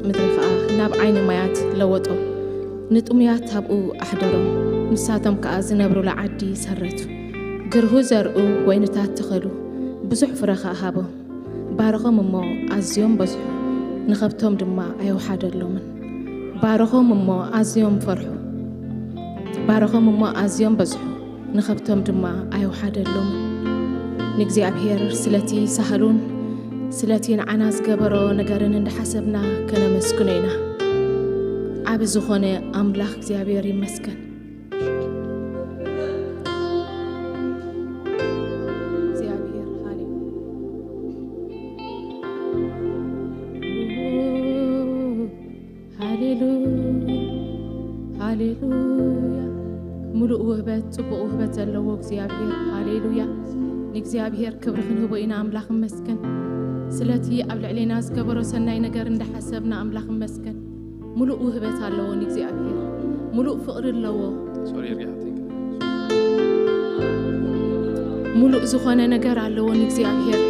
ምድሪ ኸኣ ናብ ዓይኒ ማያት ለወጦ። ንጥሙያት ኣብኡ ኣሕደሮም፣ ንሳቶም ከኣ ዝነብሩላ ዓዲ ሰረቱ። ግርሁ ዘርኡ፣ ወይንታት ተኸሉ፣ ብዙሕ ፍረ ኸኣ ሃቦም። ባረኾም እሞ ኣዝዮም በዝሑ፣ ንኸብቶም ድማ ኣየውሓደሎምን። ባረኾም እሞ ኣዝዮም ፈርሑ፣ ባረኾም እሞ ኣዝዮም በዝሑ፣ ንኸብቶም ድማ ኣየውሓደሎምን። ንእግዚኣብሔር ስለቲ ሳህሉን ስለቲ ንዓና ዝገበሮ ነገርን እንዳሓሰብና ከነመስግኖ ኢና። ዓቢ ዝኾነ ኣምላኽ እግዚኣብሔር ይመስገን። እግዚኣብሔር፣ ሃሌሉያ። ሃሌሉያ፣ ሃሌሉያ። ሙሉእ ውህበት፣ ጽቡቕ ውህበት ዘለዎ እግዚኣብሔር። ሃሌሉያ። ንእግዚኣብሔር ክብሪ ክንህቦ ኢና። ኣምላኽ እመስገን ስለቲ ኣብ ልዕሌና ዝገበሮ ሰናይ ነገር እንዳሓሰብና ኣምላኽ እመስገን። ሙሉእ ውህበት ኣለዎ ንእግዚኣብሔር። ሙሉእ ፍቕሪ ኣለዎ። ሶሪ፣ እርግሓተይ። ሙሉእ ዝኾነ ነገር ኣለዎ ንእግዚኣብሔር።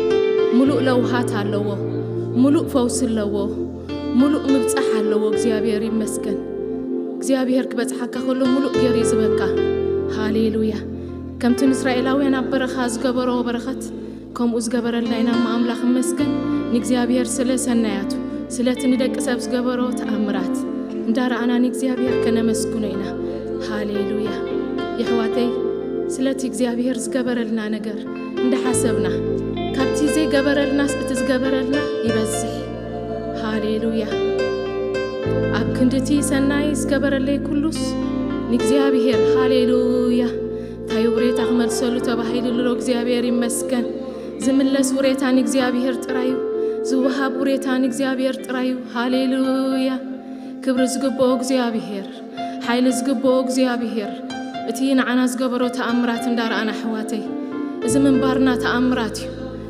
ሙሉእ ለውሃት ኣለዎ። ሙሉእ ፈውሲ ኣለዎ። ሙሉእ ምብጻሕ ኣለዎ። እግዚኣብሔር ይመስገን። እግዚኣብሔር ክበጽሓካ ከሎ ሙሉእ ገይሩ እዩ ዝበካ። ሃሌሉያ። ከምቲ ንእስራኤላውያን ኣብ በረኻ ዝገበሮ በረኸት፣ ከምኡ ዝገበረልና ኢና እሞ ኣምላኽ ይመስገን። ንእግዚኣብሔር ስለ ሰናያቱ፣ ስለቲ ንደቂ ሰብ ዝገበሮ ተኣምራት እንዳረኣና ንእግዚኣብሔር ከነመስግኖ ኢና። ሃሌሉያ። የሕዋተይ፣ ስለቲ እግዚኣብሔር ዝገበረልና ነገር እንዳሓሰብና፣ ካብቲ ዘይገበረልናስ እቲ ዝገበረልና ይበዝሕ። ሃሌሉያ። ኣብ ክንድቲ ሰናይ ዝገበረለይ ኩሉስ ንእግዚኣብሔር፣ ሃሌሉያ። እንታይ ውሬታ ክመልሰሉ ተባሂሉ ኣሎ? እግዚኣብሔር ይመስገን። ዝምለስ ውሬታ ንእግዚኣብሔር ጥራይ እዩ። ዝወሃብ ውሬታ ንእግዚኣብሔር ጥራይ እዩ። ሃሌሉያ። ክብሪ ዝግብኦ እግዚኣብሔር፣ ሓይሊ ዝግብኦ እግዚኣብሔር፣ እቲ ንዓና ዝገበሮ ተኣምራት እንዳረኣና፣ ኣሕዋተይ፣ እዚ ምንባርና ተኣምራት እዩ።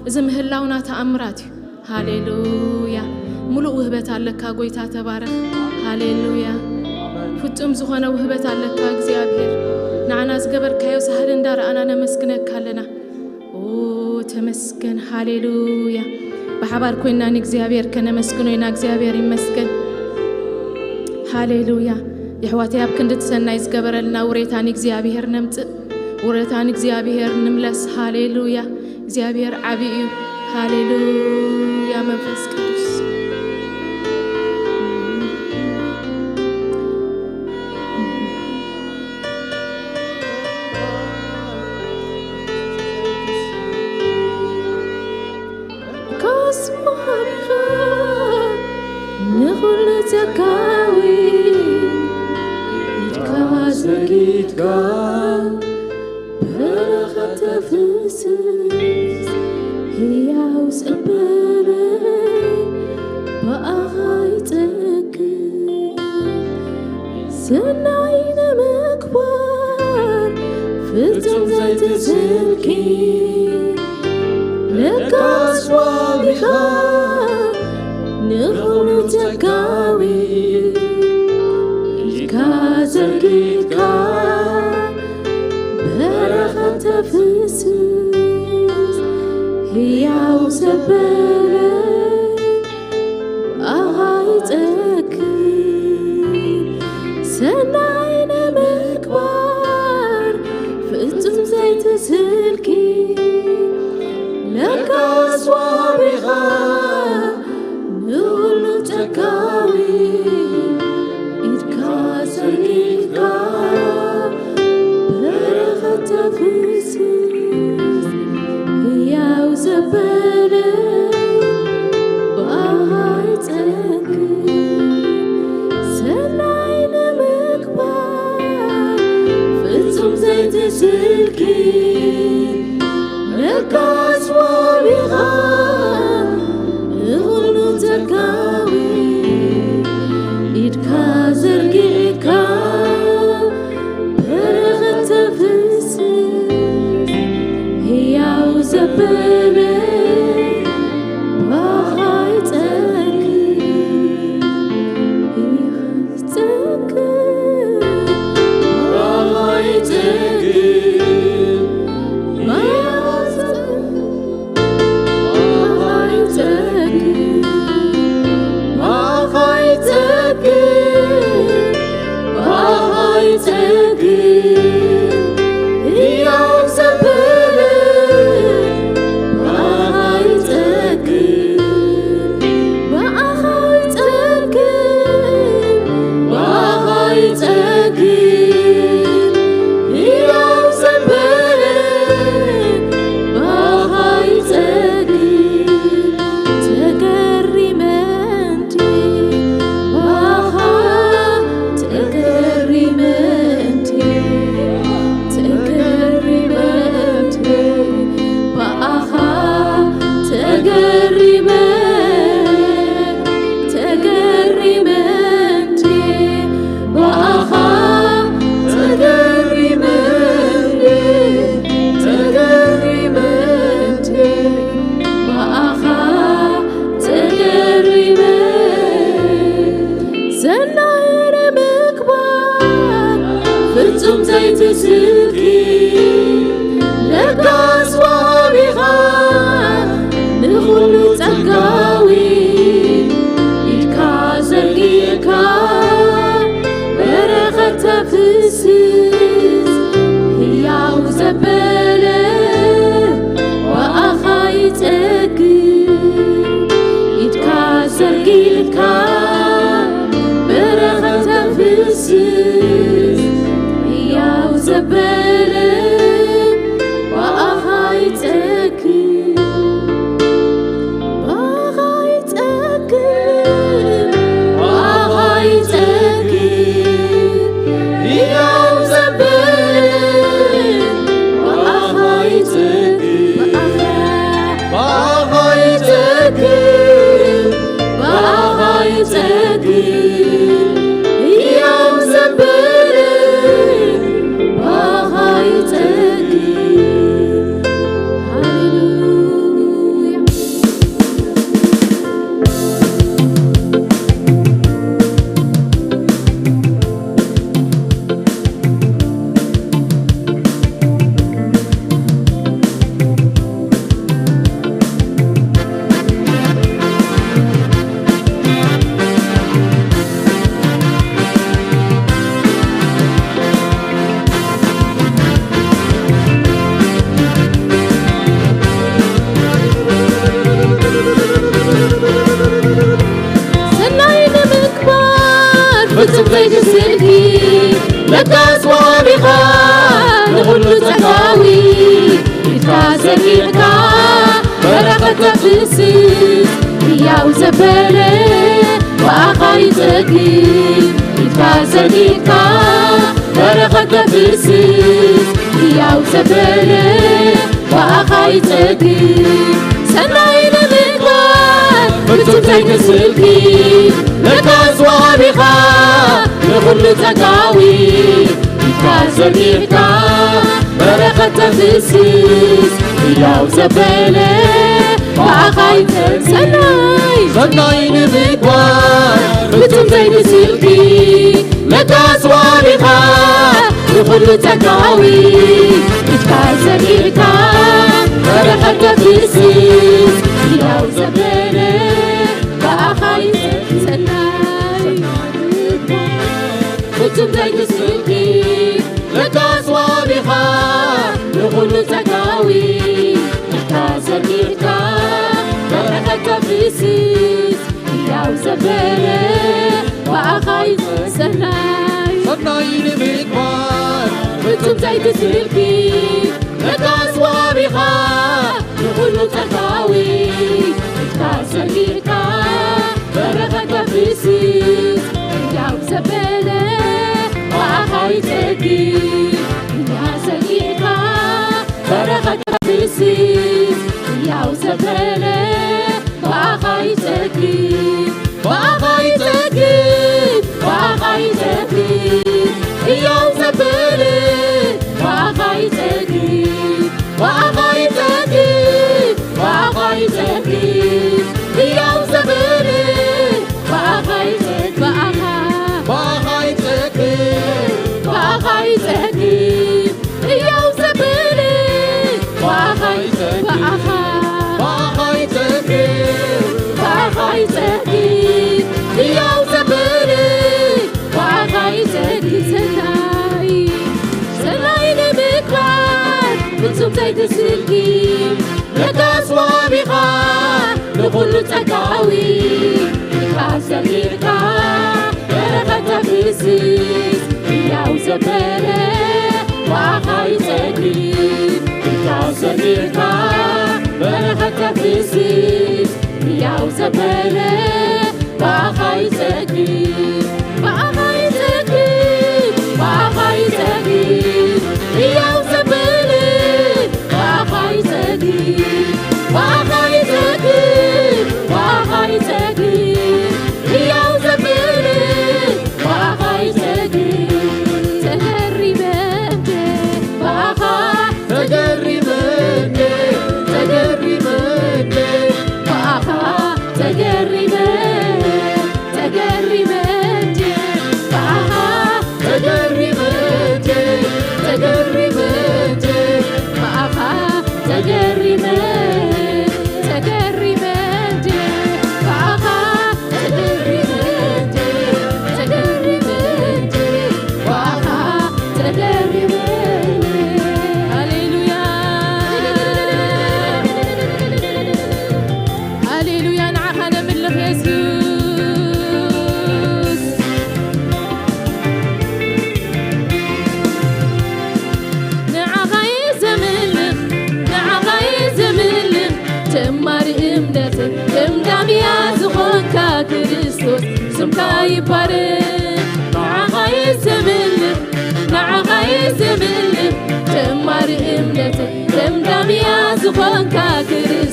እዚ ምህላውና ተኣምራት እዩ። ሃሌሉያ። ሙሉእ ውህበት ኣለካ ጎይታ፣ ተባረኽ። ሃሌሉያ። ፍጹም ዝኾነ ውህበት ኣለካ እግዚኣብሔር። ንዓና ዝገበርካዮ ሳህል እንዳረኣና ነመስግነካ ኣለና። ኦ፣ ተመስገን። ሃሌሉያ። ብሓባር ኮይና ንእግዚኣብሔር ከነመስግኖ ኢና። እግዚኣብሔር ይመስገን። ሃሌሉያ። የሕዋተይ፣ ኣብ ክንዲ እቲ ሰናይ ዝገበረልና ውሬታ ንእግዚኣብሔር ነምጽእ። ውሬታ ንእግዚኣብሔር ንምለስ። ሃሌሉያ። እግዚኣብሔር ዓቢ እዩ። ሃሌሉያ። መንፈስ ቅዱስ፣ ካስማኻ ንኹሉ ዘጋዊ፣ ኢድካ ዘርጊሕካ በረኸት ተፍስስ። ህያው ዘበለ ብኣኻ ይጸግብ፣ ሰናይ ንምግባር ፍጹም ዘይትስልኪ፣ ለጋስ ዋቢኻ ንኹሉ ዘጋዊ፣ ኢድካ ዘርጊሕካ በረኸት ተፍስስ። ህያው ዘበለ ብኣኻ ይጸግብ፣ ሰናይ ንምግባር ፍጹም ዘይትስልኪ፣ ለጋስ ዋቢኻ ንኹሉ ዘጋዊ፣ ኢድካ ዘርጊሕካ በረኸት ተፍስስ። ህያው ዘበለ ብኣኻ ይጸግብ፣ ሰናይ ንምግባር ፍጹም ዘይትስልኪ፣ ለጋስ ዋቢኻ ንኹሉ ዘጋዊ፣ ኢድካ ዘርጊሕካ በረኸት ተፍስስ። ህያው ዘበለ ብኣኻ ይጸግብ፣ ይጸግብ፣ ብኣኻ ይጸግብ፣ ብኣኻ ይጸግብ። ፍጹም ዘይትስልኪ ለጋስ ወሃቢኻ ንኹሉ ጸጋዊ ኢድካ ዘርጊሕካ በረኸት ተፍስስ ህያው ዘበለ ብኣኻ ይጸግብ ኢድካ ዘርጊሕካ በረኸት ተፍስስ ህያው ዘበለ ብኣኻ ይጸግብ ብኣኻ ይጸግብ ብኣኻ ይጸግብ ህያው ዘበለ ብኣኻ ይጸግብ ብኣኻ ይጸግብ ብኣኻ ይጸግብ ህያው ዘበለ ብኣኻ ይጸግብ ሃሌሉያ ሰናይ ንምግባር ፍጹም ዘይትስእልኪ ለጋስ ወሃቢኻ ንኹሉ ጸጋዊ ኢድካ ዘርጊሕካ በረኸት ተፍስስ ህያው ዘበለ ብኣኻ ይጸግብ ኢድካ ዘርጊሕካ በረኸት ተፍስስ ህያው ዘበለ ብኣኻ ይጸግብ ሰናይ ንምግባር ፍጹም ዘይትስእልኪ ለጋስ ወሃቢኻ ንኹሉ ጸጋዊ ኢድካ ዘርጊሕካ በረኸት ተፍስስ ህያው ዘበለ ብኣኻ ይጸግብ ሰናይ ሰናይ ንምግባር ፍጹም ዘይትስእልኪ ለጋስ ወሃቢኻ ንኹሉ ጸጋዊ ኢድካ ዘርጊሕካ በረኸት ተፍስስ ህያው ዘበለ ብኣኻ ይጸግብ ሰናይ ፍጹም ዘይትስእልኪ ለጋስ ወሃቢኻ ንኹሉ ጸጋዊ ኢድካ ዘርጊሕካ በረኸት ተፍስስ ህያው ዘበለ ብኣኻ ይጸናይ ሰናይ ንምግባር ፍጹም ዘይትስእልኪ ለጋስ ወሃቢኻ ንኹሉ ጸጋዊ ኢድካ ዘርጊሕካ በረኸት ተፍስስ ህያው ዘበለ ብኣኻ ይጸግብ እያ ዘርጊሕካ በረኸት ተፍስስ ህያው ዘበለ ብኣኻ ይጸግብ ብኣኻ ይጸግብ ብኣኻ ይጸግብ ህያው ዘበለ ብኣኻ ይጸግብ ብኣኻ ይጸግብ ብኣኻ ይጸግብ ህያው ዘበለ ብኣኻ ይጸግብ ብኣኻ ብኣኻ ይጸግብ ብኣኻ ይጸግብ ህያው ዘበለ ብኣኻ ይጸግብ ብኣኻ ብኣኻ ይጸግብ ብኣኻ ይጸግብ ህያው ዘበለ ብኣኻ ይጸግብ ሰናይ ሰናይ ንምግባር ፍጹም ዘይትስእልኪ ለጋስ ወሃቢኻ ንኹሉ ጸጋዊ ኢድካ ዘርጊሕካ በረኸት ተፍስስ ህያው ዘበለ ብኣኻ ይጸግብ ኢድካ ዘርጊሕካ በረኸት ተፍስስ ህያው ዘበለ ብኣኻ ይጸግብ ብኣኻ ይጸግብ ብኣኻ ይጸግብ ህያው ዘበለ ብኣኻ ይጸግብ ብኣኻ ይጸግብ ብኣኻ ይጸግብ ህያው ዘበለ ብኣኻ ይጸግብ ተገሪመ እንደ ብኣኻ ተገሪመ እንደ ተገሪመ እንደ ብኣኻ ተገሪመ ተገሪመ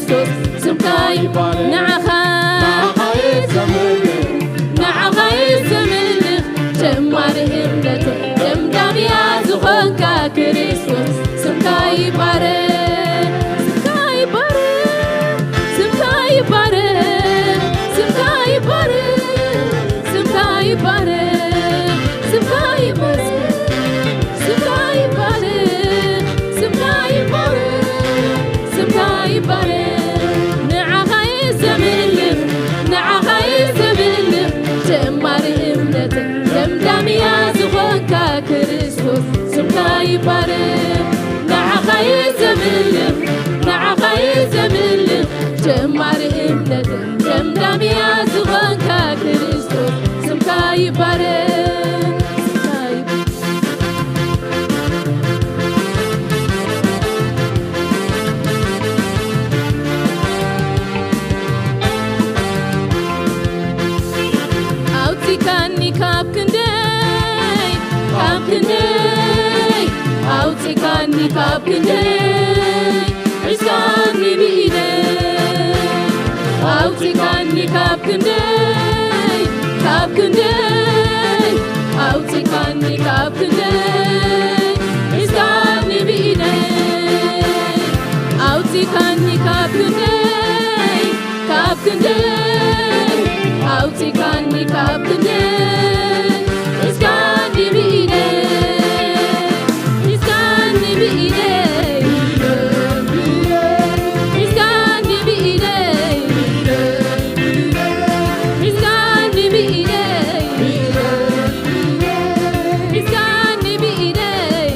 ክርስቶስ ስምካ ይባረክ። ንዓኻ፣ ንዓኻ እየ ዘምልኽ፣ ንዓኻ እየ ዘምልኽ። ጀማሪ እምነተይ ደምዳሚኣ ዝኾንካ ክርስቶስ ስምካ ይባረክ። ስምካ ይባረክ፣ ስምካ ይባረክ፣ ስምካ ይባረክ፣ ስምካ ይባረክ፣ ስምካ ይመስገን። ስምካ ይባረክ፣ ስምካ ይባረክ፣ ስምካ ይባረክ። ንዓኻ እየ ዘምልኽ፣ ንዓኻ እየ ዘምልኽ። ጀማሪ እምነተይ ደምዳሚኣ ዝኾንካ ክርስቶስ ስምካ ይባረክ። ንዓኻ እየ ዘምልኽ፣ ንዓኻ እየ ዘምልኽ። ጀማሪ እምነተይ ደምዳሚኣ ዝኾንካ ክርስቶስ ስምካ ይባረክ። ስምካ ይባረክ። ኣውፂካኒ ካብ ክንደይ፣ ካብ ክንደይ፣ ኣውፂካኒ ካብ ክንደይ፣ ሒዝካኒ ብኢደይ። ኣውፂካኒ ካብ ክንደይ፣ ካብ ክንደይ፣ ኣውፂካኒ ካብ ክንደይ፣ ሒዝካኒ ብኢደይ። ኣውፂካኒ ካብ ክንደይ፣ ካብ ክንደይ፣ ኣውፂካኒ ካብ ክንደይ፣ ሒዝካኒ ብኢደይ፣ ሒዝካኒ ብኢደይ፣ ሒዝካኒ ብኢደይ፣ ሒዝካኒ ብኢደይ፣ ሒዝካኒ ብኢደይ፣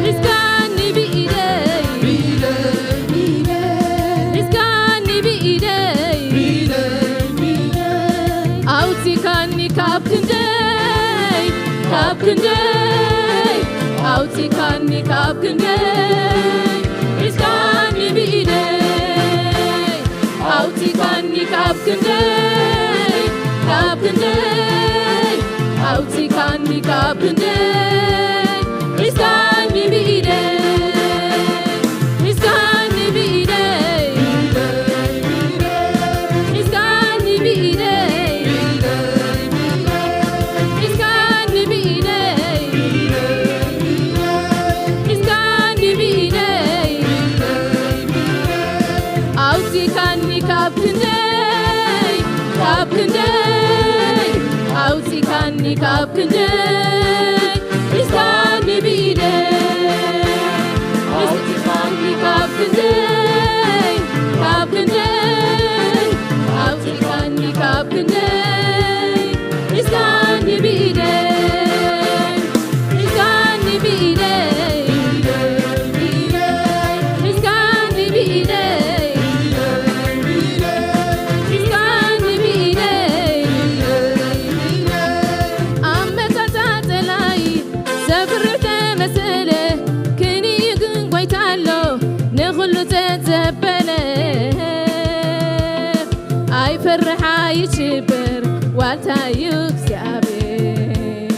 ሒዝካኒ ብኢደይ፣ ሒዝካኒ ብኢደይ፣ ኣውፂካኒ ካብ ክንደይ፣ ካብ ክንደይ፣ ኣውፂካኒ ካብ ክንደይ፣ ሒዝካኒ ብኢደይ። ኣውፂካኒ ካብ ክንደይ፣ ካብ ክንደይ፣ ኣውፂካኒ ካብ ክንደይ፣ ሒዝካኒ ብኢደይ፣ ሒዝካኒ ብኢደይ፣ ሒዝካኒ ብኢደይ፣ ሒዝካኒ ብኢደይ፣ ሒዝካኒ ብኢደይ፣ ኣውፂካኒ ካብ ክንደይ፣ ካብ ክንደይ፣ ኣውፂካኒ ካብ ክንደይ፣ ሒዝካኒ ብኢደይ፣ ኣውፂካኒ ካብ ክንደይ፣ ካብ ክንደይ፣ ኣውፂካኒ ካብ ክንደይ፣ ሒዝካኒ ብኢደይ፣ ሒዝካኒ ብኢደይ፣ ሒዝካኒ ብኢደይ፣ ሒዝካኒ ብኢደይ። ኣመጻጽኣ ጸላኢ ዘፍርሕ ተመሰለ፣ ክንዩ ግን ጐይታ ኣሎ ንኹሉ ጸጥ ዘበለ። ኣይፈርሕ ኣይሽበር ዋልታዩ እግዚኣብሔር፣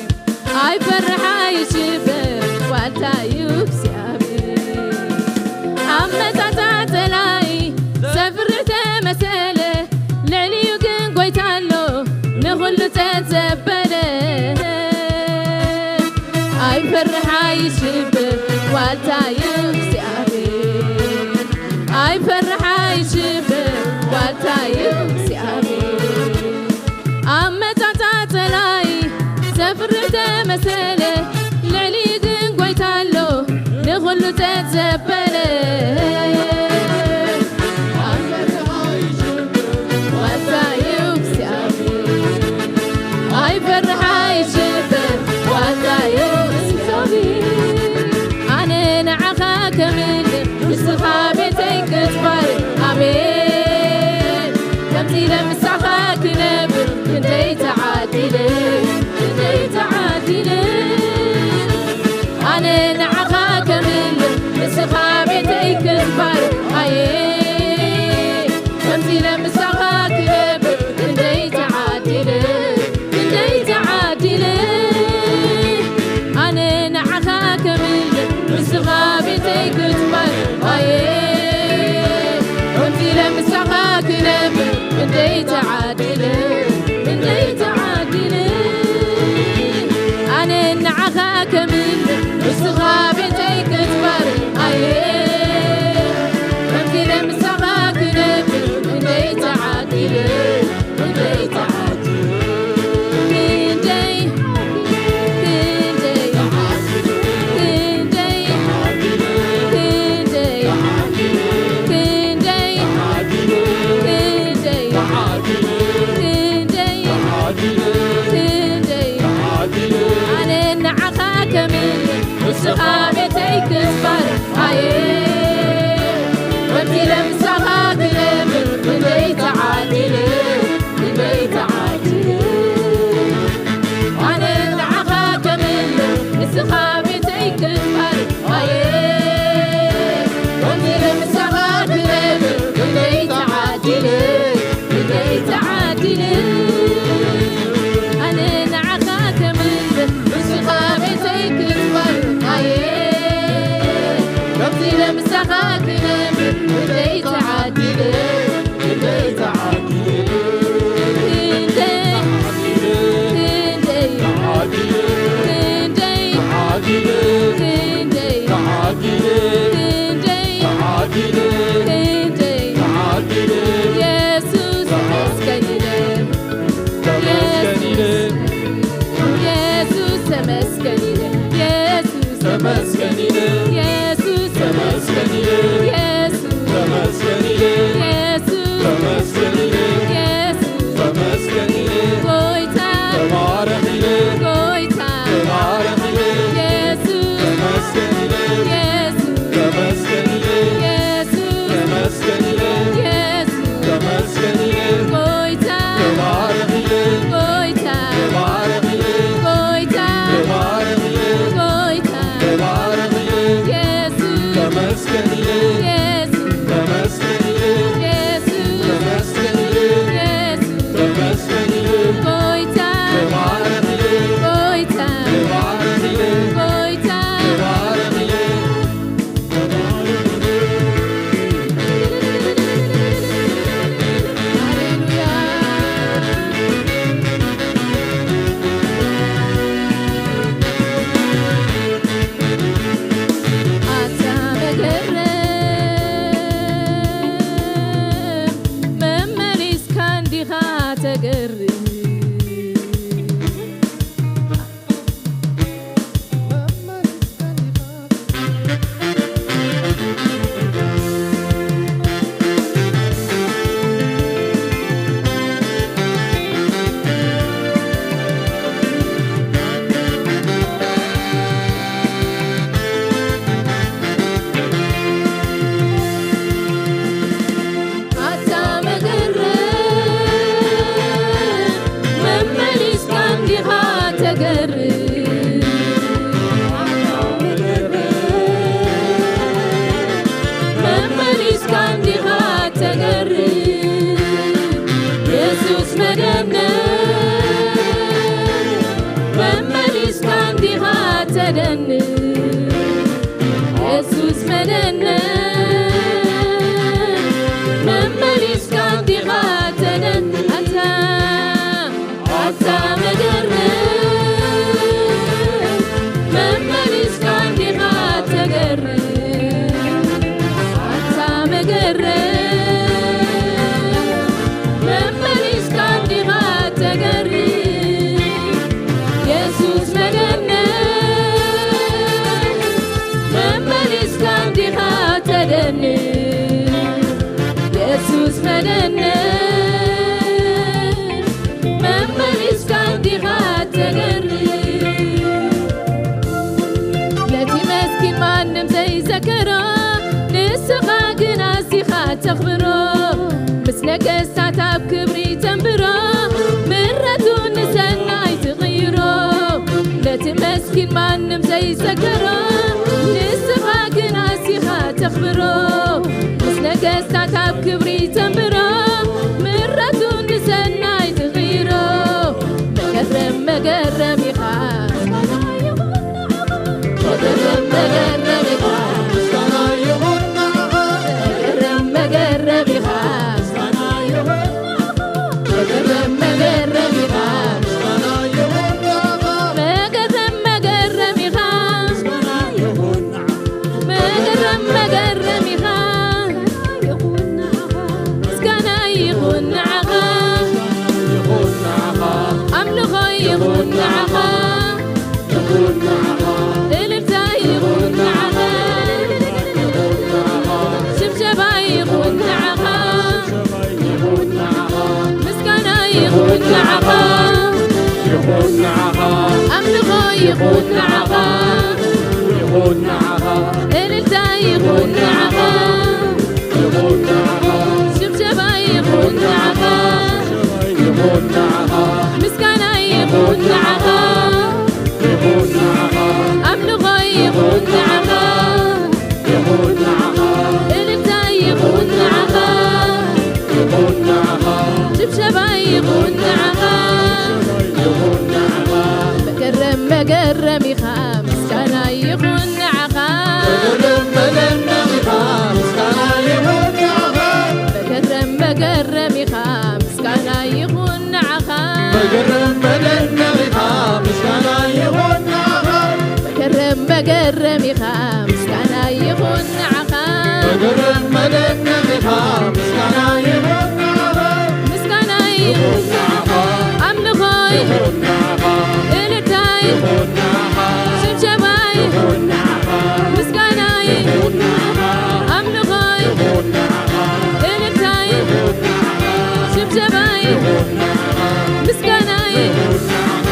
ኣይፈርሕ ኣይሽበር ዋልታዩ እግዚኣብሔር። ኣመጻጽኣ ጸላኢ ዘፍርሕ ተመሰለ፣ ልዕሊኡ ግን ጐይታ ኣሎ ንኹሉ ጸጥ ዘበለ። ኣይፈርሕ ኣይሽበር ዋልታዩ እግዚኣብሔር፣ ኣይፈርሕ ኣይሽበር ዋልታዩ እግዚኣብሔር። ኣመጻጽኣ ጸላኢ ዘፍርሕ ተመሰለ፣ ልዕሊ ግን ጐይታ ኣሎ ንኹሉ ጸጥ ዘበለ። ዋልታዩ እግዚኣብሔር፣ ኣይፈርሕ ኣይሽበር ዋልታዩ እግዚኣብሔር። ኣነ ንዓኻ ከምልኽ ንስኻ ቤተይ ክትባርኽ። ኣሜን። ከምዚ ኢለ ምሳኻ ክነብር ክንደይ ተዓዲለ፣ ክንደይ ተዓዲለ። ኣነ ንዓኻ ከምልኽ ንስኻ ቤተይ ክትባርኽ። ኣየ ከምዚ ኢለ ምሳኻ ክነብር ክንደይ ተዓዲለ፣ ክንደይ ተዓዲለ። ኣነ ንዓኻ ከምልኽ ንስኻ ቤተይ ክትባርኽ። ኣየ ጎይታ ተባረኽልን፣ የሱስ ተመስገንልን፣ የሱስ ተመስገንልን፣ ተመስገንልን፣ የሱስ ተመስገንልን፣ ጎይታ ተባረኽልን፣ ጎይታ ተባረኽልን፣ ጎይታ ተባረኽልን፣ ጎይታ ተባረኽልን፣ የሱስ ተመስገንልን፣ የሱስ ተመስገንልን፣ የሱስ ተመስገንልን፣ የሱስ ተመስገንልን፣ ጎይታ ተባረኽልን፣ ጎይታ ተባረኽልን፣ ጎይታ ተባረኽልን። ሃሌሉያ። ኣታ መገረም፣ መመሊስካ እንዲኻ ተገርም። ኣታ መገረም፣ መመሊስካ እንዲኻ ተገርም። መመሊስካ እንዲኻ ተገርም። የሱስ መደነን፣ መመሊስካ እንዲኻ ተደንን። የሱስ መደነን፣ መመሊስካ እንዲኻ ተደንን። ኣታ ኣታ መገረም፣ መመሊስካ እንዲኻ ተገርም። ኣታ መገረም፣ መመሊስካ እንዲኻ ተገርም። የሱስ መደነን፣ መመሊስካ እንዲኻ ተደንን። የሱስ መደነን፣ መመሊስካ እንዲኻ ተገርም። ነቲ መስኪን ማንም ዘይዘከሮ፣ ንስኻ ግን ኣዚኻ ተኽብሮ። ምስ ነገስታት ኣብ ክብሪ ተንብሮ፣ ምሕረቱ ንሰናይ ትቕይሮ። ነቲ መስኪን ማንም ዘይዘከሮ፣ ንስኻ ግን ኣዚኻ ተኽብሮ። ምስ ነገስታት ኣብ ክብሪ ተንብሮ፣ ምሕረቱ ንሰናይ ትቕይሮ። መገረም መገረም ኢኻ፣ መገረም መገረም ኢኻ፣ መገረም መገረም ኢኻ፣ መገረም መገረም ኢኻ፣ መገረም መገረም ኢኻ፣ መገረም መገረም ኢኻ። ምስጋና ይኹን ንዓኻ፣ ኣምልኾ ይኹን ንዓኻ፣ እልልታ ይኹን ንዓኻ፣ ሽብሸባ ይኹን ንዓኻ፣ ምስጋና ይኹን ንዓኻ፣ ኣምልኾ ይኹን ንዓኻ፣ እልልታ ይኹን ንዓኻ፣ ሽብሸባ ይኹን ንዓኻ፣ ምስጋና ይኹን ንዓኻ፣ ኣምልኾ ይኹን ንዓኻ፣ እልልታ ይኹን ንዓኻ፣ ሽብሸባ ይኹን ንዓኻ። መገረም መገረም ኢኻ፣ ምስጋና ይኹን ንዓኻ። መገረም መገረም ኢኻ፣ ምስጋና ይኹን ንዓኻ። መገረም መገረም ኢኻ፣ ምስጋና ይኹን ንዓኻ። መገረም መገረም ኢኻ፣ ምስጋና ይኹን ንዓኻ። መገረም መገረም ኢኻ፣ ምስጋና ይኹን ንዓኻ። መገረም መገረም ኢኻ፣ ምስጋና ይኹን ንዓኻ። ምስጋና ይኹን ንዓኻ። ኣምልኾ ይኹን ንዓኻ። እልልታ ይኹን ንዓኻ። ሽብሸባ ይኹን ንዓኻ። ምስጋና ይኹን ንዓኻ። ኣምልኾ ይኹን ንዓኻ። እልልታ ይኹን ንዓኻ። ሽብሸባ ይኹን ንዓኻ። ምስጋና ይኹን ንዓኻ።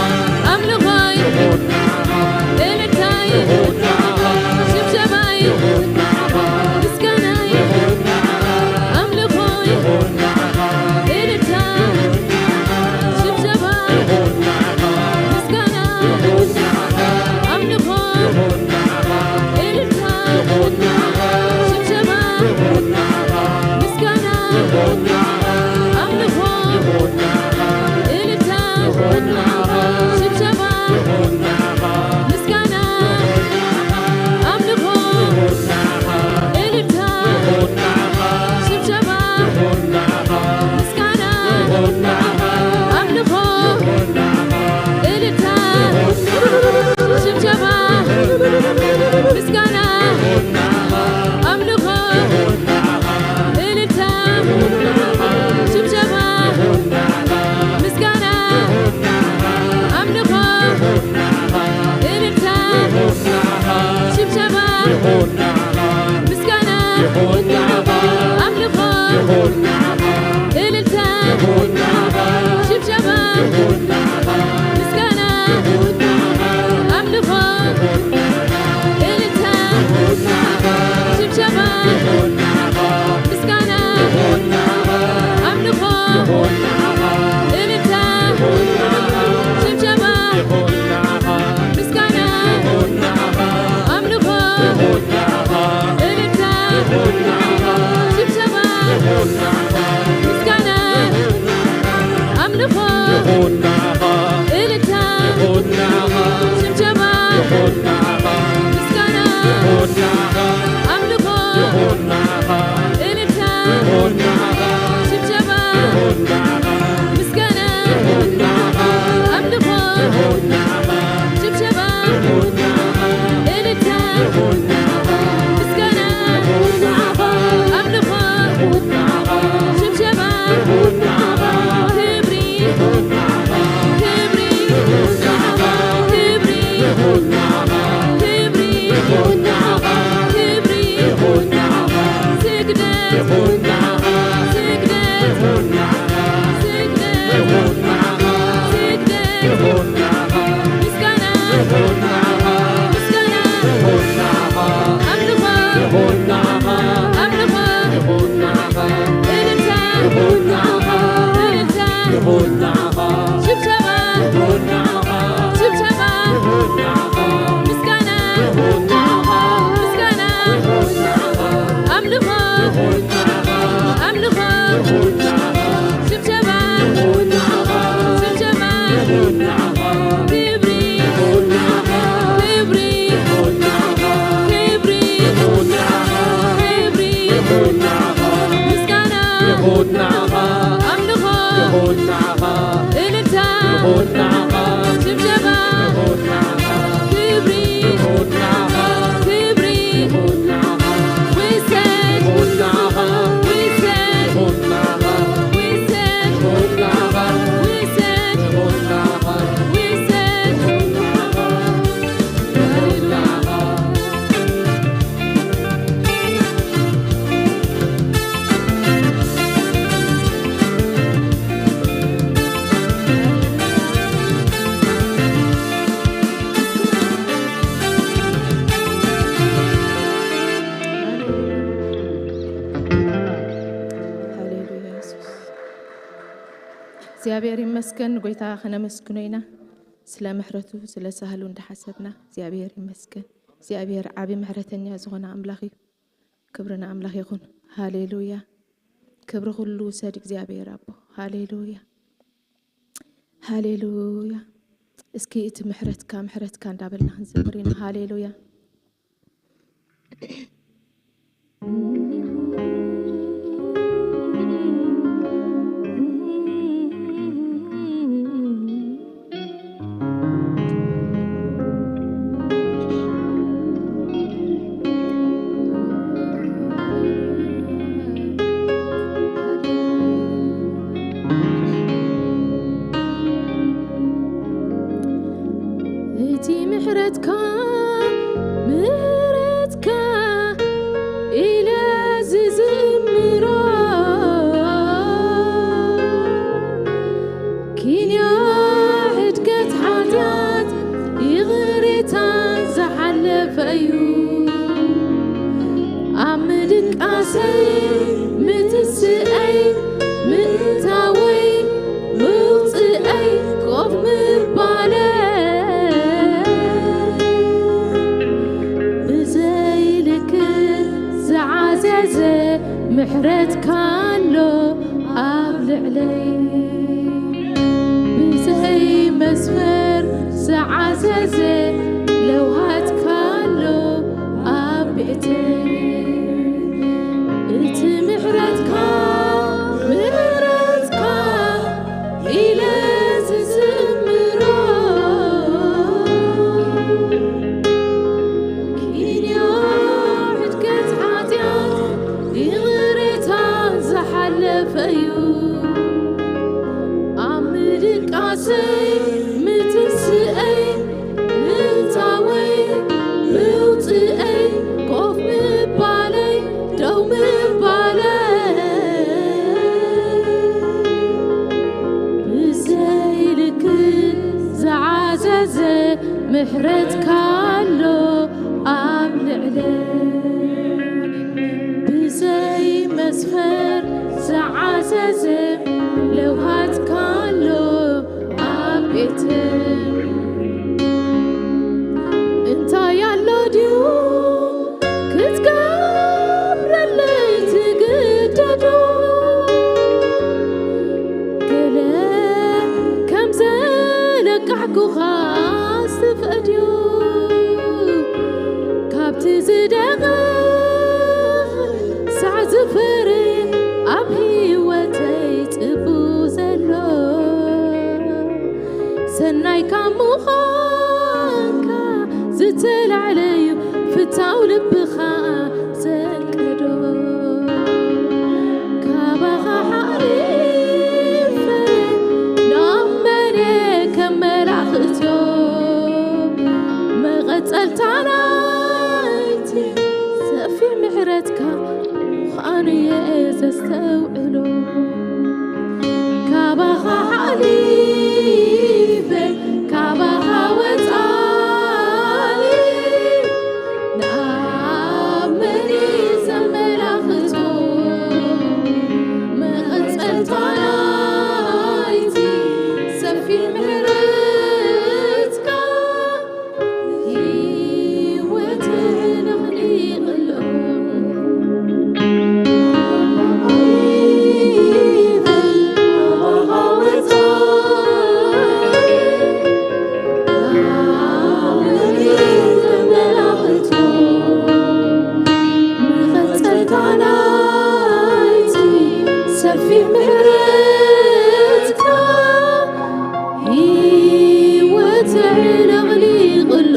እልልታ፣ ሽብሸባ፣ ምስጋና፣ ኣምልኾ፣ እልልታ፣ ሽብሸባ፣ ምስጋና፣ ኣምልኾ፣ እልልታ፣ ሽብሸባ፣ ምስጋና፣ ኣምልኾ፣ እልልታ፣ ሽብሸባ፣ ምስጋና፣ ኣምልኾ፣ እልልታ፣ ሽብሸባ፣ ምስጋና፣ ኣምልኾ፣ እልልታ፣ ሽብሸባ፣ ምስጋና፣ ኣምልኾ፣ እልልታ፣ ሽብሸባ፣ ምስጋና፣ ኣምልኾ፣ ሽብሸባ፣ እልልታ፣ ምስጋና፣ ኣምልኾ፣ ሽብሸባ፣ ክብሪ፣ ክብሪ፣ ክብሪ፣ ክብሪ፣ ክብሪ፣ ስግደት፣ ስግደት፣ ስግደት፣ ስግደት፣ ምስጋና፣ ምስጋና፣ ኣምልኾ፣ ኣምልኾ፣ እልልታ፣ እልልታ፣ ሽብሸባ፣ ሽብሸባ፣ ምስጋና፣ ምስጋና፣ ኣምልኾ፣ ኣምልኾ፣ ሽብሸባ፣ ሽብሸባ፣ ክብሪ፣ ክብሪ፣ ክብሪ፣ ክብሪ፣ ምስጋና፣ ኣምልኾ፣ እልልታ፣ ሽብሸባ፣ ክብሪ፣ ክብሪ፣ ውሰድ፣ ውሰድ፣ ውሰድ፣ ውሰድ፣ ሃሌሉያ የሱስ። እግዚኣብሔር ይመስገን። ንጎይታ ከነመስግኖ ኢና። ስለ ምሕረቱ፣ ስለ ሳህሉ እንዳሓሰብና እግዚኣብሔር ይመስገን። እግዚኣብሔር ዓቢ ምሕረተኛ ዝኾነ ኣምላኽ እዩ። ክብሪ ንኣምላኽ ይኹን። ሃሌሉያ። ክብሪ ኩሉ ውሰድ እግዚኣብሔር ኣቦ። ሃሌሉያ። ሃሌሉያ። እስኪ እቲ ምሕረትካ፣ ምሕረትካ እንዳበልና ክንዘምር ኢና። ሃሌሉያ። እቲ ምሕረትካ፣ ምሕረትካ ኢለ ዝዝምሮ፣ ኪንዮ ሕድገት ሓጢኣት ይቕሬታን ዝሓለፈ እዩ። ኣብ ምድቃሰይ ምትስእይ ምእታወይ ምውፅእይ ኮፍ ምባለ፣ ብዘይልክ ዝዓዘዘ ምሕረትካ ኣሎ ኣብ ልዕለይ። ብዘይ መስመር ዝዓዘዘ ለውሃትካ ኣሎ ኣብ ቤተይ። እቲ ምሕረትካ፣ ምሕረትካ ኢለ ዝዝምሮ፣ ኪንዮ ሕድገት ሓጢኣት ይቕሬታ ዝሓለፈ እዩ። ኣብ ምድቃሰይ ምትስእይ ምሕረትካ ኣሎ ኣብ ልዕለ ብዘይ መስፈር ዝዓዘዘ ለውሃትካ ኣሎ ኣብ ቤት እንታይ ኣሎ ድዩ ክትገብረለይ ትግደዶ ገለ ከም ዘለቃሕኩኻ ዝፈድዩ ካብቲ ዝደቐ ሳዕ ዝፈሪ ኣብ ህይወተይ ጽቡ ዘሎ ሰናይ ካብ ምዃንካ ዝተላዕለዩ ፍታው ልብኻ ዘንቀዶ ካባኻ ሓሊፈ ናብ መን ከመላኽትዮ መቐጸልታ ናይቲ ሰፊሕ ምሕረትካ ምዃኑ እየ ዘስተውዕሎ ካባኻ ሓሊፈ ካባኻ ወጻኢ ናብ መን ዘመላኽቶ መቐጸልታ ናይቲ ሰፊሕ ምሕረትካ ህይወት ነኽሊቕሎ ሰፊሕ ምሕረትካ ህይወት ነቕሊቕሎ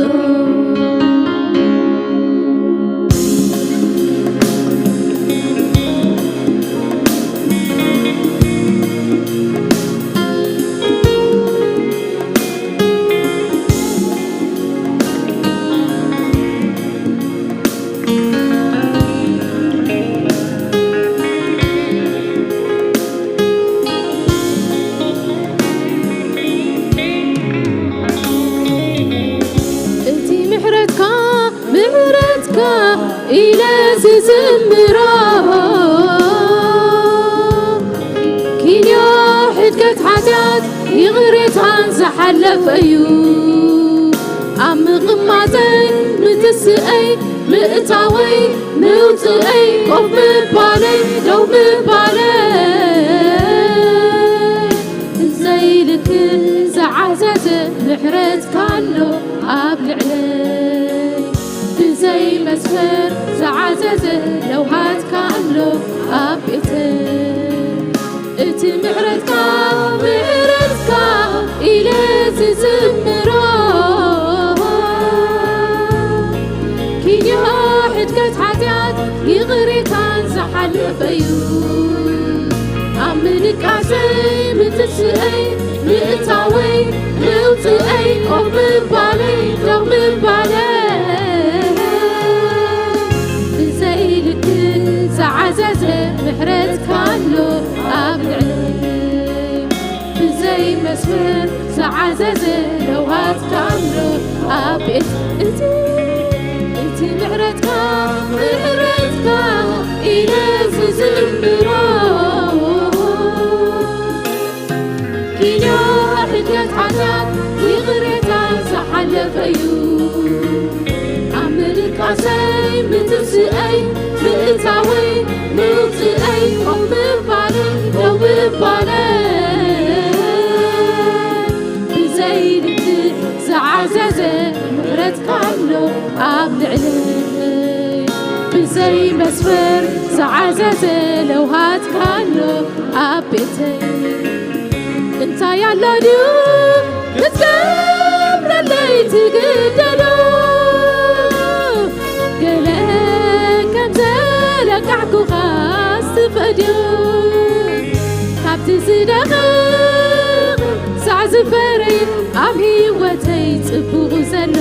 እቲ ምሕረትካ ምሕረትካ ኢለ ዝዝምሮ ኪንዮ ሕድገት ሓጢኣት ይቕሬታን ዝሓለፈ እዩ ኣብ ምቕማጠይ ምትስእይ ምእታወይ ምውፅእይ ኮፍ ምባለይ ደው ምባለይ ዘይልክ ዝዓዘዘ ምሕረትካ ኣሎ ኣብ ልዕለይ ብዘይ መስፈር ዝዓዘዘ ለውሃትካ ኣሎ ኣብ ቤተይ እቲ ምሕረትካ ምሕረትካ ኢለ ዝዝምሮ ኪንዮ ሕድገት ሓጢኣት ይቕሬታን ዝሓለፈ እዩ ኣብ ምንቃሰይ ምትስእይ ምእታወይ ምውፅእይ ኮፍ ምባለይ ደው ምባለይ ብዘይልክ ዝዓዘዘ ምሕረትካ ኣሎ ኣብ ልዕለይ ብዘይ መስፍር ዝዓዘዘ ለውሃትካ ኣሎ ኣብ ቤት እቲ እቲ ምሕረትካ ምሕረትካ ኢለ ዝዝምሮ ኪንዮ ሕድገት ሓጢኣት ይቕሬታ ዝሓለፈ እዩ ኣብ ምንቃሰይ ምትስእይ ምእታወይ ምውፅእይ ኮፍ ምባለይ ደው ምባለይ ብዘይ ልክዕ ዝዓዘዘ ምሕረትካ ኣሎ ኣብ ልዕለይ ብዘይ መስፈር ዝዓዘዘ ለውሃትካ ኣሎ ኣብ ቤተይ እንታይ ኣሎ ድዩ ክትገብረለይ ትግደዶ ገለ ከም ዘለቃዕኩኻ ዝፈድዮ ካብቲ ዝደኽም ሳዕ ዝፈረይ ኣብ ህይወተይ ጽቡቕ ዘሎ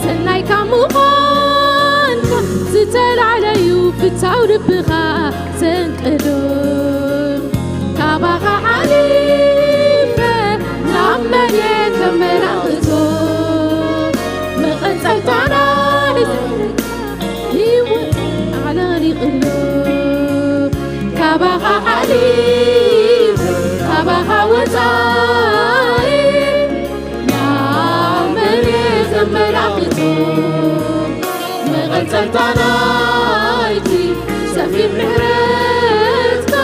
ሰናይ ካብ ምዃንካ ዝተላዕለዩ ፍታው ልብኻ ዘንቀዶ ካባኻ ሓሊፈ ናብ መን እየ ከመ ካባኻ ሓሊፈ ካባኻ ወፃኢ ናብ መሬት ዘመላኽቶ መቐፀልታ ናይቲ ሰፊሕ ምሕረትካ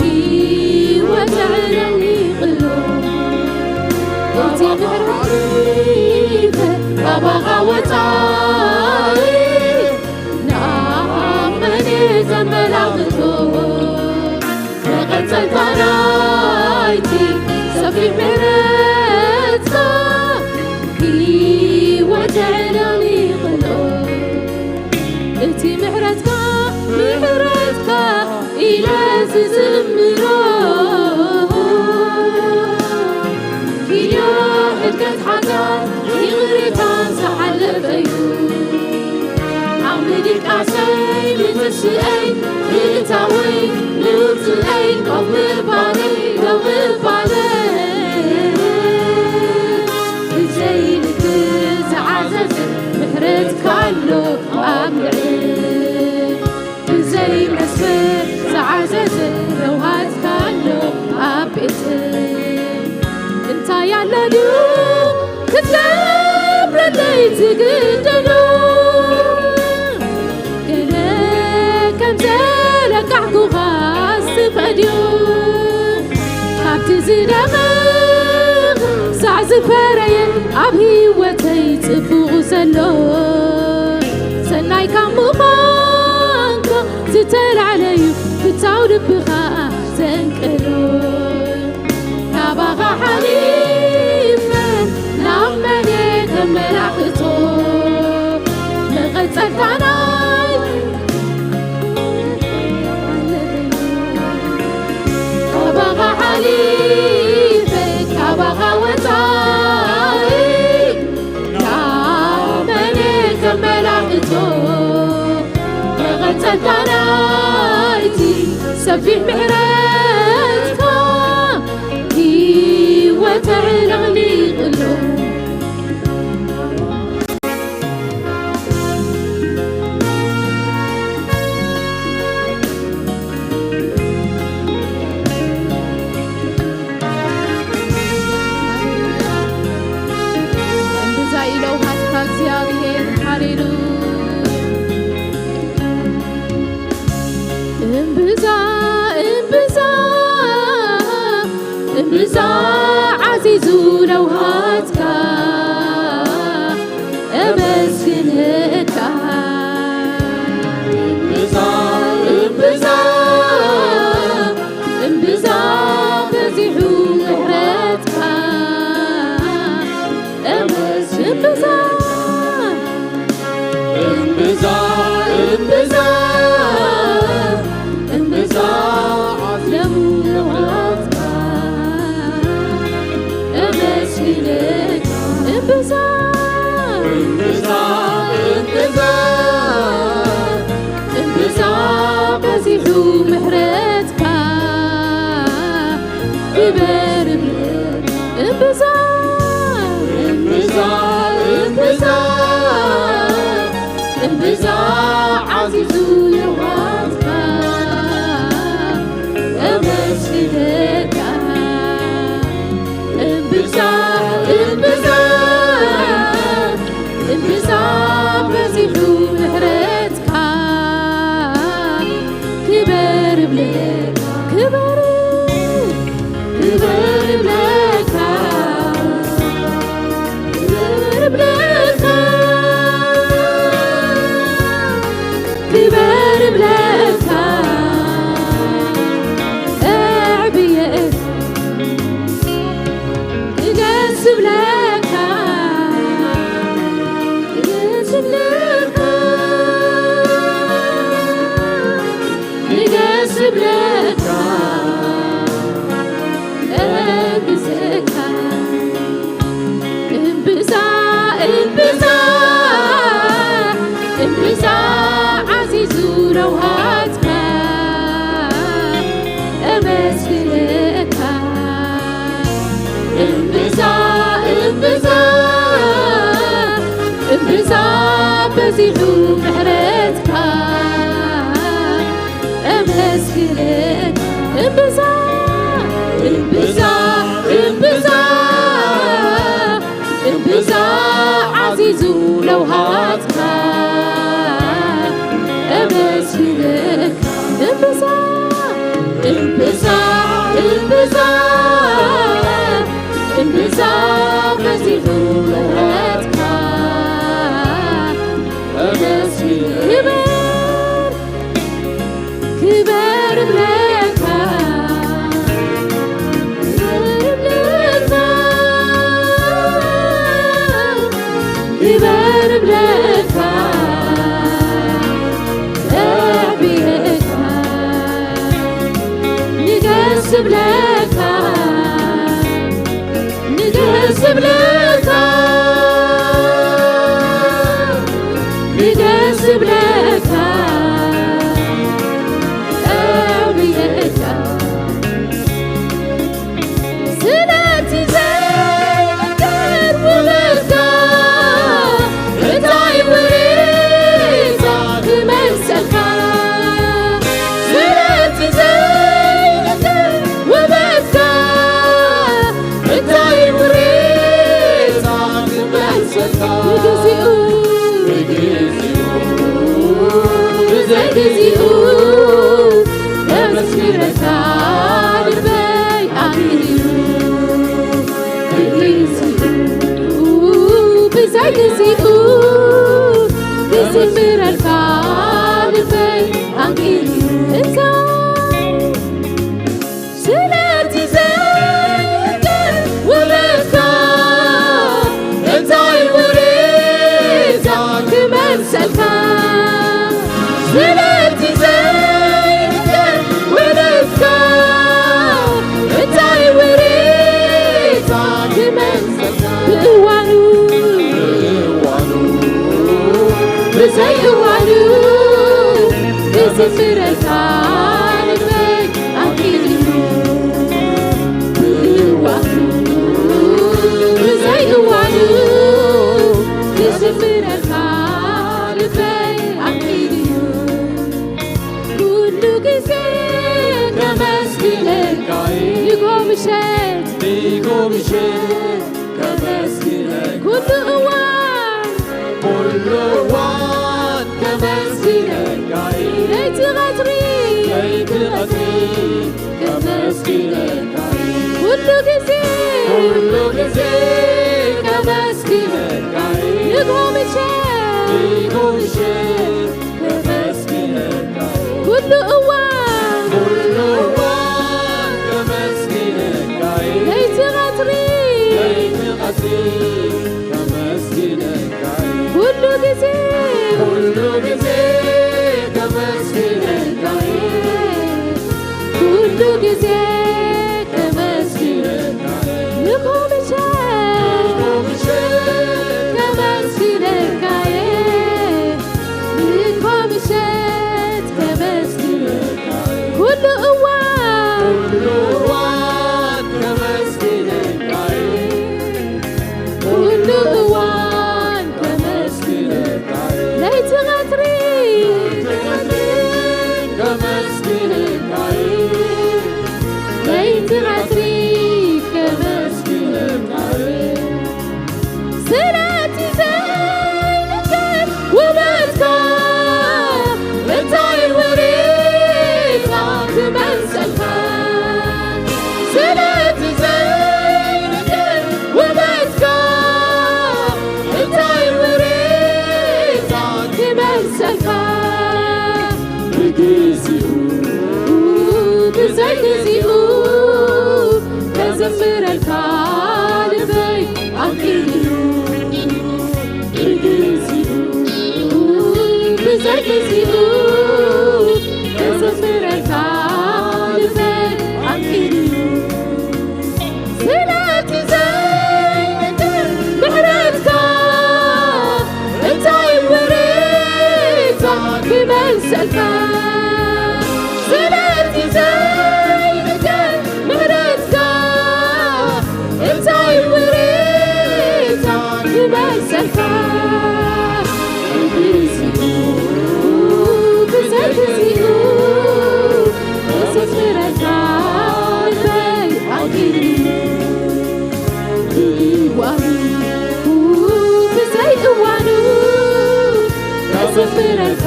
ህይወት የዕለሊቕሎ። እቲ ምሕረት ሓሊፈ ካባኻ ወፃኢ ናብ መን ዘመላኽቶ መቐጸልታ ናይቲ ሰፊሕ ምሕረትካ ህይወት የዕለሊቕሎ። እቲ ምሕረትካ ምሕረትካ ኢለ ዝዝምሮ ኪዳ ሕድገት ሓጢኣት ይቕሬታን ዝሓለፈ እዩ። ኣብ ምድቃሰይ ምትስእይ ምእታወይ ምውፅእይ ኮፍ ምባለይ ደው ምባለይ ብዘይልክ ዝዓዘዘ ምሕረትካ ኣሎ ኣብ ልዕሊ ብዘይ መስመር ዝዓዘዘ ለውሃትካ ኣሎ ኣብ ቤት እንታይ ኣሎ ድዩ ክትገብረለይ ትግደዶ ገለ ከም ዘለቃዕኩኻ ዝፈድዮ ካብቲ ዝደቐቕ ሳዕ ዝፈረየ ኣብ ህይወተይ ጽቡቕ ዘሎ ሰናይ ካብ ምዃንካ ዝተላዕለዩ ፍታው ልብኻ ዘንቀሎ ናባኻ ሓሊፈ ናብ መሬት ከመላኽቶ መቐጸልታ ናይ ካባኻ ሓሊፈ ካባኻ ወፃኢ ናብ መን ከመላኽቶ መቐጸልታ ናይቲ ሰፊሕ ምሕረትካ ህይወት ኣዕለቕሊቕሎ። እምብዛ ኢለውሃትካ እግዚኣብሔር፣ ሃሌሉያ። እምብዛ፣ እምብዛ፣ እምብዛ ዓዚዙ ለውሃትካ፣ እመስግነካ። እምብዛ፣ እምብዛ፣ እምብዛ በዚሑ ምሕረትካ፣ እምብዛ፣ እምብዛ፣ እምብዛ፣ እምብዛ ዓዚሙ ለውሃትካ፣ እመስግነካ። እምብዛ፣ እምብዛ፣ እምብዛ፣ እምብዛ በዚሑ ምሕረትካ፣ ክበር እምብዛ፣ እምብዛ፣ እምብዛ፣ እምብዛ ዓዚዙ ለውሃትካ፣ እመስግነካ። እምብዛ፣ እምብዛ፣ እምብዛ በዚሑ ምሕረትካ፣ ክበር እብለካ፣ ክበር፣ ክበር እብለካ፣ ክበር እብለካ፣ ክበር እብለካ፣ ኣዕብየ ንገስ እብለካ፣ ንገስ እብለካ፣ ንገስ እብለካ፣ እግዝእካ። እምብዛ፣ እምብዛ፣ እምብዛ ዓዚዙ ለውሃትካ፣ እመስግነካ። እምብዛ፣ እምብዛ፣ እምብዛ በዚሑ ምሕረትካ፣ እመስግነካ። ክበር እብለካ፣ እዕብየካ፣ ንገስ እብለካ፣ ንገስ እብለካ፣ ንገስ እብለካ፣ እዕብየካ። ስለቲ ዘይንገር ውበትካ፣ እንታይ ውሬታ ክመልሰልካ? ስለቲ ዘይንገር ውበትካ፣ እንታይ ውሬታ ክመልሰልካ? ብግዚኡ፣ ብግዚኡ፣ ብዘይ ግዚኡ፣ ከመስግነካ ልበይ ኣሚኑ። ብግዚኡ፣ ብዘይ ግዚኡ፣ ክዝምረልካ ልበይ ኣሚኑ። እንታይ ስለቲ ዘይንገር ውበትካ፣ እንታይ ውሬታ ክመልሰልካ? ስለቲ ዘይንገር ውበትካ፣ እንታይ ውሬታ ክመልሰልካ? ብእዋኑ፣ ብእዋኑ፣ ብዘይ እዋኑ፣ ክዝምረልካ ልበይ ኣኪሉ። ብእዋኑ፣ ብዘይ እዋኑ፣ ክዝምረልካ ልበይ ኣኪሉ። ኩሉ ግዜ ከመስግነካ፣ ንጎ ምሸት፣ ንጎ ምሸት ከመስግነካ፣ ኩሉ እዋን፣ ኩሉ እዋን ከመስግነካ፣ ለይቲ ቀትሪ፣ ለይቲ ቀትሪ ከመስግነካ፣ ኩሉ ግዜ፣ ኩሉ ግዜ ከመስግነካ፣ ንጎ ምሸት፣ ንጎ ምሸት ከመስግነካ፣ ኩሉ እዋን፣ ኩሉ እዋን ከመስግነካ፣ ለይቲ ቀትሪ፣ ለይቲ ቀትሪ ከመስግነካ፣ ኩሉ ግዜ፣ ኩሉ ግዜ ከመስግነካ፣ ኩሉ ግዜ ከመስግነካ፣ ንጎ ምሸት፣ ንጎ ምሸት ከመስግነካ፣ ንጎ ምሸት ከመስግነካ፣ ኩሉ እዋን፣ ኩሉ እዋን ከመስግነካ፣ ኩሉ እዋን ከመስግነካ፣ ለይቲ ቀትሪ፣ ለይቲ ቀትሪ ከመስግነካ፣ ለይቲ ቀትሪ ከመስግነካ፣ ስለቲ ዘይንገር ውበትካ፣ እንታይ ውሬታ ክመልሰልካ? ስለቲ ዘይንገር ውበትካ፣ እንታይ ውሬታ ክመልሰልካ? ብግዚኡ፣ ብዘይ ግዚኡ፣ ከዘምረልካ ልበይ ኣንቂሉ። ብግዚኡ፣ ብዘይ ግዚኡ፣ ከዘምረልካ ልበይ ኣንቂሉ። ስለቲ ዘይንገር ምሕረትካ፣ እንታይ ውሬታ ክመልሰልካ? ስለቲ ዘይንገር ምሕረትካ፣ እንታይ ውሬታ ክመልሰልካ? ብግዚኡ፣ ብዘይ ግዚኡ፣ ከዘምረልካ ልበይ ኣንቂሉ። ብእዋኑ፣ ብዘይ እዋኑ፣ ከዘምረልካ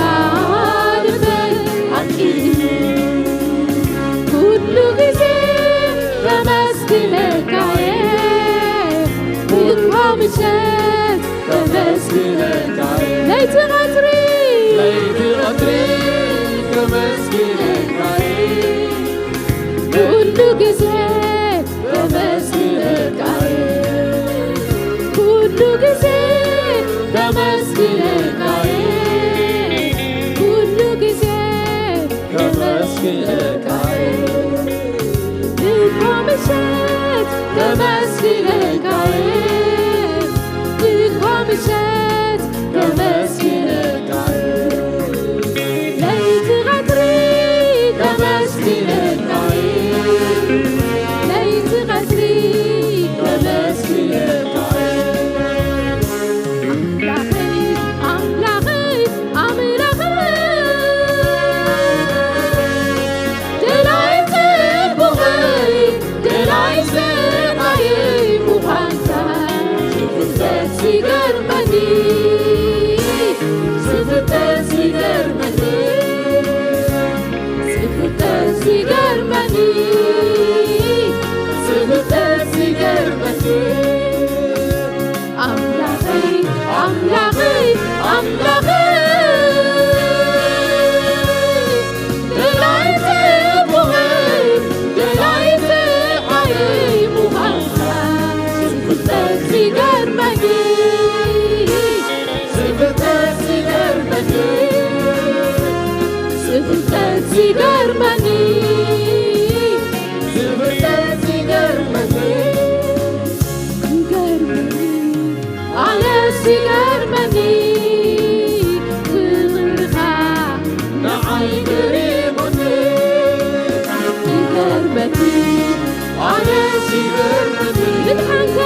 ልበይ ኣንቂሉ። ኩሉ ግዜ ከመስግነካ እየ፣ እኳ ምሸት ከመስግነካ እየ፣ ለይቲ ቀትሪ፣ ለይቲ ቀትሪ ከመስግነካ እየ፣ ኩሉ ግዜ ከመስግነካ እየ፣ ኩሉ ግዜ ከመስግነካ እየ ኩሉ ግዜ ከመስግነካ እየ። እኳ ምሸት ከመስግነካ እየ። እኳ ምሸት ከመስግነካ እየ። ለይቲ ቀትሪ ከመስግነካ እየ። ለይቲ ቀትሪ ከመስግነካ እየ። ኣምላኸይ ኣምላኸይ ኣምላኸይ ደላይ ጽቡቐይ ደላይ ስቓየይ ምዃንካ ዝፍለጥ ይገርመኒ ዝፍለጥ ይገርመኒ ዝፍለጥ ይገርመኒ ዝፍለጥ ይገርመኒ ኣምላኸይ ኣምላኸይ ኣምላኸይ ደላይ ጽቡቐይ ደላይ ስቓየይ ምዃንካ ዝፍለጥ ይገርመኒ ዝፍለጥ ይገርመኒ ዝፍለጥ ይገርመኒ ዝፍለጥ ይገርመኒ ይገርመኒ ኣነስ ይገርመኒ ፍቕርኻ ንዓይ ገሪሙኒ ይገርመኒ ኣነስ ይገርመኒ ብርሃንካ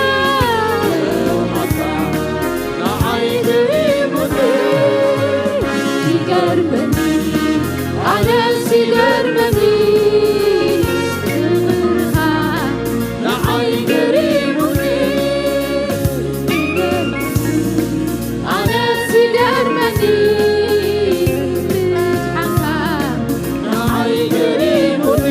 ንዓይ ገሪሙኒ ይገርመኒ ኣነስ ይገርመኒ ፍቕርኻ ንዓይ ገሪሙኒ ኣነስ ይገርመኒ ብርሃንካ ንዓይ ገሪሙኒ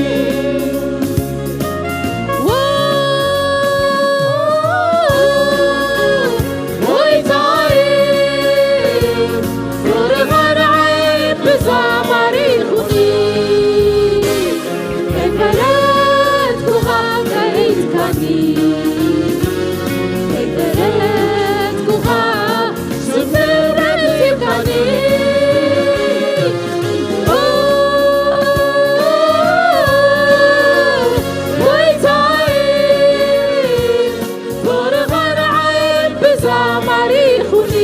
ጎይታየ ፍቕርኻ ንዓይ ብዛ ባሪኹኒ ከይፈለጥኩኻ ፈሊጥካኒ ከይፈለጥኩኻ ስፍራ ሂብካኒ ጎይታየ ፍቕርኻ ንዓይ ብዛ ማሪኹኒ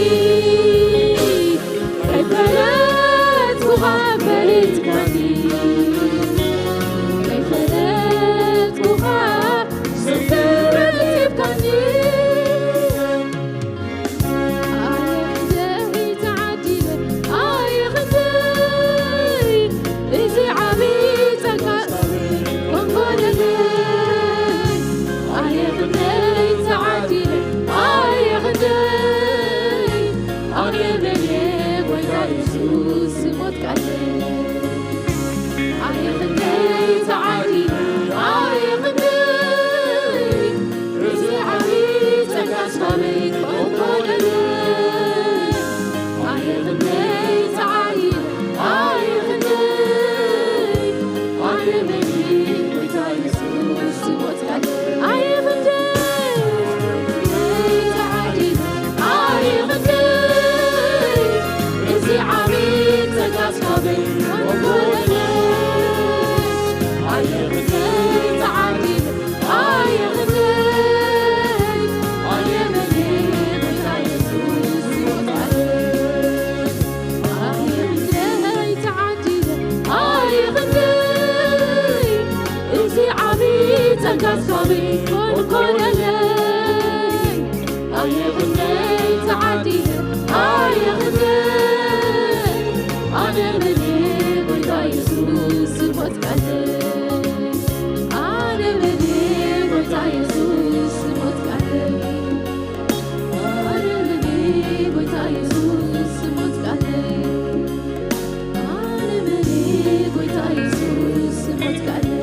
ከይፈለጥኩኻ ፈሊጥካኒ ከይፈለጥኩኻ ስፍራ ሂብካኒ ኣየ ክንደይ ተዓዲለ ኣየ ክንደይ እዚ ዓብዪ ጸጋ ኣየ ክንደይ ተዓዲለ ኣየ ክንደይ ኣነ መን እየ ጎይታ የሱስ ዝሞትካለይ ኣየ ክንደይ ተዓዲለ ኣየ ክንደይ እዚ ዓብዪ ጸጋ ስኻበይ ኮንኮለለይ ኣየ ክንደይ ተዓዲለ ኣየ ክንደይ ኣየ መን እየ ጎይታ የሱስ ዝሞትካለይ ኣየ ክንደይ ተዓዲለ ኣየ ክንደይ እዚ ዓብዪ ጸጋ ስኻበይ ኮንኮለለይ ኣየ ክንደይ ተዓዲለ ኣየ ክንደይ ኣየ መን እየ ጎይታ የሱስ ዝሞትካለይ ኣየ ክንደይ ተዓዲለ ኣየ ክንደይ እዚ ዓብዪ ጸጋ ስኻበይ ኮንኮለለይ ኣየ ክንደይ ተዓዲለ ኣየ ክንደይ ኣነ መን እየ ጎይታ የሱስ ዝሞትካለይ ኣነ መን እየ ጎይታ የሱስ ዝሞትካለይ ኣነ መን እየ ጎይታ የሱስ ዝሞትካለይ ኣነ መን እየ ጎይታ የሱስ ዝሞትካለይ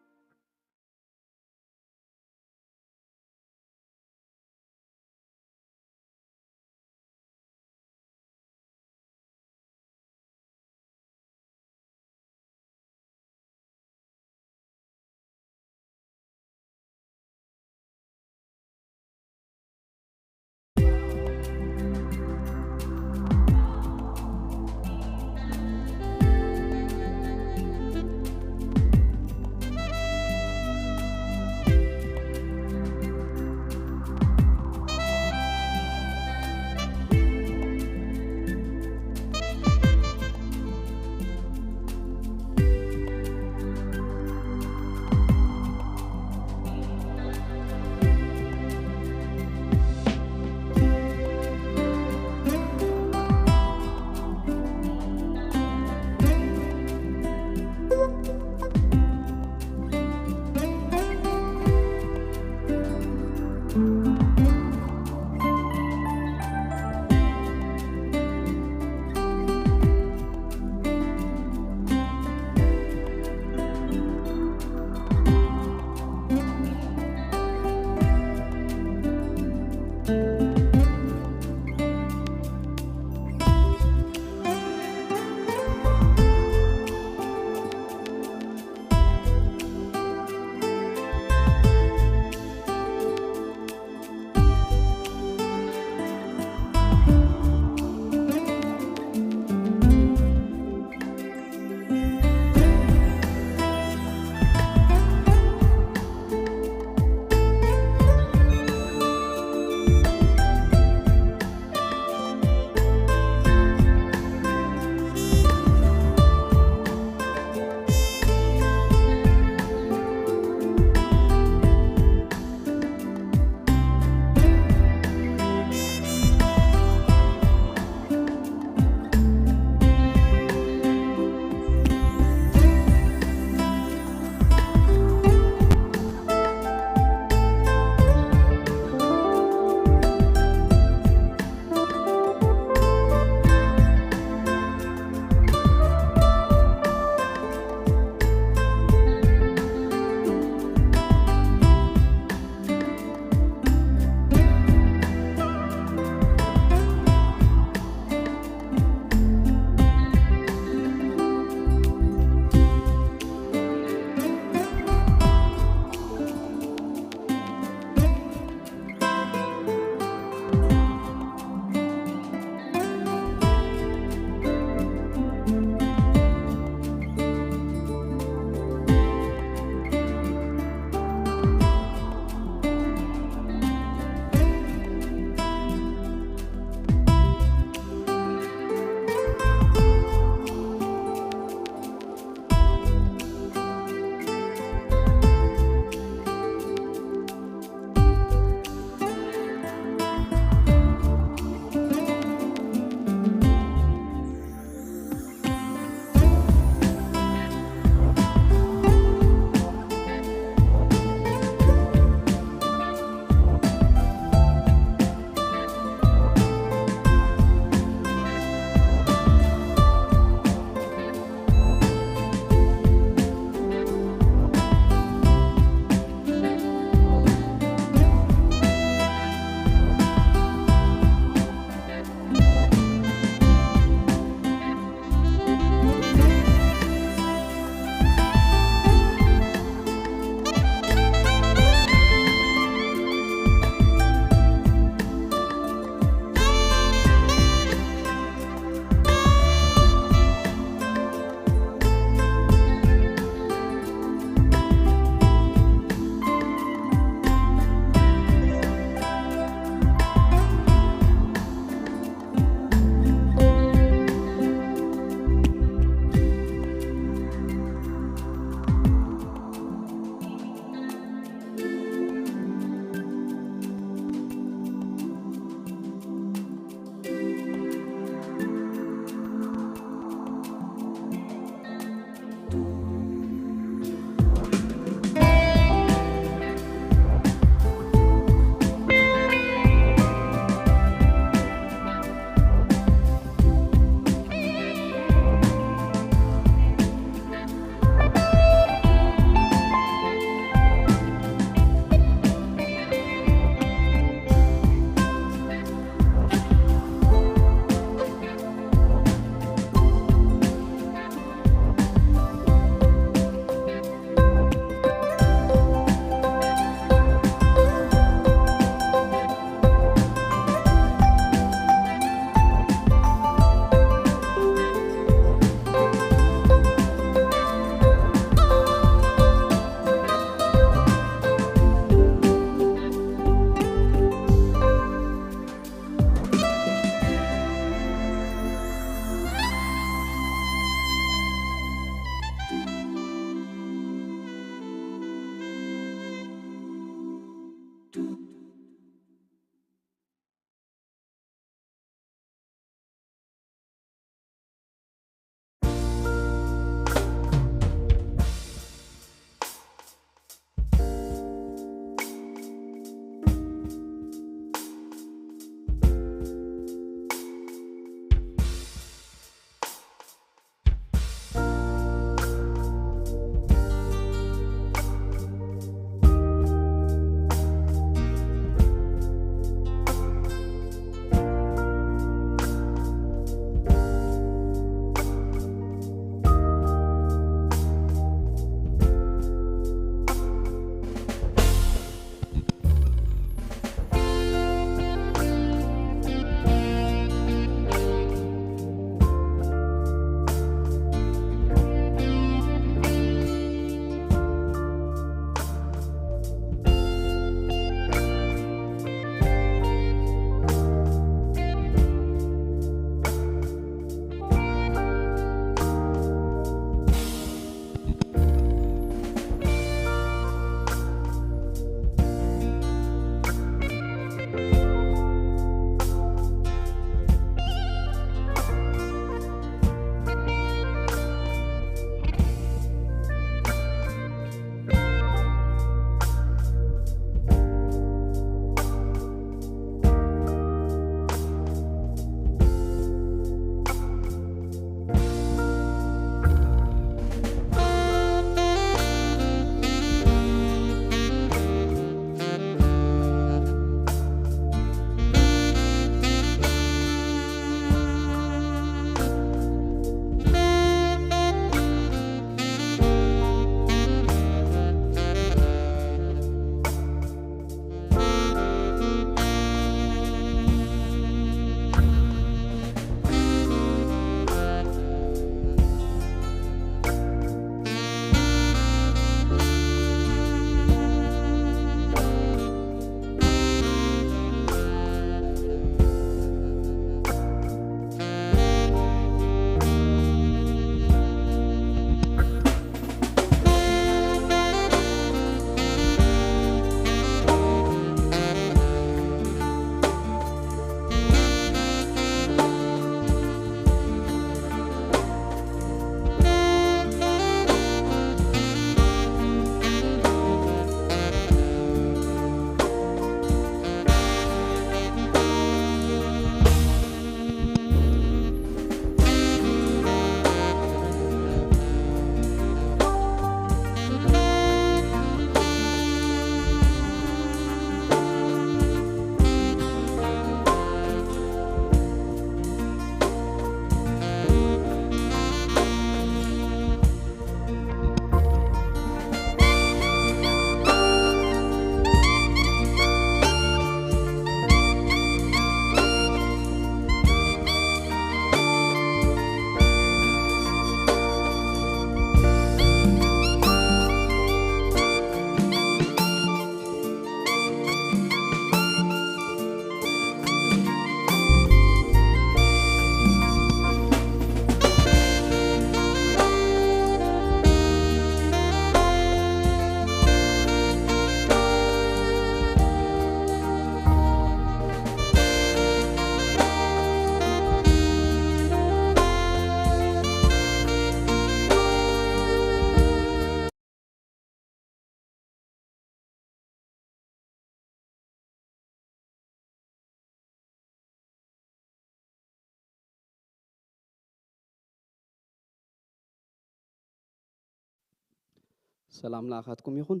ሰላም ንኣኻትኩም ይኹን።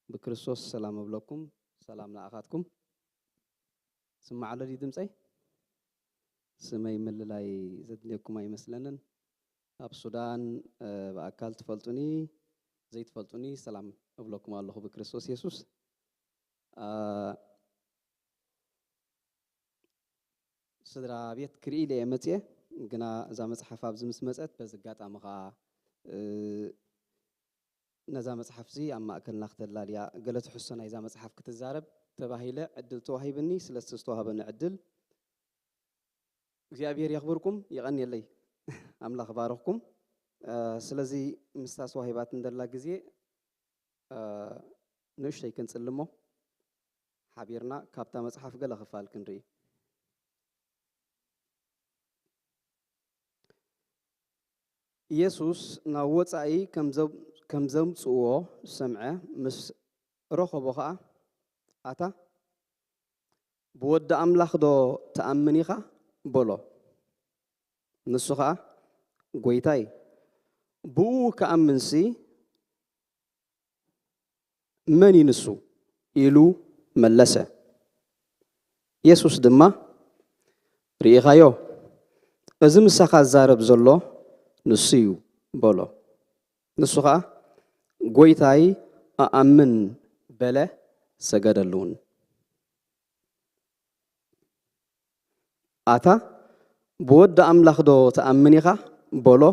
ብክርስቶስ ሰላም እብለኩም። ሰላም ንኣኻትኩም። ስማዕ ኣሎ ድዩ ድምፀይ? ስመይ ምልላይ ዘድልየኩም ኣይመስለንን። ኣብ ሱዳን፣ እ፣ ብኣካል ትፈልጡኒ ዘይትፈልጡኒ ሰላም እብለኩም ኣለኹ ብክርስቶስ የሱስ። እ፣ ስድራ ቤት ክርኢ ኢለ እየ መፅየ፣ ግና እዛ መፅሓፍ ኣብዚ ምስ መፀት በዚ ኣጋጣሚ ኸዓ፣ እ፣ ነዛ መፅሓፍ እዚ ኣብ ማእከልና ክተላልያ፣ ገለ ትሕዝቶ ናይዛ መፅሓፍ ክትዛረብ ተባሂለ ዕድል ተዋሂብኒ። ስለዚ ዝተዋህበኒ ዕድል እግዚኣብሔር የኽብርኩም፣ የቐንየለይ። ኣምላኽ ባረኽኩም። እ፣ ስለዚ ምስታ ተዋሂባትኒ ዘላ ግዜ፣ እ፣ ንእሽተይ ክንጽሊ እሞ ሓቢርና ካብታ መጽሓፍ ገለ ክፋል ክንርኢ። ኢየሱስ ናብ ወጻኢ ከም ዘም-፣ ከም ዘምጽእዎ ሰምዐ፣ ምስ ረኸቦ ኸኣ፣ ኣታ ብወዲ ኣምላኽ ዶ ትኣምን ኢኻ? በሎ። ንሱ ኸኣ፣ ጐይታይ፣ ብእኡ ክኣምንሲ መን እዩ ንሱ? ኢሉ መለሰ። የሱስ ድማ፣ ርኢኻዮ፣ እዚ ምሳኻ ዝዛረብ ዘሎ ንሱ እዩ፣ በሎ። ንሱ ኸኣ፣ ጐይታይ፣ እኣምን፣ በለ፣ ሰገደሉን። ኣታ ብወዲ ኣምላኽ ዶ ትኣምን ኢኻ? በሎ።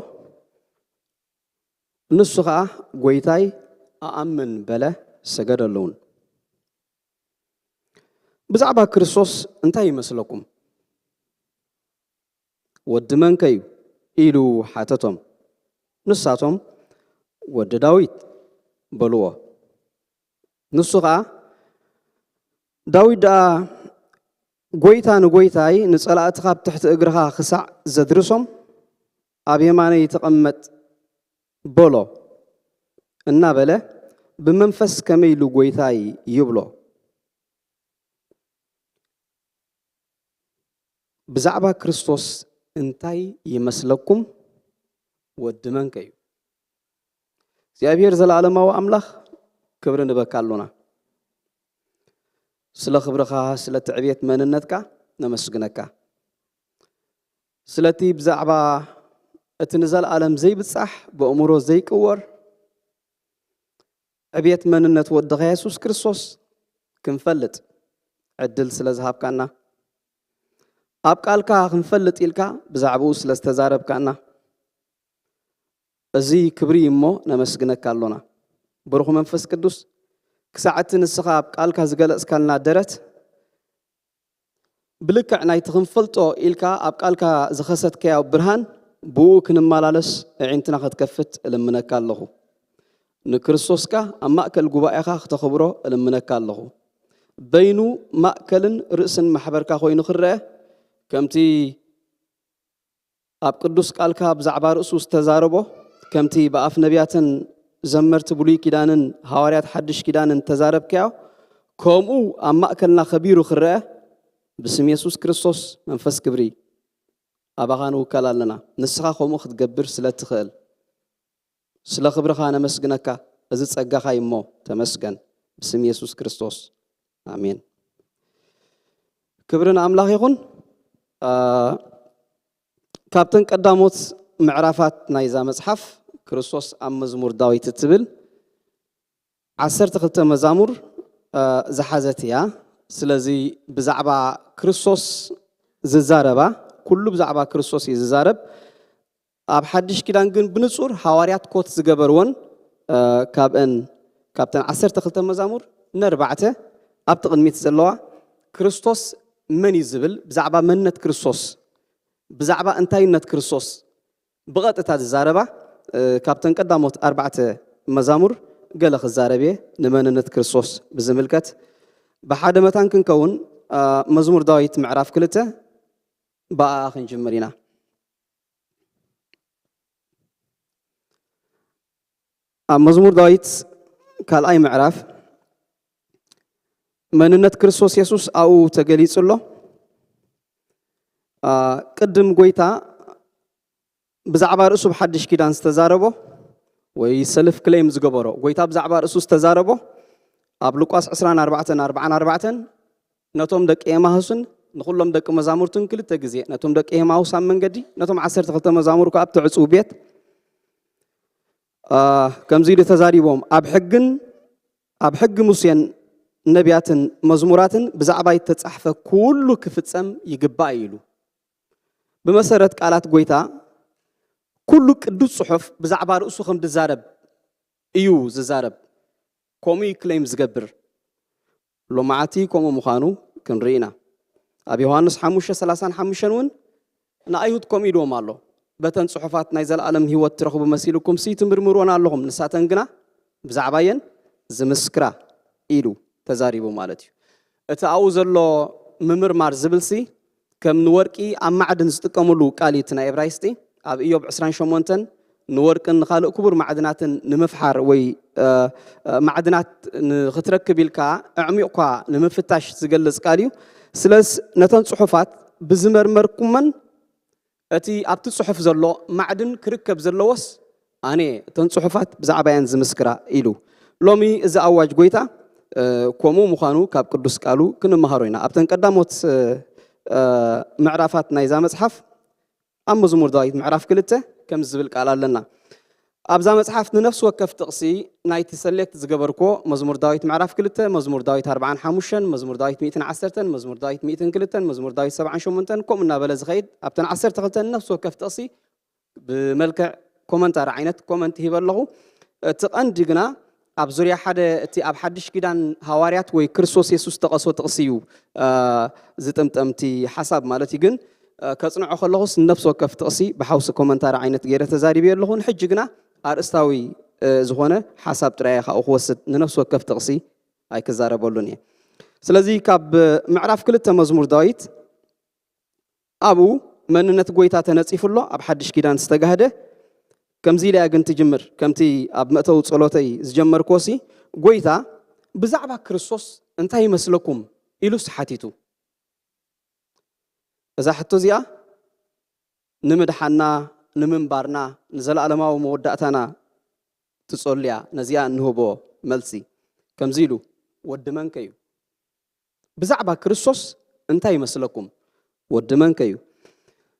ንሱ ኸኣ፣ ጐይታይ፣ እኣምን፣ በለ፣ ሰገደሉን። ብዛዕባ ክርስቶስ እንታይ ይመስለኩም? ወዲ መንከ እዩ? ኢሉ ሓተቶም። ንሳቶም፣ ወዲ ዳዊት፣ በልዎ። ንሱ ኸኣ፣ ዳዊት ደኣ፣ ጐይታ ንጐይታይ፣ ንጸላእትኻ ኣብ ትሕቲ እግርኻ ክሳዕ ዘድርሶም፣ ኣብ የማነይ ተቐመጥ፣ በሎ፣ እናበለ፣ ብመንፈስ ከመይ ኢሉ ጐይታይ ይብሎ? ብዛዕባ ክርስቶስ እንታይ ይመስለኩም? ወዲ መንከ እዩ? እግዚኣብሔር ዘለዓለማዊ ኣምላኽ፣ ክብሪ ንበካ ኣሎና። ስለ ክብርኻ፣ ስለቲ ዕቤት መንነትካ ነመስግነካ። ስለቲ ብዛዕባ እቲ ንዘለዓለም ዘይብጻሕ፣ ብእምሮ ዘይቅወር ዕቤት መንነት ወድኻ የሱስ ክርስቶስ ክንፈልጥ ዕድል ስለ ዝሃብካና፣ ኣብ ቃልካ ክንፈልጥ ኢልካ ብዛዕባኡ ስለ ዝተዛረብካና፣ እዚ ክብሪ እዩ እሞ ነመስግነካ ኣሎና። ብሩኽ መንፈስ ቅዱስ፣ ክሳዕ እቲ ንስኻ ኣብ ቃልካ ዝገለጽካልና ደረት፣ ብልክዕ ናይቲ ክንፈልጦ ኢልካ ኣብ ቃልካ ዝኸሰትካዮ ብርሃን፣ ብኡ ክንመላለስ ኣዒንትና ክትከፍት እልምነካ ኣለኹ። ንክርስቶስካ ኣብ ማእከል ጉባኤኻ ክተኽብሮ እልምነካ ኣለኹ። በይኑ ማእከልን ርእስን ማሕበርካ ኮይኑ ክረአ፣ ከምቲ ኣብ ቅዱስ ቃልካ ብዛዕባ ርእሱ ዝተዛረቦ፣ ከምቲ ብኣፍ ነቢያትን ዘመርቲ ብሉይ ኪዳንን ሃዋርያት ሓድሽ ኪዳንን ተዛረብካዮ፣ ከምኡ ኣብ ማእከልና ከቢሩ ክረአ፣ ብስም የሱስ ክርስቶስ መንፈስ ክብሪ ኣባኻ ንውከል ኣለና። ንስኻ ከምኡ ክትገብር ስለ እትኽእል፣ ስለ ክብርኻ ነመስግነካ። እዚ ጸጋኻ እዩ እሞ ተመስገን። ብስም የሱስ ክርስቶስ፣ ኣሜን። ክብሪ ንኣምላኽ ይኹን። ኣ፣ ካብተን ቀዳሞት ምዕራፋት ናይዛ መጽሓፍ፣ ክርስቶስ ኣብ መዝሙር ዳዊት እትብል ዓሰርተ ክልተ መዛሙር፣ እ፣ ዝሓዘት እያ። ስለዚ ብዛዕባ ክርስቶስ ዝዛረባ፣ ኩሉ ብዛዕባ ክርስቶስ እዩ ዝዛረብ። ኣብ ሓድሽ ኪዳን ግን ብንጹር ሃዋርያት ኮት ዝገበርወን፣ እ፣ ካብአን፣ ካብተን ዓሰርተ ክልተ መዛሙር ነርባዕተ ኣብቲ ቅድሚት ዘለዋ ክርስቶስ መን እዩ ዝብል፣ ብዛዕባ መንነት ክርስቶስ፣ ብዛዕባ እንታይነት ክርስቶስ ብቐጥታ ዝዛረባ፣ እ፣ ካብተን ቀዳሞት ኣርባዕተ መዛሙር ገለ ክዛረብ እየ፣ ንመንነት ክርስቶስ ብዝምልከት። ብሓደ መታን ክንከውን፣ እ፣ መዝሙር ዳዊት ምዕራፍ ክልተ ብኣኣ ክንጅምር ኢና። ኣብ መዝሙር ዳዊት ካልኣይ ምዕራፍ መንነት ክርስቶስ የሱስ ኣብኡ ተገሊጹ ኣሎ። ኣ፣ ቅድም ጐይታ ብዛዕባ ርእሱ ብሓድሽ ኪዳን ዝተዛረቦ፣ ወይ ሰልፍ ክሌም ዝገበሮ ጎይታ ብዛዕባ ርእሱ ዝተዛረቦ ኣብ ሉቃስ ዕስራን ኣርባዕተን ኣርባዓን ኣርባዕተን ነቶም ደቂ ኤማሁስን ንኹሎም ደቂ መዛሙርቱን ክልተ ግዜ ነቶም ደቂ ኤማሁስ ኣብ መንገዲ ነቶም ዓሰርተ ክልተ መዛሙር ከኣ ኣብቲ ዕጹው ቤት ከምዚ ኢሉ ተዛሪቦም ኣብ ሕግን ኣብ ሕጊ ሙሴን ነቢያትን መዝሙራትን ብዛዕባ ይተጻሕፈ ኩሉ ክፍጸም ይግባእ ኢሉ። ብመሰረት ቃላት ጎይታ ኩሉ ቅዱስ ጽሑፍ ብዛዕባ ርእሱ ከም ዝዛረብ እዩ ዝዛረብ። ከምኡ እዩ ክሌም ዝገብር። ሎማዓቲ ከምኡ ምዃኑ ክንርኢ ኢና። ኣብ ዮሃንስ ሓሙሽተ ሰላሳን ሓሙሽተን እውን ንኣይሁድ ከምኡ ኢልዎም ኣሎ። በተን ጽሑፋት ናይ ዘለኣለም ህይወት ትረኽቡ መሲልኩም ሲ ትምርምርወን ኣለኹም፣ ንሳተን ግና ብዛዕባየን ዝምስክራ ኢሉ ተዛሪቡ ማለት እዩ። እቲ ኣብኡ ዘሎ ምምርማር ዝብል ሲ ከም ንወርቂ ኣብ ማዕድን ዝጥቀምሉ ቃል እዩ እቲ ናይ እብራይስጢ። ኣብ ኢዮብ ዕስራን ሸሞንተን ንወርቅን ንኻልእ ክቡር ማዕድናትን ንምፍሓር ወይ ማዕድናት ንኽትረክብ ኢልካ ኣዕሚቑካ ንምፍታሽ ዝገልጽ ቃል እዩ። ስለስ ነተን ጽሑፋት ብዝመርመርኩመን እቲ ኣብቲ ጽሑፍ ዘሎ ማዕድን ክርከብ ዘለዎስ ኣነ እተን ጽሑፋት ብዛዕባየን ዝምስክራ ኢሉ። ሎሚ እዚ ኣዋጅ ጎይታ ከምኡ ምዃኑ ካብ ቅዱስ ቃሉ ክንመሃሮ ኢና። ኣብተን ቀዳሞት ምዕራፋት ናይዛ መጽሓፍ ኣብ መዝሙር ዳዊት ምዕራፍ ክልተ ከምዚ ዝብል ቃል ኣለና። ኣብዛ መጽሓፍ ንነፍሲ ወከፍ ጥቕሲ ናይቲ ሰሌክት ዝገበርኮ መዝሙር ዳዊት ምዕራፍ ክልተ፣ መዝሙር ዳዊት ኣርባዓን ሓሙሽተን፣ መዝሙር ዳዊት ሚእትን ዓሰርተን፣ መዝሙር ዳዊት ሚእትን ክልተን፣ መዝሙር ዳዊት ሰብዓን ሸሞንተን ከምኡ እናበለ ዝኸይድ ኣብተን ዓሰርተ ክልተ ንነፍሲ ወከፍ ጥቕሲ ብመልክዕ ኮመንታሪ ዓይነት ኮመንት ሂበ ኣለኹ። እቲ ቀንዲ ግና ኣብ ዙርያ ሓደ እቲ ኣብ ሓድሽ ኪዳን ሃዋርያት ወይ ክርስቶስ የሱስ ተቐሶ ጥቕሲ እዩ ዝጥምጠምቲ ሓሳብ ማለት እዩ። ግን ከጽንዖ ከለኹስ ንነፍሲ ወከፍ ጥቕሲ ብሓውሲ ኮመንታሪ ዓይነት ገይረ ተዛሪበ ኣለኹ። ንሕጂ ግና ኣርእስታዊ ዝኾነ ሓሳብ ጥራይ ካብኡ ክወስድ ንነፍሲ ወከፍ ጥቕሲ ኣይክዛረበሉን እየ። ስለዚ ካብ ምዕራፍ ክልተ መዝሙር ዳዊት ኣብኡ መንነት ጎይታ ተነጺፉ ኣሎ፣ ኣብ ሓድሽ ኪዳን ዝተጋህደ። ከምዚ ኢላ እያ ግን ትጅምር፣ ከምቲ ኣብ መእተዊ ጸሎተይ ዝጀመርክዎ ሲ፣ ጎይታ ብዛዕባ ክርስቶስ እንታይ ይመስለኩም ኢሉስ ሓቲቱ። እዛ ሕቶ እዚኣ ንምድሓና፣ ንምንባርና፣ ንዘለኣለማዊ መወዳእታና ትጸሉ እያ። ነዚኣ እንህቦ መልሲ ከምዚ ኢሉ፣ ወዲ መንከ እዩ? ብዛዕባ ክርስቶስ እንታይ ይመስለኩም? ወዲ መንከ እዩ?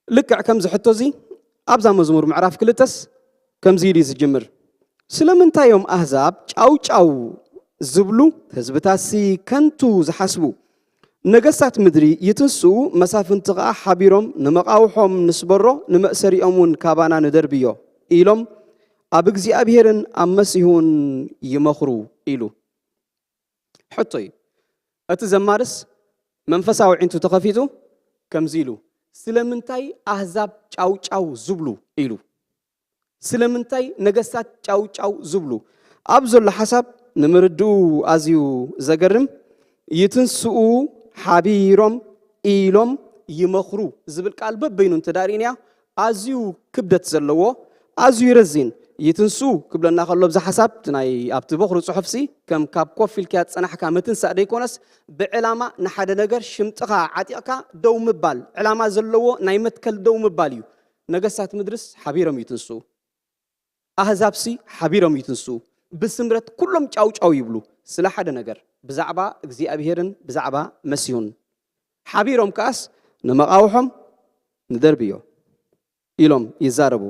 ልክዕ ከምዚ ሕቶ እዚ ኣብዛ መዝሙር ምዕራፍ ክልተስ ከምዚ ኢሉ እዩ ዝጅምር። ስለምንታይ እዮም ኣህዛብ ጫው ጫው ዝብሉ፣ ህዝብታትሲ ከንቱ ዝሓስቡ? ነገስታት ምድሪ ይትንስኡ፣ መሳፍንቲ ኸኣ ሓቢሮም፣ ንመቓውሖም ንስበሮ፣ ንመእሰሪኦም እውን ካባና ንደርብዮ ኢሎም ኣብ እግዚኣብሄርን ኣብ መሲሁን ይመኽሩ ኢሉ። ሕቶ እዩ። እቲ ዘማርስ መንፈሳዊ ዒንቱ ተኸፊቱ ከምዚ ኢሉ፣ ስለምንታይ ኣህዛብ ጫው ጫው ዝብሉ ኢሉ። ስለምንታይ ነገስታት ጫው ጫው ዝብሉ? ኣብ ዘሎ ሓሳብ ንምርድኡ ኣዝዩ ዘገርም፣ ይትንስኡ፣ ሓቢሮም፣ ኢሎም፣ ይመኽሩ ዝብል ቃል በበይኑ እንተ ደኣ ርኢናዮ ኣዝዩ ክብደት ዘለዎ፣ ኣዝዩ ረዚን። ይትንስኡ ክብለና ከሎ ብዚ ሓሳብ እቲ ናይ ኣብቲ በኹሪ ጽሑፍሲ ከም ካብ ኮፍ ኢልካ ዝጸናሕካ ምትንሳእ ደይኮነስ ብዕላማ ንሓደ ነገር ሽምጥኻ ዓጢቕካ ደው ምባል፣ ዕላማ ዘለዎ ናይ መትከል ደው ምባል እዩ። ነገስታት ምድርስ ሓቢሮም ይትንስኡ። ኣህዛብሲ ሓቢሮም ይትንስኡ። ብስምረት ኩሎም ጫው ጫው ይብሉ። ስለ ሓደ ነገር፣ ብዛዕባ እግዚኣብሄርን ብዛዕባ መሲሁን። ሓቢሮም ከኣስ ንመቓውሖም ንደርብዮ ኢሎም ይዛረቡ።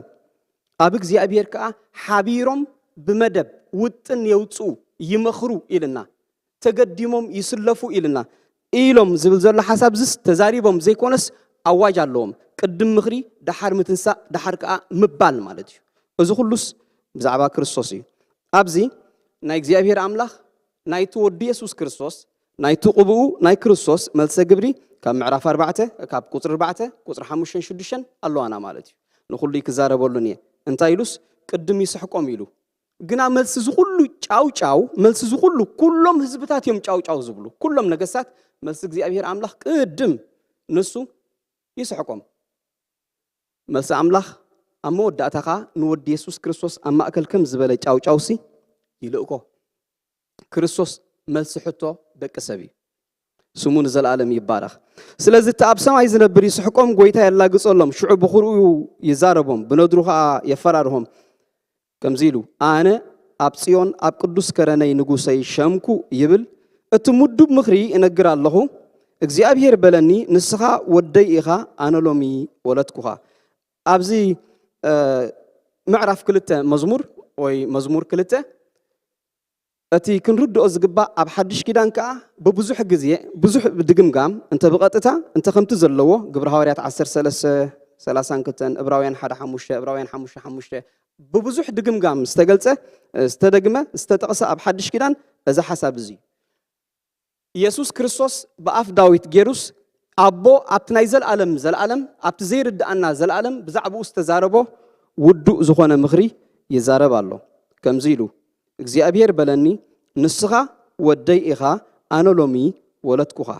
ኣብ እግዚኣብሄር ከኣ ሓቢሮም ብመደብ ውጥን የውጽኡ፣ ይመኽሩ ኢልና። ተገዲሞም ይስለፉ ኢልና። ኢሎም ዝብል ዘሎ ሓሳብ ዝስ ተዛሪቦም ዘይኮነስ ኣዋጅ ኣለዎም። ቅድም ምኽሪ፣ ደሓር ምትንሳእ፣ ደሓር ከኣ ምባል ማለት እዩ። እዚ ኩሉስ ብዛዕባ ክርስቶስ እዩ። ኣብዚ ናይ እግዚኣብሄር ኣምላኽ ናይቲ ወዲ የሱስ ክርስቶስ ናይቲ ቅብኡ ናይ ክርስቶስ መልሰ ግብሪ ካብ ምዕራፍ ኣርባዕተ ካብ ቁጽሪ ኣርባዕተ ቁጽሪ ሓሙሽተን ሽዱሽተን ኣለዋና ማለት እዩ። ንኹሉ ክዛረበሉን እየ። እንታይ ኢሉስ ቅድም ይስሕቆም ኢሉ። ግና መልሲ ዝኹሉ ጫው ጫው፣ መልሲ ዝኹሉ ኩሎም ህዝብታት እዮም ጫው ጫው ዝብሉ። ኩሎም ነገስታት መልሲ እግዚኣብሄር ኣምላኽ ቅድም ንሱ ይስሕቆም። መልሲ ኣምላኽ ኣብ መወዳእታ ኸኣ ንወዲ የሱስ ክርስቶስ ኣብ ማእከል ከም ዝበለ ጫው ጫውሲ ይልእኮ። ክርስቶስ መልሲ ሕቶ ደቂ ሰብ እዩ። ስሙ ንዘለኣለም ይባረኽ። ስለዚ እቲ ኣብ ሰማይ ዝነብር ይስሕቆም፣ ጎይታ የላግጸሎም፣ ሽዑ ብኹርኡ ይዛረቦም፣ ብነድሩ ኸኣ የፈራርሆም። ከምዚ ኢሉ፣ ኣነ ኣብ ጽዮን ኣብ ቅዱስ ከረነይ ንጉሰይ ሸምኩ ይብል። እቲ ምዱብ ምኽሪ እነግር ኣለኹ። እግዚኣብሔር በለኒ፣ ንስኻ ወደይ ኢኻ፣ ኣነ ሎሚ ወለድኩኻ። ኣብዚ ምዕራፍ ክልተ መዝሙር ወይ መዝሙር ክልተ እቲ ክንርድኦ ዝግባእ ኣብ ሓድሽ ኪዳን ከኣ ብብዙሕ ግዜ ብዙሕ ድግምጋም እንተ ብቐጥታ እንተ ከምቲ ዘለዎ ግብረ ሃዋርያት ዓሰርተ ሰለስተ ሰላሳን ክልተን እብራውያን ሓደ ሓሙሽተ እብራውያን ሓሙሽተ ሓሙሽተ ብብዙሕ ድግምጋም ዝተገልጸ ዝተደግመ ዝተጠቕሰ ኣብ ሓድሽ ኪዳን እዚ ሓሳብ እዚ ኢየሱስ ክርስቶስ ብኣፍ ዳዊት ጌሩስ ኣቦ ኣብቲ ናይ ዘለኣለም ዘለኣለም ኣብቲ ዘይርድኣና ዘለኣለም ብዛዕባኡ ዝተዛረቦ ውዱእ ዝኾነ ምኽሪ ይዛረብ ኣሎ። ከምዚ ኢሉ እግዚኣብሔር በለኒ፣ ንስኻ ወደይ ኢኻ፣ ኣነ ሎሚ ወለድኩኻ።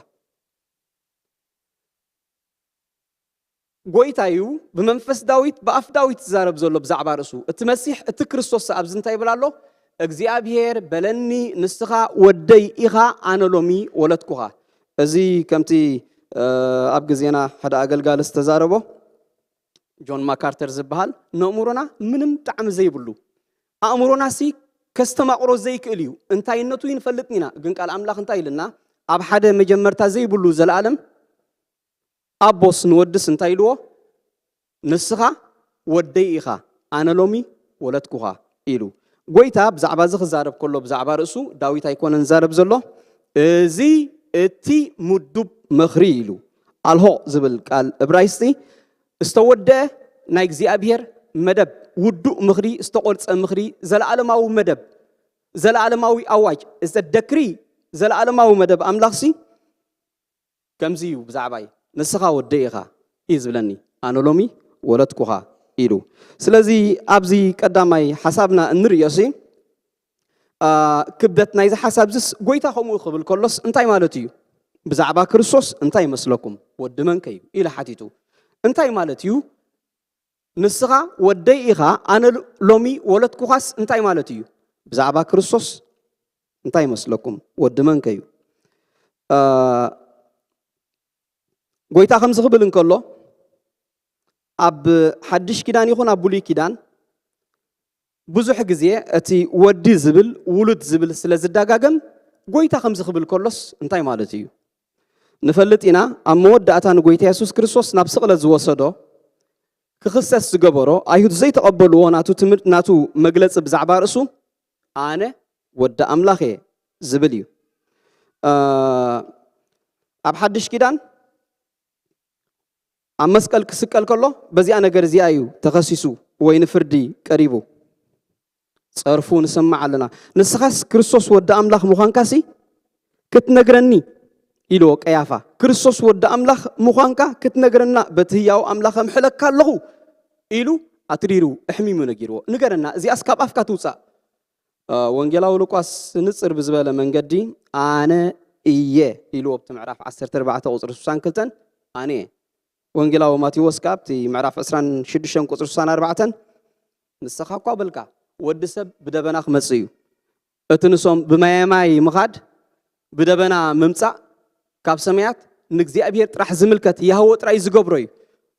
ጎይታ እዩ ብመንፈስ ዳዊት ብኣፍ ዳዊት ዝዛረብ ዘሎ ብዛዕባ ርእሱ። እቲ መሲሕ እቲ ክርስቶስ ኣብዚ እንታይ ይብል ኣሎ? እግዚኣብሔር በለኒ፣ ንስኻ ወደይ ኢኻ፣ ኣነ ሎሚ ወለድኩኻ። እዚ ከምቲ ኣብ ግዜና ሓደ ኣገልጋሊ ዝተዛረቦ ጆን ማካርተር ዝበሃል፣ ነእምሮና ምንም ጣዕሚ ዘይብሉ፣ ኣእምሮና ሲ ከስተማቕሮ ዘይክእል እዩ። እንታይነቱ ይንፈልጥ ኢና፣ ግን ቃል ኣምላኽ እንታይ ኢልና? ኣብ ሓደ መጀመርታ ዘይብሉ ዘለኣለም ኣቦስ ንወድስ እንታይ ኢልዎ? ንስኻ ወደይ ኢኻ፣ ኣነ ሎሚ ወለድኩኻ ኢሉ። ጎይታ ብዛዕባ እዚ ክዛረብ ከሎ ብዛዕባ ርእሱ ዳዊት ኣይኮነን ዝዛረብ ዘሎ። እዚ እቲ ምዱብ ምኽሪ ኢሉ። ኣልሆ ዝብል ቃል እብራይስጢ ዝተወደአ ናይ እግዚኣብሔር መደብ፣ ውዱእ ምኽሪ፣ ዝተቆርጸ ምኽሪ፣ ዘለዓለማዊ መደብ፣ ዘለዓለማዊ ኣዋጅ፣ is a decree፣ ዘለዓለማዊ መደብ ኣምላኽሲ ከምዚ እዩ ብዛዕባይ፣ ንስኻ ወደይ ኢኻ እዩ ዝብለኒ፣ ኣነ ሎሚ ወለድኩኻ ኢሉ። ስለዚ ኣብዚ ቀዳማይ ሓሳብና እንርእዮሲ ክብደት ናይዚ ሓሳብ ዝስ ጎይታ ከምኡ ክብል ከሎስ እንታይ ማለት እዩ? ብዛዕባ ክርስቶስ እንታይ ይመስለኩም? ወዲ መንከ እዩ? ኢለ ሓቲቱ። እንታይ ማለት እዩ? ንስኻ ወደይ ኢኻ፣ ኣነ ሎሚ ወለድኩኻስ እንታይ ማለት እዩ? ብዛዕባ ክርስቶስ እንታይ ይመስለኩም? ወዲ መንከ እዩ? ጎይታ ከምዚ ክብል እንከሎ ኣብ ሓድሽ ኪዳን ይኹን ኣብ ብሉይ ኪዳን ብዙሕ ግዜ እቲ ወዲ ዝብል ውሉድ ዝብል ስለ ዝዳጋገም ጎይታ ከምዚ ክብል ከሎስ እንታይ ማለት እዩ? ንፈልጥ ኢና ኣብ መወዳእታ ንጎይታ የሱስ ክርስቶስ ናብ ስቕለት ዝወሰዶ ክኽሰስ ዝገበሮ ኣይሁድ ዘይተቐበልዎ ናቱ ትምህርት ናቱ መግለጺ ብዛዕባ ርእሱ ኣነ ወዲ ኣምላኽ እየ ዝብል እዩ። ኣብ ሓድሽ ኪዳን ኣብ መስቀል ክስቀል ከሎ በዚኣ ነገር እዚኣ እዩ ተኸሲሱ ወይ ንፍርዲ ቀሪቡ። ጸርፉ ንሰምዕ ኣለና። ንስኻስ ክርስቶስ ወዲ ኣምላኽ ምዃንካሲ ክትነግረኒ ኢልዎ ቀያፋ። ክርስቶስ ወዲ ኣምላኽ ምዃንካ ክትነግረና በቲ ህያው ኣምላኽ እምሕለካ ኣለኹ ኢሉ ኣትሪሩ ኣሕሚሙ ነጊርዎ። ንገረና፣ እዚኣስ ካብ ኣፍካ ትውጻእ። ወንጌላዊ ሉቃስ ንጽር ብዝበለ መንገዲ ኣነ እየ ኢልዎ ኣብቲ ምዕራፍ ዓሰርተ ኣርባዕተ ቁጽሪ ስሳን ክልተን ኣነ እየ። ወንጌላዊ ማቴዎስ ከኣ ኣብቲ ምዕራፍ ዕስራን ሽዱሽተን ቁጽሪ ስሳን ኣርባዕተን ንስኻ እኳ በልካ ወዲ ሰብ ብደበና ክመጽእ እዩ። እቲ ንሶም ብማየማይ ምኻድ ብደበና ምምጻእ ካብ ሰማያት ንእግዚኣብሔር ጥራሕ ዝምልከት ያህወ ጥራይ ዝገብሮ እዩ።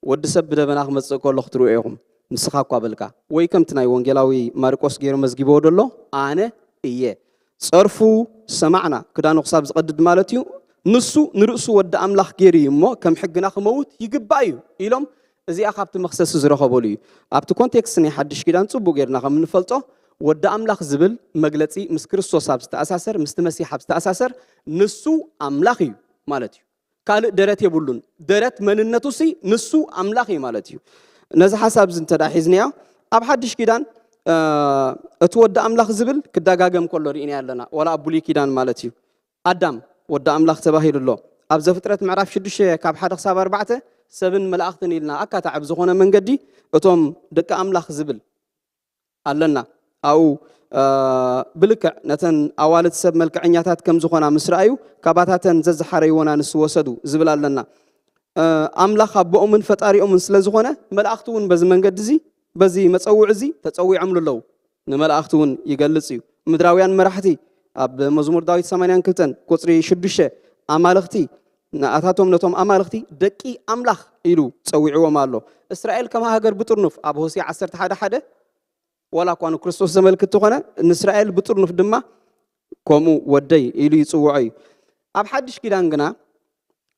ወዲ ሰብ ብደበና ክመጽእ ከሎ ክትርእዮ ኢኹም። ንስኻ እኳ በልካ ወይ ከምቲ ናይ ወንጌላዊ ማርቆስ ገይሩ መዝጊብዎ ደሎ ኣነ እየ። ጸርፉ ሰማዕና ክዳኑ ክሳብ ዝቐድድ ማለት እዩ። ንሱ ንርእሱ ወዲ ኣምላኽ ገይሩ እዩ እሞ ከም ሕግና ክመውት ይግባእ እዩ ኢሎም እዚኣ ካብቲ መኽሰሲ ዝረኸበሉ እዩ። ኣብቲ ኮንቴክስት ናይ ሓድሽ ኪዳን ጽቡቕ ጌርና ከም እንፈልጦ ወዲ ኣምላኽ ዝብል መግለጺ ምስ ክርስቶስ ኣብ ዝተኣሳሰር ምስቲ መሲሕ ኣብ ዝተኣሳሰር ንሱ ኣምላኽ እዩ ማለት እዩ። ካልእ ደረት የብሉን። ደረት መንነቱ ሲ ንሱ ኣምላኽ እዩ ማለት እዩ። ነዚ ሓሳብ እዚ እንተ ሒዝናዮ ኣብ ሓድሽ ኪዳን እቲ ወዲ ኣምላኽ ዝብል ክደጋገም ከሎ ርኢና ኣለና። ዋላ ኣብ ብሉይ ኪዳን ማለት እዩ። ኣዳም ወዲ ኣምላኽ ተባሂሉ ኣሎ። ኣብ ዘፍጥረት ምዕራፍ ሽዱሽተ ካብ ሓደ ክሳብ ኣርባዕተ ሰብን መላእኽትን ኢልና ኣካታዕ ብዝኾነ መንገዲ እቶም ደቂ ኣምላኽ ዝብል ኣለና። ኣብኡ ብልክዕ ነተን ኣዋልድ ሰብ መልክዐኛታት ከም ዝኾና ምስ ረኣዩ ካባታተን ዘዝሓረይዎን ኣንስቲ ወሰዱ ዝብል ኣለና። ኣምላኽ ኣቦኦምን ፈጣሪኦምን ስለ ዝኾነ መላእኽቲ እውን በዚ መንገዲ እዚ በዚ መጸውዒ እዚ ተጸዊዖምሉ ኣለዉ። ንመላእኽቲ እውን ይገልጽ እዩ። ምድራውያን መራሕቲ ኣብ መዝሙር ዳዊት ሰማንያን ክልተን ቁጽሪ ሽዱሽተ ኣማልኽቲ ንኣታቶም ነቶም ኣማልኽቲ ደቂ ኣምላኽ ኢሉ ጸዊዕዎም ኣሎ። እስራኤል ከም ሃገር ብጥርኑፍ ኣብ ሆሴዕ ዓሰርተ ሓደ ሓደ ዋላ እኳ ንክርስቶስ ዘመልክት ተኾነ፣ ንእስራኤል ብጥርኑፍ ድማ ከምኡ ወደይ ኢሉ ይጽውዖ እዩ። ኣብ ሓድሽ ኪዳን ግና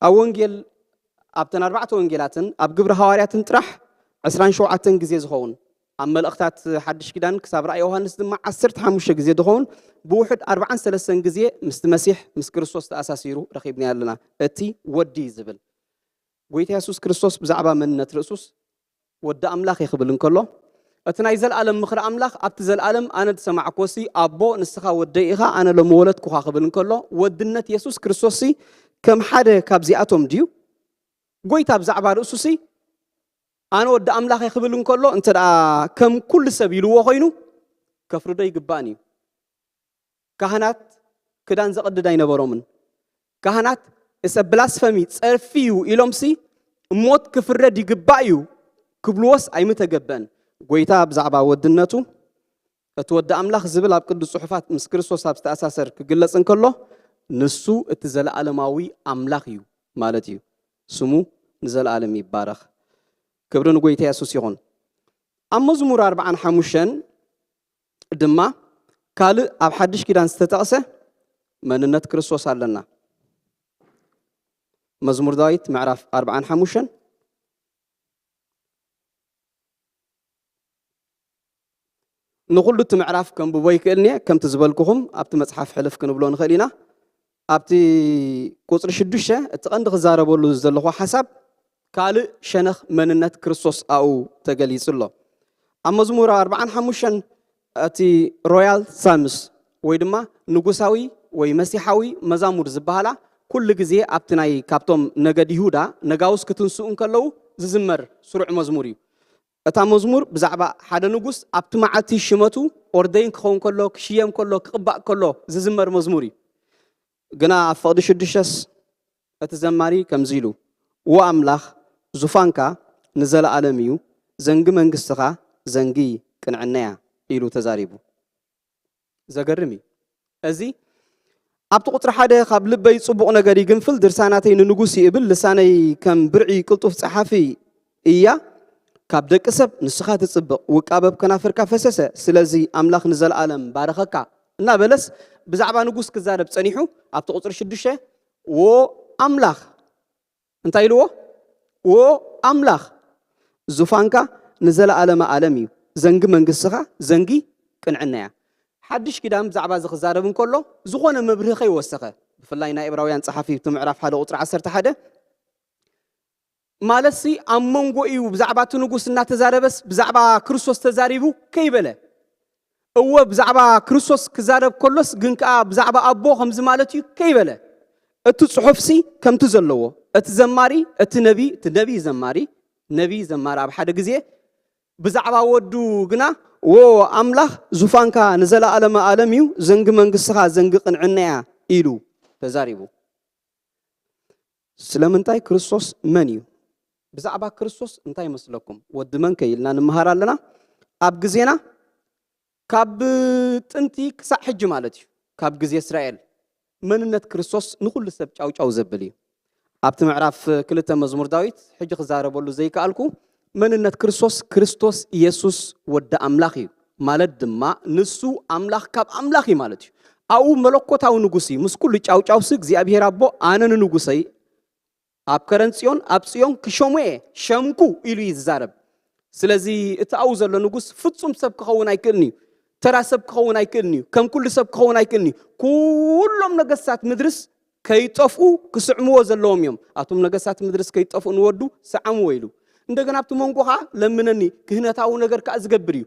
ኣብ ወንጌል፣ ኣብተን ኣርባዕተ ወንጌላትን ኣብ ግብሪ ሃዋርያትን ጥራሕ ዕስራን ሸውዓተን ግዜ ዝኸውን፣ ኣብ መልእኽታት ሓድሽ ኪዳን ክሳብ ራእይ ዮሃንስ ድማ ዓሰርተ ሓሙሽተ ግዜ ዝኸውን፣ ብውሕድ ኣርባዓን ሰለስተን ግዜ ምስቲ መሲሕ፣ ምስ ክርስቶስ ተኣሳሲሩ ረኺብናዮ ኣለና። እቲ ወዲ ዝብል ጎይታ የሱስ ክርስቶስ ብዛዕባ መንነት ርእሱስ ወዲ ኣምላኽ እየ ክብል እንከሎ፣ እቲ ናይ ዘለኣለም ምኽሪ ኣምላኽ ኣብቲ ዘለኣለም ኣነ ዝሰማዕኮሲ ኣቦ ንስኻ ወደይ ኢኻ ኣነ ሎም ወለድኩኻ ክብል እንከሎ፣ ወድነት የሱስ ክርስቶስሲ ከም ሓደ ካብዚኣቶም ድዩ? ጎይታ ብዛዕባ ርእሱሲ ኣነ ወዲ ኣምላኽ እየ ክብል እንከሎ፣ እንተ ደኣ ከም ኩሉ ሰብ ኢልዎ ኮይኑ ከፍርዶ ይግባእን እዩ። ካህናት ክዳን ዘቐድድ ኣይነበሮምን። ካህናት እሰ ብላስፈሚ ጸርፊ እዩ ኢሎምሲ ሞት ክፍረድ ይግባእ እዩ ክብልዎስ ኣይምተገበን። ጎይታ ብዛዕባ ወድነቱ እቲ ወዲ ኣምላኽ ዝብል ኣብ ቅዱስ ጽሑፋት ምስ ክርስቶስ ኣብ ዝተኣሳሰር ክግለጽ እንከሎ ንሱ እቲ ዘለኣለማዊ ኣምላኽ እዩ ማለት እዩ። ስሙ ንዘለኣለም ይባረኽ። ክብሪ ንጎይታ የሱስ ይኹን። ኣብ መዝሙር ኣርባዓን ሓሙሽተን ድማ ካልእ ኣብ ሓድሽ ኪዳን ዝተጠቕሰ መንነት ክርስቶስ ኣለና። መዝሙር ዳዊት ምዕራፍ ኣርባዓን ሓሙሽተን ንኹሉ እቲ ምዕራፍ ከንብቦ ይክእልንየ። ከምቲ ዝበልኩኹም ኣብቲ መጽሓፍ ሕልፍ ክንብሎ ንኽእል ኢና። ኣብቲ ቁጽሪ ሽዱሽተ እቲ ቀንዲ ክዛረበሉ ዘለኹ ሓሳብ ካልእ ሸነኽ መንነት ክርስቶስ ኣብኡ ተገሊጹ ኣሎ። ኣብ መዝሙር ኣርባዓን ሓሙሽተን እቲ ሮያል ሳምስ ወይ ድማ ንጉሳዊ ወይ መሲሓዊ መዛሙር ዝበሃላ ኩሉ ግዜ ኣብቲ ናይ ካብቶም ነገድ ይሁዳ ነጋውስ ክትንስኡ እንከለዉ ዝዝመር ስሩዕ መዝሙር እዩ። እታ መዝሙር ብዛዕባ ሓደ ንጉስ ኣብቲ መዓልቲ ሽመቱ ኦርደይን ክኸውን ከሎ ክሽየም ከሎ ክቕባእ ከሎ ዝዝመር መዝሙር እዩ። ግና ኣብ ፍቕዲ ሽዱሽተስ እቲ ዘማሪ ከምዚ ኢሉ፣ ዎ ኣምላኽ ዙፋንካ ንዘለኣለም እዩ፣ ዘንጊ መንግስትኻ ዘንጊ ቅንዕናያ ኢሉ ተዛሪቡ። ዘገርም እዩ። እዚ ኣብቲ ቁጽሪ ሓደ ካብ ልበይ ጽቡቕ ነገር ይግንፍል፣ ድርሳናተይ ንንጉስ ይእብል፣ ልሳነይ ከም ብርዒ ቅልጡፍ ጸሓፊ እያ። ካብ ደቂ ሰብ ንስኻ ትጽብቕ፣ ውቃበብ ከናፍርካ ፈሰሰ፣ ስለዚ ኣምላኽ ንዘለኣለም ባረኸካ እናበለስ ብዛዕባ ንጉስ ክዛረብ ጸኒሑ ኣብቲ ቁጽሪ ሽዱሽተ ዎ ኣምላኽ እንታይ ኢልዎ? ዎ ኣምላኽ ዙፋንካ ንዘለኣለመ ኣለም እዩ፣ ዘንጊ መንግስትኻ ዘንጊ ቅንዕና እያ። ሓድሽ ኪዳን ብዛዕባ እዚ ክዛረብ እንከሎ ዝኾነ መብርሂ ከይወሰኸ፣ ብፍላይ ናይ ዕብራውያን ጸሓፊ እቲ ምዕራፍ ሓደ ቁጽሪ ዓሰርተ ሓደ ማለትሲ ኣብ መንጎ እዩ ብዛዕባ እቲ ንጉስ እናተዛረበስ ብዛዕባ ክርስቶስ ተዛሪቡ ከይበለ፣ እወ ብዛዕባ ክርስቶስ ክዛረብ ከሎስ ግን ከኣ ብዛዕባ ኣቦ ከምዚ ማለት እዩ ከይበለ፣ እቲ ጽሑፍሲ ከምቲ ዘለዎ፣ እቲ ዘማሪ፣ እቲ ነቢ፣ እቲ ነቢ ዘማሪ፣ ነቢ ዘማሪ ኣብ ሓደ ግዜ ብዛዕባ ወዱ ግና፣ ዎ ኣምላኽ ዙፋንካ ንዘለኣለመ ኣለም እዩ፣ ዘንጊ መንግስትኻ ዘንጊ ቅንዕና እያ ኢሉ ተዛሪቡ። ስለምንታይ ክርስቶስ መን እዩ? ብዛዕባ ክርስቶስ እንታይ ይመስለኩም? ወዲ መን ከ ኢልና ንምሃር ኣለና? ኣብ ግዜና ካብ ጥንቲ ክሳዕ ሕጂ ማለት እዩ፣ ካብ ግዜ እስራኤል መንነት ክርስቶስ ንኹሉ ሰብ ጫውጫው ዘብል እዩ። ኣብቲ ምዕራፍ ክልተ መዝሙር ዳዊት ሕጂ ክዛረበሉ ዘይከኣልኩ መንነት ክርስቶስ፣ ክርስቶስ ኢየሱስ ወዲ ኣምላኽ እዩ ማለት ድማ ንሱ ኣምላኽ ካብ ኣምላኽ እዩ ማለት እዩ። ኣብኡ መለኮታዊ ንጉስ እዩ፣ ምስ ኩሉ ጫውጫውሲ እግዚኣብሔር ኣቦ ኣነ ንንጉሰይ ኣብ ከረን ጽዮን ኣብ ጽዮን ክሸሙ እየ ሸምኩ ኢሉ እዩ ዝዛረብ። ስለዚ እቲ ኣብኡ ዘሎ ንጉስ ፍጹም ሰብ ክኸውን ኣይክእልን እዩ። ተራ ሰብ ክኸውን ኣይክእልን እዩ። ከም ኩሉ ሰብ ክኸውን ኣይክእልን እዩ። ኩሎም ነገስታት ምድርስ ከይጠፍኡ ክስዕምዎ ዘለዎም እዮም። ኣቶም ነገስታት ምድርስ ከይጠፍኡ ንወዱ ሰዓምዎ ኢሉ። እንደገና ኣብቲ መንጎ ኸዓ ለምነኒ ክህነታዊ ነገር ከኣ ዝገብር እዩ።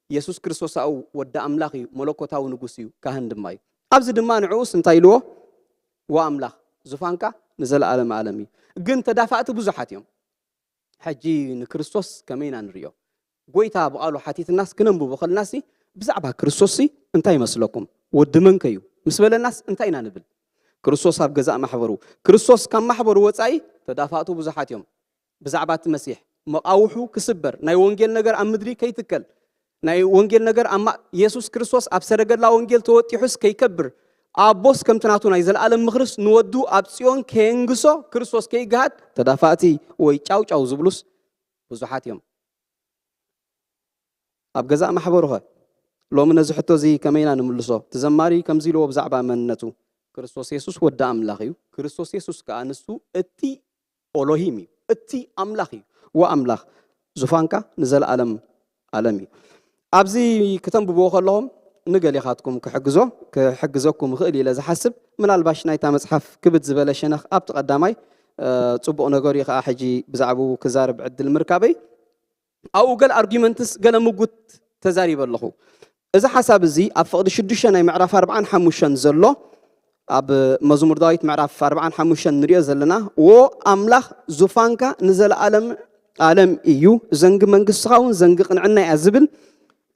የሱስ ክርስቶስ ኣብኡ ወዲ ኣምላኽ እዩ፣ መለኮታዊ ንጉስ እዩ፣ ካህን ድማ እዩ። ኣብዚ ድማ ንዕኡስ እንታይ ኢልዎ? ዋ ኣምላኽ ዙፋንካ ንዘለኣለም ኣለም እዩ። ግን ተዳፋእቲ ብዙሓት እዮም። ሕጂ ንክርስቶስ ከመይ ኢና ንርእዮ? ጎይታ ብቓሉ ሓቲትናስ ክነንብቦ ከለናሲ ብዛዕባ ክርስቶስሲ እንታይ ይመስለኩም? ወዲ መንከ እዩ? ምስ በለናስ እንታይ ኢና ንብል? ክርስቶስ ኣብ ገዛእ ማሕበሩ፣ ክርስቶስ ካብ ማሕበሩ ወጻኢ ተዳፋእቱ ብዙሓት እዮም። ብዛዕባ እቲ መሲሕ መቓውሑ ክስበር፣ ናይ ወንጌል ነገር ኣብ ምድሪ ከይትከል፣ ናይ ወንጌል ነገር ኣብ ማ-፣ የሱስ ክርስቶስ ኣብ ሰረገላ ወንጌል ተወጢሑስ ከይከብር፣ ኣቦስ ከምቲ ናቱ ናይ ዘለኣለም ምኽርስ ንወዱ ኣብ ጽዮን ከየንግሶ ክርስቶስ ከይግሃድ ተዳፋእቲ ወይ ጫው ጫው ዝብሉስ ብዙሓት እዮም። ኣብ ገዛእ ማሕበሩኸ ሎሚ ነዚ ሕቶ እዚ ከመይ ኢና ንምልሶ? እቲ ዘማሪ ከምዚ ኢልዎ ብዛዕባ መንነቱ፣ ክርስቶስ የሱስ ወዲ ኣምላኽ እዩ። ክርስቶስ የሱስ ከኣ ንሱ እቲ ኦሎሂም እዩ፣ እቲ ኣምላኽ እዩ። ወኣምላኽ ዙፋንካ ንዘለኣለም ኣለም እዩ። ኣብዚ ክተንብብዎ ከለኹም ንገሌኻትኩም ክሕግዞ ክሕግዘኩም ይኽእል ኢለ ዝሓስብ፣ ምናልባሽ ናይታ መጽሓፍ ክብድ ዝበለ ሸነኽ ኣብቲ ቀዳማይ ጽቡቕ ነገሩ እዩ ከዓ ሕጂ ብዛዕባኡ ክዛረብ ዕድል ምርካበይ ኣብኡ ገለ ኣርጊመንትስ ገለ ምጉት ተዛሪበ ኣለኹ። እዚ ሓሳብ እዚ ኣብ ፍቕዲ ሽዱሽተ ናይ ምዕራፍ ኣርብዓን ሓሙሽተን ዘሎ ኣብ መዝሙር ዳዊት ምዕራፍ ኣርብዓን ሓሙሽተን ንሪኦ ዘለና፣ ዎ ኣምላኽ ዙፋንካ ንዘለኣለም ኣለም እዩ፣ ዘንጊ መንግስትኻ እውን ዘንጊ ቅንዕና እያ ዝብል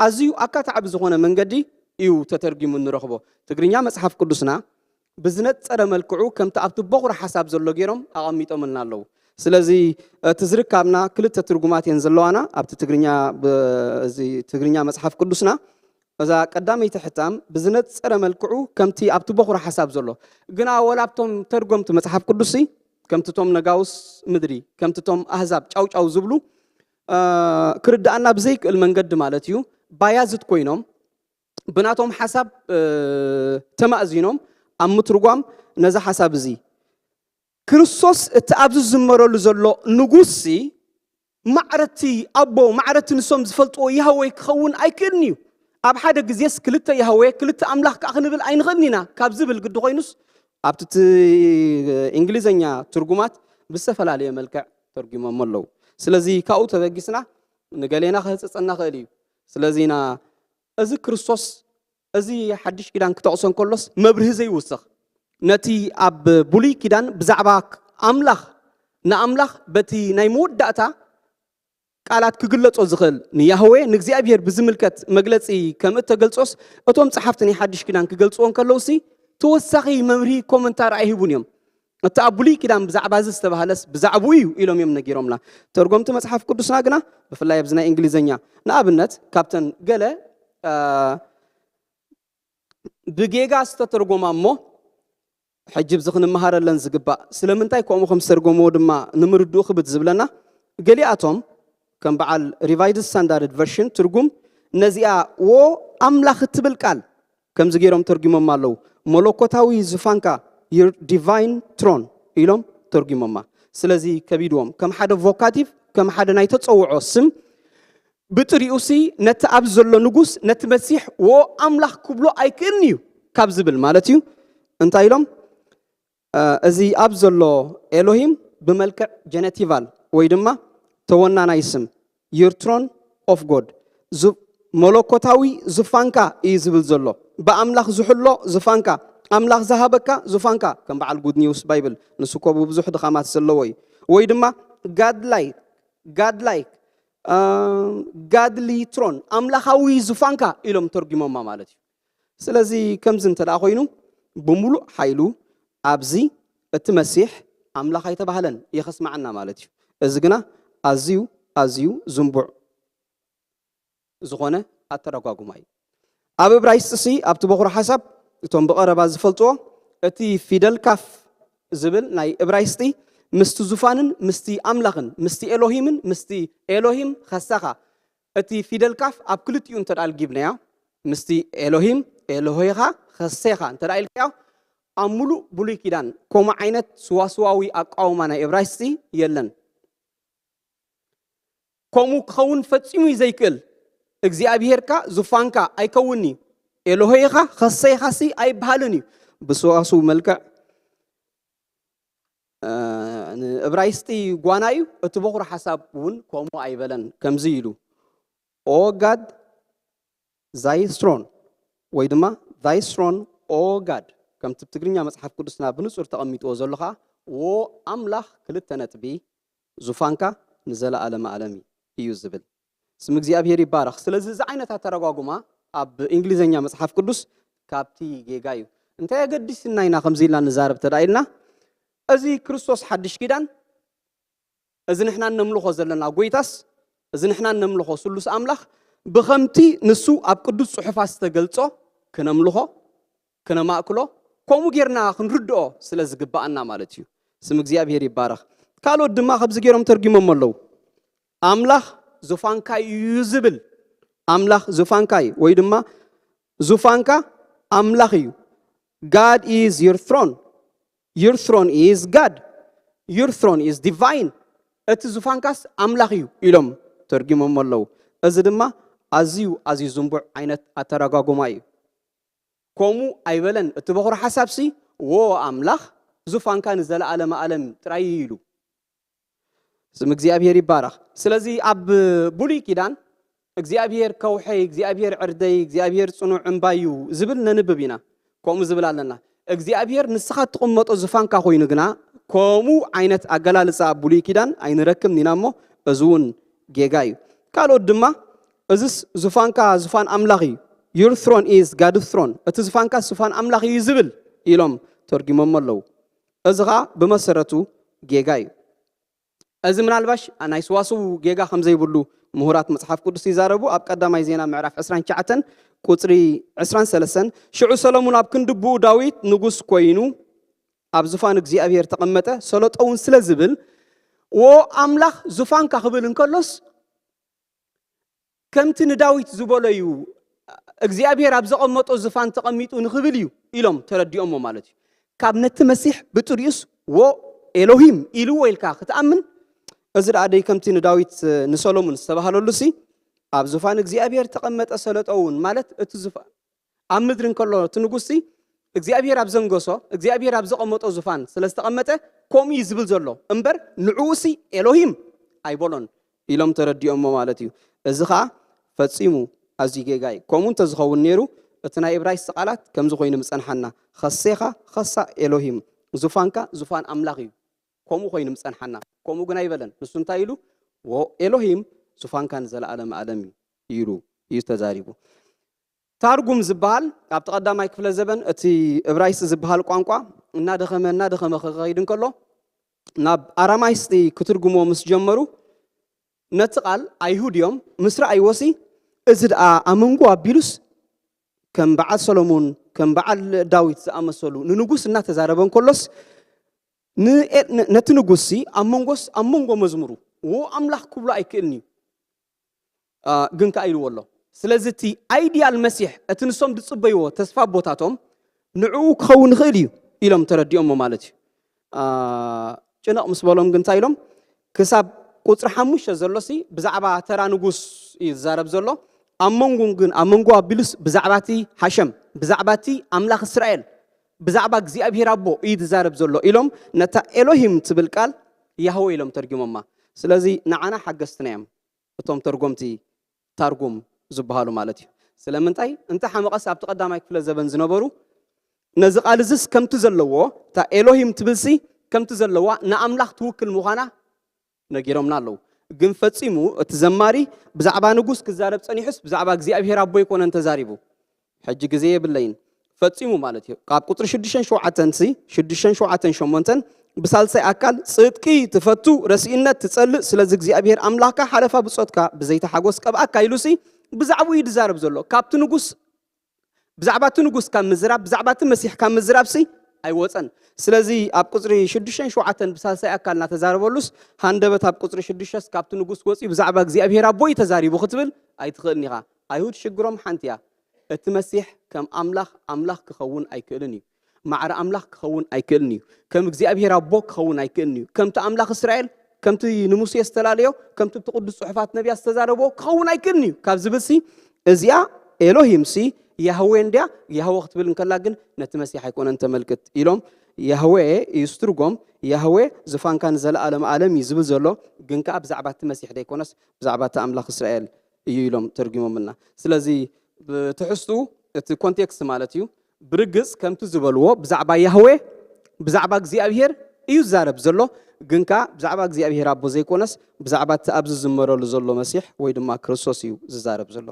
ኣዝዩ ኣካታዓቢ ዝኾነ መንገዲ እዩ ተተርጊሙ እንረኽቦ። ትግርኛ መጽሓፍ ቅዱስና ብዝነጸረ መልክዑ ከምቲ ኣብቲ በኹሪ ሓሳብ ዘሎ ገይሮም ኣቐሚጦምልና ኣለዉ። ስለዚ እቲ ዝርካብና ክልተ ትርጉማት እየን ዘለዋና ኣብቲ ትግርኛ ትግርኛ መጽሓፍ ቅዱስና። እዛ ቀዳመይቲ ሕታም ብዝነጸረ መልክዑ ከምቲ ኣብቲ በኹሪ ሓሳብ ዘሎ ግና ወላ ኣብቶም ተርጎምቲ መጽሓፍ ቅዱስ ከምቲ ቶም ነጋውስ ምድሪ ከምቲ ቶም ኣህዛብ ጫውጫው ዝብሉ ክርድኣና ብዘይክእል መንገዲ ማለት እዩ ባያዝት ኮይኖም ብናቶም ሓሳብ ተማእዚኖም ኣብ ምትርጓም ነዚ ሓሳብ እዚ ክርስቶስ እቲ ኣብዚ ዝዝመረሉ ዘሎ ንጉስሲ ማዕረቲ ኣቦ ማዕረቲ ንሶም ዝፈልጥዎ ያህወይ ክኸውን ኣይክእልን እዩ። ኣብ ሓደ ግዜስ ክልተ ያህወ ክልተ ኣምላኽ ከዓ ክንብል ኣይንኽእልን ኢና ካብ ዝብል ግዲ ኮይኑስ ኣብቲ እንግሊዘኛ ትርጉማት ብዝተፈላለየ መልክዕ ተርጉሞሞ ኣለዉ። ስለዚ ካብኡ ተበጊስና ንገሌና ክህፅፀና ክእል እዩ። ስለዚ ኢና እዚ ክርስቶስ እዚ ሓድሽ ኪዳን ክጠቕሶ እንከሎስ መብርሂ ዘይውስኽ ነቲ ኣብ ብሉይ ኪዳን ብዛዕባ ኣምላኽ ንኣምላኽ በቲ ናይ መወዳእታ ቃላት ክግለጾ ዝኽእል ንያህዌ ንእግዚኣብሔር ብዝምልከት መግለጺ ከም እተገልጾስ እቶም ጸሓፍቲ ናይ ሓድሽ ኪዳን ክገልጽዎ እንከለውሲ ተወሳኺ መብርሂ ኮመንታሪ ኣይህቡን እዮም። እቲ ኣብ ብሉይ ኪዳን ብዛዕባ እዚ ዝተባህለስ ብዛዕባኡ እዩ ኢሎም እዮም ነጊሮምና። ተርጎምቲ መጽሓፍ ቅዱስና ግና ብፍላይ ኣብዚ ናይ እንግሊዝኛ ንኣብነት ካብተን ገለ ብጌጋ ዝተተርጎማ እሞ ሕጂ ብዚ ክንመሃረለን ዝግባእ ስለምንታይ ከምኡ ከም ዝተርጎምዎ ድማ ንምርድኡ ክብድ ዝብለና ገሊኣቶም ከም በዓል ሪቫይዝድ ስታንዳርድ ቨርሽን ትርጉም ነዚኣ ዎ ኣምላኽ እትብል ቃል ከምዚ ገይሮም ተርጉሞማ ኣለዉ። መለኮታዊ ዝፋንካ your divine throne ኢሎም ተርጉሞማ። ስለዚ ከቢድዎም ከም ሓደ ቮካቲቭ ከም ሓደ ናይ ተፀውዖ ስም ብጥሪኡሲ ነቲ ኣብዚ ዘሎ ንጉስ ነቲ መሲሕ ዎ ኣምላኽ ክብሎ ኣይክእልን እዩ ካብ ዝብል ማለት እዩ። እንታይ ኢሎም እዚ ኣብ ዘሎ ኤሎሂም ብመልክዕ ጀነቲቫል ወይ ድማ ተወናናይ ስም your throne of God መለኮታዊ ዝፋንካ እዩ ዝብል ዘሎ። ብኣምላኽ ዝሕሎ ዝፋንካ፣ ኣምላኽ ዝሃበካ ዝፋንካ ከም በዓል ጉድ ኒውስ ባይብል ንሱ እኮ ብብዙሕ ድኻማት ዘለዎ እዩ። ወይ ድማ ጋድላይ ጋድላይ ጋድሊ ትሮን ኣምላኻዊ ዝፋንካ ኢሎም ተርጉሞማ ማለት እዩ። ስለዚ ከምዚ እንተ ደኣ ኮይኑ ብምሉእ ሓይሉ ኣብዚ እቲ መሲሕ ኣምላኽ ኣይተባህለን የኸስማዓና ማለት እዩ። እዚ ግና ኣዝዩ ኣዝዩ ዝንቡዕ ዝኾነ ኣተረጓጉማ እዩ። ኣብ እብራይስጢ ሲ ኣብቲ በኹሪ ሓሳብ እቶም ብቐረባ ዝፈልጥዎ እቲ ፊደል ካፍ ዝብል ናይ እብራይስጢ ምስቲ ዙፋንን ምስቲ ኣምላኽን ምስቲ ኤሎሂምን ምስቲ ኤሎሂም ኸሳኻ እቲ ፊደል ካፍ ኣብ ክልቲኡ እንተ ደኣ ኣልጊብናዮ ምስቲ ኤሎሂም ኤሎሄኻ ኸሴኻ እንተ ደኣ ኢልካዮ ኣብ ሙሉእ ብሉይ ኪዳን ከምኡ ዓይነት ስዋስዋዊ ኣቃውማ ናይ እብራይስጢ የለን። ከምኡ ክኸውን ፈጺሙ እዩ ዘይክእል። እግዚኣብሄርካ ዙፋንካ ኣይከውን'ዩ። ኤሎሄኻ ኸሰይኻሲ ኣይበሃልን እዩ። ብሰዋስው መልክዕ ንእብራይስጢ ጓና እዩ። እቲ በኹሪ ሓሳብ እውን ከምኡ ኣይበለን። ከምዚ ኢሉ ኦ ጋድ ዛይስትሮን ወይ ድማ ዛይስትሮን ኦ ጋድ ከምቲ ብትግርኛ መጽሓፍ ቅዱስና ብንጹር ተቐሚጥዎ ዘሎ ኸዓ ዎ ኣምላኽ ክልተ ነጥቢ ዙፋንካ ንዘለኣለመ ኣለም እዩ ዝብል። ስም እግዚኣብሔር ይባረኽ። ስለዚ እዚ ዓይነት ኣተረጓጉማ ኣብ እንግሊዝኛ መጽሓፍ ቅዱስ ካብቲ ጌጋ እዩ። እንታይ ኣገዲስና ኢና ከምዚ ኢልና ንዛረብ ተዳ ኢልና እዚ ክርስቶስ ሓድሽ ኪዳን እዚ ንሕና እነምልኾ ዘለና ጎይታስ እዚ ንሕና እነምልኾ ስሉስ ኣምላኽ ብኸምቲ ንሱ ኣብ ቅዱስ ጽሑፋት ዝተገልጾ ክነምልኾ ክነማእክሎ ከምኡ ጌርና ክንርድኦ ስለ ዝግብኣና ማለት እዩ። ስም እግዚኣብሔር ይባረኽ። ካልኦት ድማ ከምዚ ገይሮም ተርጊሞም ኣለዉ። ኣምላኽ ዙፋንካ እዩ ዝብል ኣምላኽ ዙፋንካ እዩ ወይ ድማ ዙፋንካ ኣምላኽ እዩ። God is your throne. Your throne is God. Your throne is divine. እቲ ዙፋንካስ ኣምላኽ እዩ ኢሎም ተርጊሞሞ ኣለዉ። እዚ ድማ ኣዝዩ ኣዝዩ ዝንቡዕ ዓይነት ኣተረጓጉማ እዩ። ከምኡ ኣይበለን። እቲ በኹሪ ሓሳብሲ፣ ወ ኣምላኽ ዙፋንካ ንዘለኣለመ ኣለም ጥራይ እዩ ኢሉ። ስም እግዚኣብሔር ይባረኽ። ስለዚ ኣብ ብሉይ ኪዳን እግዚኣብሔር ከውሐይ፣ እግዚኣብሔር ዕርደይ፣ እግዚኣብሔር ጽኑዕ እምባይ እዩ ዝብል ነንብብ ኢና። ከምኡ ዝብል ኣለና። እግዚኣብሔር ንስኻ እትቕመጦ ዝፋንካ ኮይኑ ግና ከምኡ ዓይነት ኣገላልጻ ኣብ ብሉይ ኪዳን ኣይንረክብን ኢና እሞ፣ እዚ እውን ጌጋ እዩ። ካልኦት ድማ፣ እዝስ ዝፋንካ ዝፋን ኣምላኽ እዩ፣ your throne is God's throne፣ እቲ ዝፋንካ ዝፋን ኣምላኽ እዩ ዝብል ኢሎም ተርጊሞሞ ኣለዉ። እዚ ኸኣ ብመሰረቱ ጌጋ እዩ። እዚ ምናልባሽ ናይ ስዋስው ጌጋ ከም ዘይብሉ ምሁራት መጽሓፍ ቅዱስ ይዛረቡ። ኣብ ቀዳማይ ዜና ምዕራፍ ዕስራን ትሽዓተን ቁጽሪ ዕስራን ሰለስተን፣ ሽዑ ሰሎሞን ኣብ ክንዲ ብኡ ዳዊት ንጉስ ኮይኑ ኣብ ዝፋን እግዚኣብሔር ተቐመጠ፣ ሰለጦ እውን ስለ ዝብል፣ "ዎ ኣምላኽ ዙፋንካ" ክብል እንከሎስ፣ ከምቲ ንዳዊት ዝበሎ እዩ፣ እግዚኣብሔር ኣብ ዘቐመጦ ዝፋን ተቐሚጡ ንኽብል እዩ ኢሎም ተረዲኦሞ ማለት እዩ። ካብ ነቲ መሲሕ ብጥሪኡስ "ዎ ኤሎሂም" ኢልዎ ኢልካ ክትኣምን፣ እዚ ደኣ ደይ ከምቲ ንዳዊት ንሰሎሞን ዝተባህለሉ ሲ፣ "ኣብ ዙፋን እግዚኣብሔር ተቐመጠ ሰለጠ እውን" ማለት እቲ ዙፋን ኣብ ምድሪ እንከሎ እቲ ንጉስ ሲ እግዚኣብሔር ኣብ ዘንገሶ፣ እግዚኣብሔር ኣብ ዘቐመጦ ዙፋን ስለ ዝተቐመጠ ከምኡ እዩ ዝብል ዘሎ እምበር ንዕኡ ሲ ኤሎሂም ኣይበሎን ኢሎም ተረዲኦሞ ማለት እዩ። እዚ ኸኣ ፈጺሙ ኣዝዩ ጌጋ እዩ። ከምኡ እንተዝኸውን ነይሩ እቲ ናይ እብራይስጥ ቃላት ከምዚ ኮይኑ ምጸንሓና፣ "ኸሴኻ ኸሳ ኤሎሂም፣ ዙፋንካ ዙፋን ኣምላኽ እዩ" ከምኡ ኮይኑ ምጸንሓና። ከምኡ ግን ኣይበለን። ንሱ እንታይ ኢሉ? "ዎ ኤሎሂም ዙፋንካ ንዘለኣለም ኣለም እዩ" ኢሉ እዩ ተዛሪቡ። ታርጉም ዝበሃል ኣብቲ ቀዳማይ ክፍለ ዘበን እቲ እብራይስጥ ዝበሃል ቋንቋ እናደኸመ እናደኸመ ክኸይድ እንከሎ ናብ ኣራማይስጢ ክትርጉሞ ምስ ጀመሩ ነቲ ቃል ኣይሁድ እዮም ምስ ረኣይዎሲ እዚ ደኣ ኣመንጎ ኣቢሉስ ከም በዓል ሰሎሞን ከም በዓል ዳዊት ዝኣመሰሉ ንንጉስ እናተዛረበ እንከሎስ ን- ን- ነቲ ንጉስሲ ኣብ መንጎስ ኣብ መንጎ መዝሙሩ ዎ ኣምላኽ ክብሎ ኣይክእልን እዩ። አ፣ ግን ከኣ ኢልዎ ኣሎ። ስለዚ እቲ ኣይድያል መሲሕ፣ እቲ ንሶም ዝጽበይዎ ተስፋ ኣቦታቶም፣ ንዕኡ ክኸውን ይኽእል እዩ ኢሎም ተረዲኦሞ ማለት እዩ። አ፣ ጭንቕ ምስ በሎም ግን እንታይ ኢሎም? ክሳብ ቁጽሪ ሓሙሽተ ዘሎሲ ብዛዕባ ተራ ንጉስ እዩ ዝዛረብ ዘሎ። ኣብ መንጎ ግን፣ ኣብ መንጎ ኣቢሉስ ብዛዕባ እቲ ሓሸም፣ ብዛዕባ እቲ ኣምላኽ እስራኤል፣ ብዛዕባ እግዚኣብሔር ኣቦ እዩ ዝዛረብ ዘሎ ኢሎም ነታ ኤሎሂም ትብል ቃል ያህወ ኢሎም ተርጊሞማ። ስለዚ ንዓና ሓገዝትና እዮም እቶም ተርጎምቲ ታርጉም ዝበሃሉ ማለት እዩ። ስለምንታይ? እንተ ሓመቐስ ኣብቲ ቀዳማይ ክፍለ ዘበን ዝነበሩ ነዚ ቃል እዝስ ከምቲ ዘለዎ፣ እታ ኤሎሂም ትብልሲ ከምቲ ዘለዋ ንኣምላኽ ትውክል ምዃና ነጊሮምና ኣለዉ። ግን ፈጺሙ እቲ ዘማሪ ብዛዕባ ንጉስ ክዛረብ ጸኒሑስ ብዛዕባ እግዚኣብሔር ኣቦ ኣይኮነን ተዛሪቡ። ሕጂ ግዜ የብለይን። ፈጺሙ ማለት እዩ። ካብ ቁጽሪ ሽዱሽተን ሸውዓተን ሲ፣ ሽዱሽተን ሸውዓተን ሸሞንተን፣ ብሳልሳይ ኣካል ጽድቂ ትፈቱ፣ ረሲእነት ትጸልእ፣ ስለዚ እግዚኣብሔር ኣምላኽካ ሓለፋ ብጾትካ ብዘይተሓጎስ ቀብኣካ ኢሉሲ ብዛዕባኡ እዩ ዝዛረብ ዘሎ። ካብቲ ንጉስ፣ ብዛዕባ እቲ ንጉስ ካብ ምዝራብ፣ ብዛዕባ እቲ መሲሕ ካብ ምዝራብሲ ኣይወጸን። ስለዚ ኣብ ቁጽሪ ሽዱሽተን ሸውዓተን ብሳልሳይ ኣካል እናተዛረበሉስ፣ ሃንደበት ኣብ ቁጽሪ ሽዱሽተስ ካብቲ ንጉስ ወጺኡ ብዛዕባ እግዚኣብሔር ኣቦ እዩ ተዛሪቡ ክትብል ኣይትኽእልን ኢኻ። ኣይሁድ ሽግሮም ሓንቲ እያ። እቲ መሲሕ ከም ኣምላኽ ኣምላኽ ክኸውን ኣይክእልን እዩ። ማዕረ ኣምላኽ ክኸውን ኣይክእልን እዩ። ከም እግዚኣብሔር ኣቦ ክኸውን ኣይክእልን እዩ። ከምቲ ኣምላኽ እስራኤል፣ ከምቲ ንሙሴ ዝተላለዮ፣ ከምቲ እቲ ቅዱስ ጽሑፋት ነቢያት ዝተዛረብዎ ክኸውን ኣይክእልን እዩ ካብ ዝብልሲ፣ እዚኣ ኤሎሂምሲ ያህዌ እንድያ፣ ያህወ ክትብል እንከላ ግን ነቲ መሲሕ ኣይኮነን ተመልክት ኢሎም፣ ያህዌ እዩ ዝትርጎም። ያህዌ ዝፋንካ ንዘለኣለም ኣለም እዩ ዝብል ዘሎ፣ ግን ከኣ ብዛዕባ እቲ መሲሕ ደይኮነስ ብዛዕባ እቲ ኣምላኽ እስራኤል እዩ ኢሎም ተርጉሞምልና። ስለዚ ብትሕዝትኡ እቲ ኮንቴክስት ማለት እዩ። ብርግጽ ከምቲ ዝበልዎ ብዛዕባ ያህዌ፣ ብዛዕባ እግዚኣብሄር እዩ ዝዛረብ ዘሎ፣ ግን ከኣ ብዛዕባ እግዚኣብሄር ኣቦ ዘይኮነስ ብዛዕባ እቲ ኣብዚ ዝዝመረሉ ዘሎ መሲሕ ወይ ድማ ክርስቶስ እዩ ዝዛረብ ዘሎ።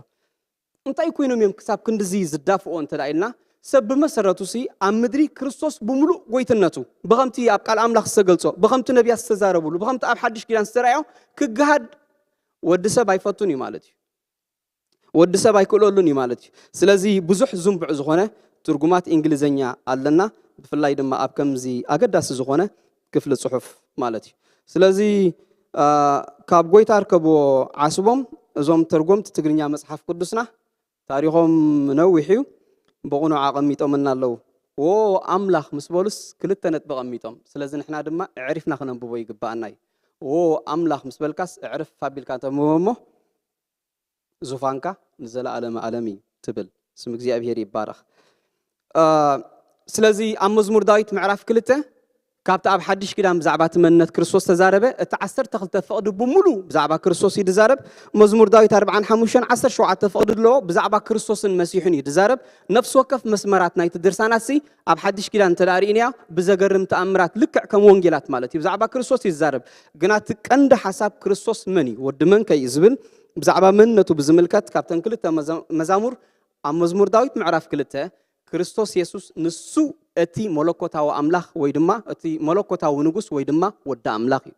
እንታይ ኮይኖም እዮም ክሳብ ክንድዚ ዝዳፍኦ እንተ ደኣ ኢልና፣ ሰብ ብመሰረቱ ሲ ኣብ ምድሪ ክርስቶስ ብምሉእ ጎይትነቱ፣ ብኸምቲ ኣብ ቃል ኣምላኽ ዝተገልጾ፣ ብኸምቲ ነቢያት ዝተዛረብሉ፣ ብኸምቲ ኣብ ሓድሽ ኪዳን ዝተራእዮ ክገሃድ ወዲ ሰብ ኣይፈቱን እዩ ማለት እዩ። ወዲ ሰብ ኣይክእለሉን እዩ ማለት እዩ። ስለዚ ብዙሕ ዝንቡዕ ዝኾነ ትርጉማት እንግሊዘኛ ኣለና፣ ብፍላይ ድማ ኣብ ከምዚ ኣገዳሲ ዝኾነ ክፍሊ ጽሑፍ ማለት እዩ። ስለዚ፣ አ፣ ካብ ጎይታ ርከብዎ ዓስቦም እዞም ተርጎምቲ ትግርኛ መጽሓፍ ቅዱስና ታሪኾም ነዊሕ እዩ። ብቕኑዕ ኣቐሚጦምና ኣለዉ። ዎ ኣምላኽ ምስ በሉስ ክልተ ነጥቢ ኣቐሚጦም። ስለዚ ንሕና ድማ ኣዕሪፍና ክነንብቦ ይግብኣና እዩ። ዎ ኣምላኽ ምስ በልካስ ኣዕርፍ ኣቢልካ ተንብቦ እሞ ዙፋንካ ንዘለኣለመ ኣለም እዩ ትብል። ስም እግዚኣብሔር ይባረኽ። ስለዚ ኣብ መዝሙር ዳዊት ምዕራፍ ክልተ ካብቲ ኣብ ሓድሽ ኪዳን ብዛዕባ እቲ መንነት ክርስቶስ ተዛረበ። እቲ ዓሰርተ ክልተ ፍቕዲ ብሙሉ ብዛዕባ ክርስቶስ እዩ ዝዛረብ። መዝሙር ዳዊት ኣርብዓን ሓሙሽተን ዓሰርተ ሸውዓተ ፍቕዲ ኣለዎ ብዛዕባ ክርስቶስን መሲሑን እዩ ዝዛረብ። ነፍሲ ወከፍ መስመራት ናይቲ ድርሳናት ሲ ኣብ ሓድሽ ኪዳን እንተ ደኣ ርኢናዮ ብዘገርም ተኣምራት ልክዕ ከም ወንጌላት ማለት እዩ ብዛዕባ ክርስቶስ እዩ ዝዛረብ። ግና እቲ ቀንዲ ሓሳብ ክርስቶስ መን እዩ ወዲ መን ከ እዩ ዝብል ብዛዕባ መንነቱ ብዝምልከት ካብተን ክልተ መዛ- መዛሙር ኣብ መዝሙር ዳዊት ምዕራፍ ክልተ ክርስቶስ የሱስ ንሱ እቲ መለኮታዊ ኣምላኽ ወይ ድማ እቲ መለኮታዊ ንጉስ ወይ ድማ ወዲ ኣምላኽ እዩ።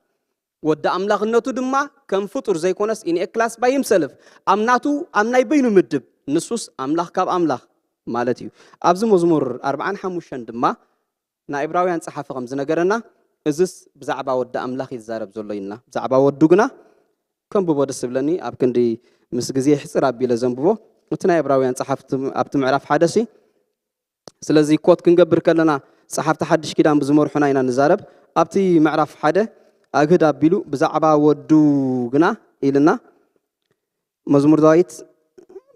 ወዲ ኣምላኽነቱ ድማ ከም ፍጡር ዘይኮነስ ኢንኤክላስ ባይምሰልፍ ኣብ ናቱ ኣብ ናይ በይኑ ምድብ ንሱስ ኣምላኽ ካብ ኣምላኽ ማለት እዩ። ኣብዚ መዝሙር ኣርብዓን ሓሙሽተን ድማ ናይ ዕብራውያን ጸሓፊ ከም ዝነገረና እዝስ ብዛዕባ ወዲ ኣምላኽ ይዛረብ ዘሎ ኢልና ብዛዕባ ወዱ ግና ከንብቦ ደስ ዝብለኒ ኣብ ክንዲ ምስ ግዜ ሕጽር ኣቢለ ዘንብቦ እቲ ናይ ዕብራውያን ጸሓፍቲ ኣብቲ ምዕራፍ ሓደ ሲ ስለዚ ኮት ክንገብር ከለና ጸሓፍቲ ሓድሽ ኪዳን ብዝመርሑና ኢና ንዛረብ። ኣብቲ ምዕራፍ ሓደ ኣግህድ ኣቢሉ ብዛዕባ ወዱ ግና ኢልና መዝሙር ዳዊት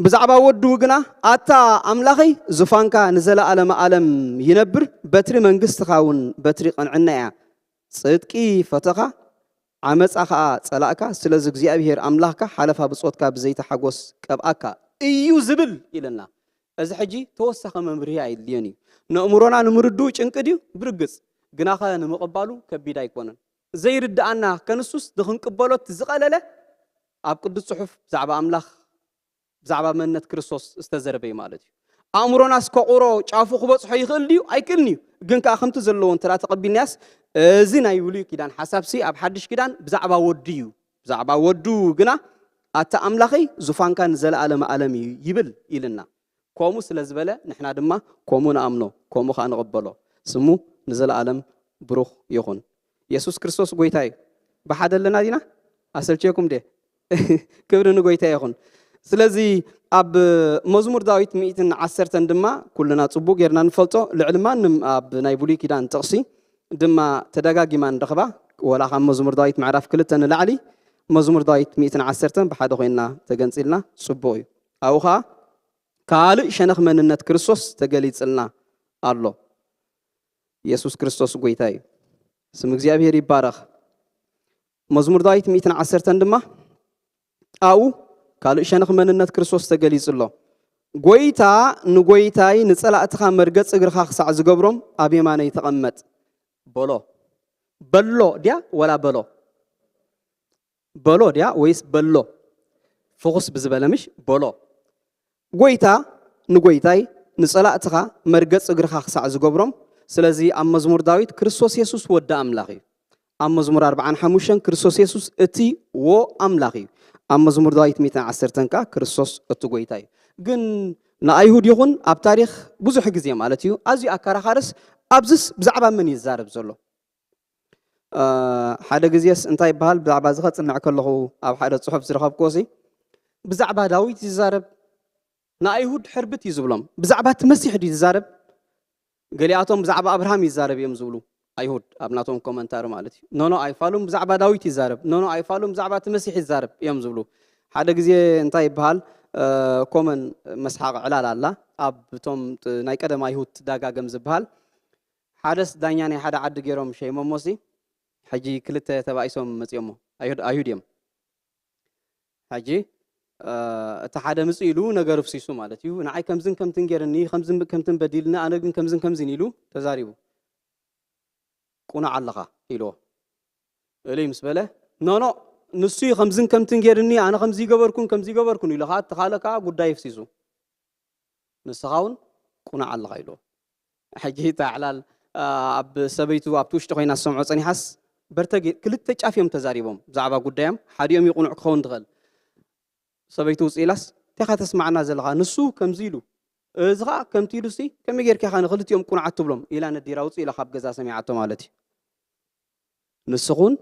ብዛዕባ ወዱ ግና ኣታ ኣምላኸይ ዙፋንካ ንዘለኣለመ ኣለም ይነብር፣ በትሪ መንግስትኻ እውን በትሪ ቅንዕና እያ። ጽድቂ ፈተኻ ዓመፃ ኸዓ ጸላእካ፣ ስለዚ እግዚኣብሄር ኣምላኽካ ሓለፋ ብጾትካ ብዘይቲ ሓጎስ ቀብኣካ እዩ ዝብል ኢለና። እዚ ሕጂ ተወሳኺ መምርሂ ኣየድልዮን እዩ። ነእምሮና ንምርድኡ ጭንቂ ድዩ? ብርግጽ። ግናኸ ንምቕባሉ ከቢድ ኣይኮነን። ዘይርድኣና ከንሱስ ድኽንቅበሎት ዝቐለለ ኣብ ቅዱስ ጽሑፍ ብዛዕባ ኣምላኽ ብዛዕባ መንነት ክርስቶስ ዝተዘረበ እዩ ማለት እዩ። ኣእምሮናስ ከቑሮ ጫፉ ክበጽሖ ይኽእል ድዩ? ኣይክእልን እዩ። ግን ከኣ ከምቲ ዘለዎ እንተ ተቐቢልናያስ እዚ ናይ ብሉይ ኪዳን ሓሳብሲ ኣብ ሓድሽ ኪዳን ብዛዕባ ወዱ እዩ። ብዛዕባ ወዱ ግና ኣታ ኣምላኸይ ዙፋንካ ንዘለኣለመ ኣለም እዩ ይብል ኢልና። ከምኡ ስለ ዝበለ ንሕና ድማ ከምኡ ንኣምኖ፣ ከምኡ ከኣ ንቕበሎ። ስሙ ንዘለኣለም ብሩኽ ይኹን። የሱስ ክርስቶስ ጎይታ እዩ። ብሓደ ኣለና ዲና? ኣሰልችየኩም ድየ? ክብሪ ንጎይታ ይኹን። ስለዚ ኣብ መዝሙር ዳዊት ሚእትን ዓሰርተን ድማ ኩልና ጽቡቕ ጌርና ንፈልጦ፣ ልዕሊ ማንም ኣብ ናይ ብሉይ ኪዳን ጥቕሲ ድማ ተደጋጊማ ንረኽባ። ወላ ካብ መዝሙር ዳዊት ምዕራፍ ክልተ ንላዕሊ መዝሙር ዳዊት ሚእትን ዓሰርተን ብሓደ ኮይንና ተገንጺልና ጽቡቕ እዩ። ኣብኡ ኸኣ ካልእ ሸነኽ መንነት ክርስቶስ ተገሊጽልና ኣሎ። የሱስ ክርስቶስ ጎይታ እዩ። ስም እግዚኣብሔር ይባረኽ። መዝሙር ዳዊት ሚእትን ዓሰርተን ድማ ኣብኡ ካልእ ሸነኽ መንነት ክርስቶስ ተገሊጹ ኣሎ። ጎይታ ንጎይታይ ንጸላእትኻ መርገጽ እግርኻ ክሳዕ ዝገብሮም ኣብ የማነይ ተቐመጥ በሎ። በሎ ድያ ወላ በሎ? በሎ ድያ ወይስ በሎ? ፍኹስ ብዝበለ ምሽ በሎ። ጎይታ ንጎይታይ ንጸላእትኻ መርገጽ እግርኻ ክሳዕ ዝገብሮም። ስለዚ ኣብ መዝሙር ዳዊት ክርስቶስ የሱስ ወዲ ኣምላኽ እዩ። ኣብ መዝሙር ኣርብዓን ሓሙሽተን ክርስቶስ የሱስ እቲ ዎ ኣምላኽ እዩ። ኣብ መዝሙር ዳዊት ሚእትን ዓሰርተን ከኣ ክርስቶስ እቲ ጎይታ እዩ። ግን ንኣይሁድ ይኹን ኣብ ታሪኽ ብዙሕ ግዜ ማለት እዩ ኣዝዩ ኣከራኻርስ ኣብዝስ ብዛዕባ መን እዩ ዝዛረብ ዘሎ? ሓደ ግዜስ እንታይ ይበሃል ብዛዕባ እዚ ከጽንዕ ከለኹ ኣብ ሓደ ጽሑፍ ዝረኸብክዎ ሲ ብዛዕባ ዳዊት ይዛረብ ንኣይሁድ ሕርብት እዩ ዝብሎም። ብዛዕባ እቲ መሲሕ ድዩ ዝዛረብ? ገሊኣቶም ብዛዕባ ኣብርሃም ይዛረብ እዮም ዝብሉ ኣይሁድ ኣብ ናቶም ኮመንታሪ ማለት እዩ። ኖኖ ኣይፋሉን ብዛዕባ ዳዊት ይዛረብ፣ ኖኖ ኣይፋሉን ብዛዕባ እቲ መሲሕ ይዛረብ እዮም ዝብሉ። ሓደ ግዜ እንታይ ይበሃል ኮመን መስሓቕ ዕላል ኣላ ኣብ እቶም ናይ ቀደም ኣይሁድ ትዳጋገም ዝበሃል ሓደስ ዳኛ ናይ ሓደ ዓዲ ገይሮም ሸይሞሞ ሲ ሕጂ ክልተ ተባኢሶም መጺኦሞ ኣይሁድ ኣይሁድ እዮም። ሕጂ እቲ ሓደ ምጽእ ኢሉ ነገር ፍሲሱ ማለት እዩ። ንዓይ ከምዝን ከምትን ገይርኒ ከምዝን ከምትን በዲልኒ ኣነ ግን ከምዝን ከምዝን ኢሉ ተዛሪቡ። ቁኑዕ ኣለኻ ኢልዎ። እልይ ምስ በለ ኖኖ ንሱ እዩ ከምዝን ከምትን ገይርኒ ኣነ ከምዚ ይገበርኩን ከምዚ ይገበርኩን ኢሉ ኸዓ እቲ ካልእ ከዓ ጉዳይ ፍሲሱ። ንስኻ እውን ቁኑዕ ኣለኻ ኢልዎ። ሕጂ እታ ዕላል ኣብ ሰበይቱ ኣብቲ ውሽጢ ኮይና ዝሰምዖ ጸኒሓስ በርተ ክልተ ጫፍ እዮም ተዛሪቦም ብዛዕባ ጉዳዮም። ሓዲኦም እዩ ቁኑዕ ክኸውን ትኽእል። ሰበይቱ ውፅእ ኢላስ እንታይ ኢኻ ተስማዕና ዘለኻ ንሱ ከምዚ ኢሉ እዚ ኸዓ ከምቲ ኢሉ ሲ ከመይ ጌርካ ኢኻ ንክልቲኦም ቁኑዓት ትብሎም ኢላ ነዲራ ውፅእ ኢላ ካብ ገዛ ሰሚዓቶ ማለት እዩ። ንስኹን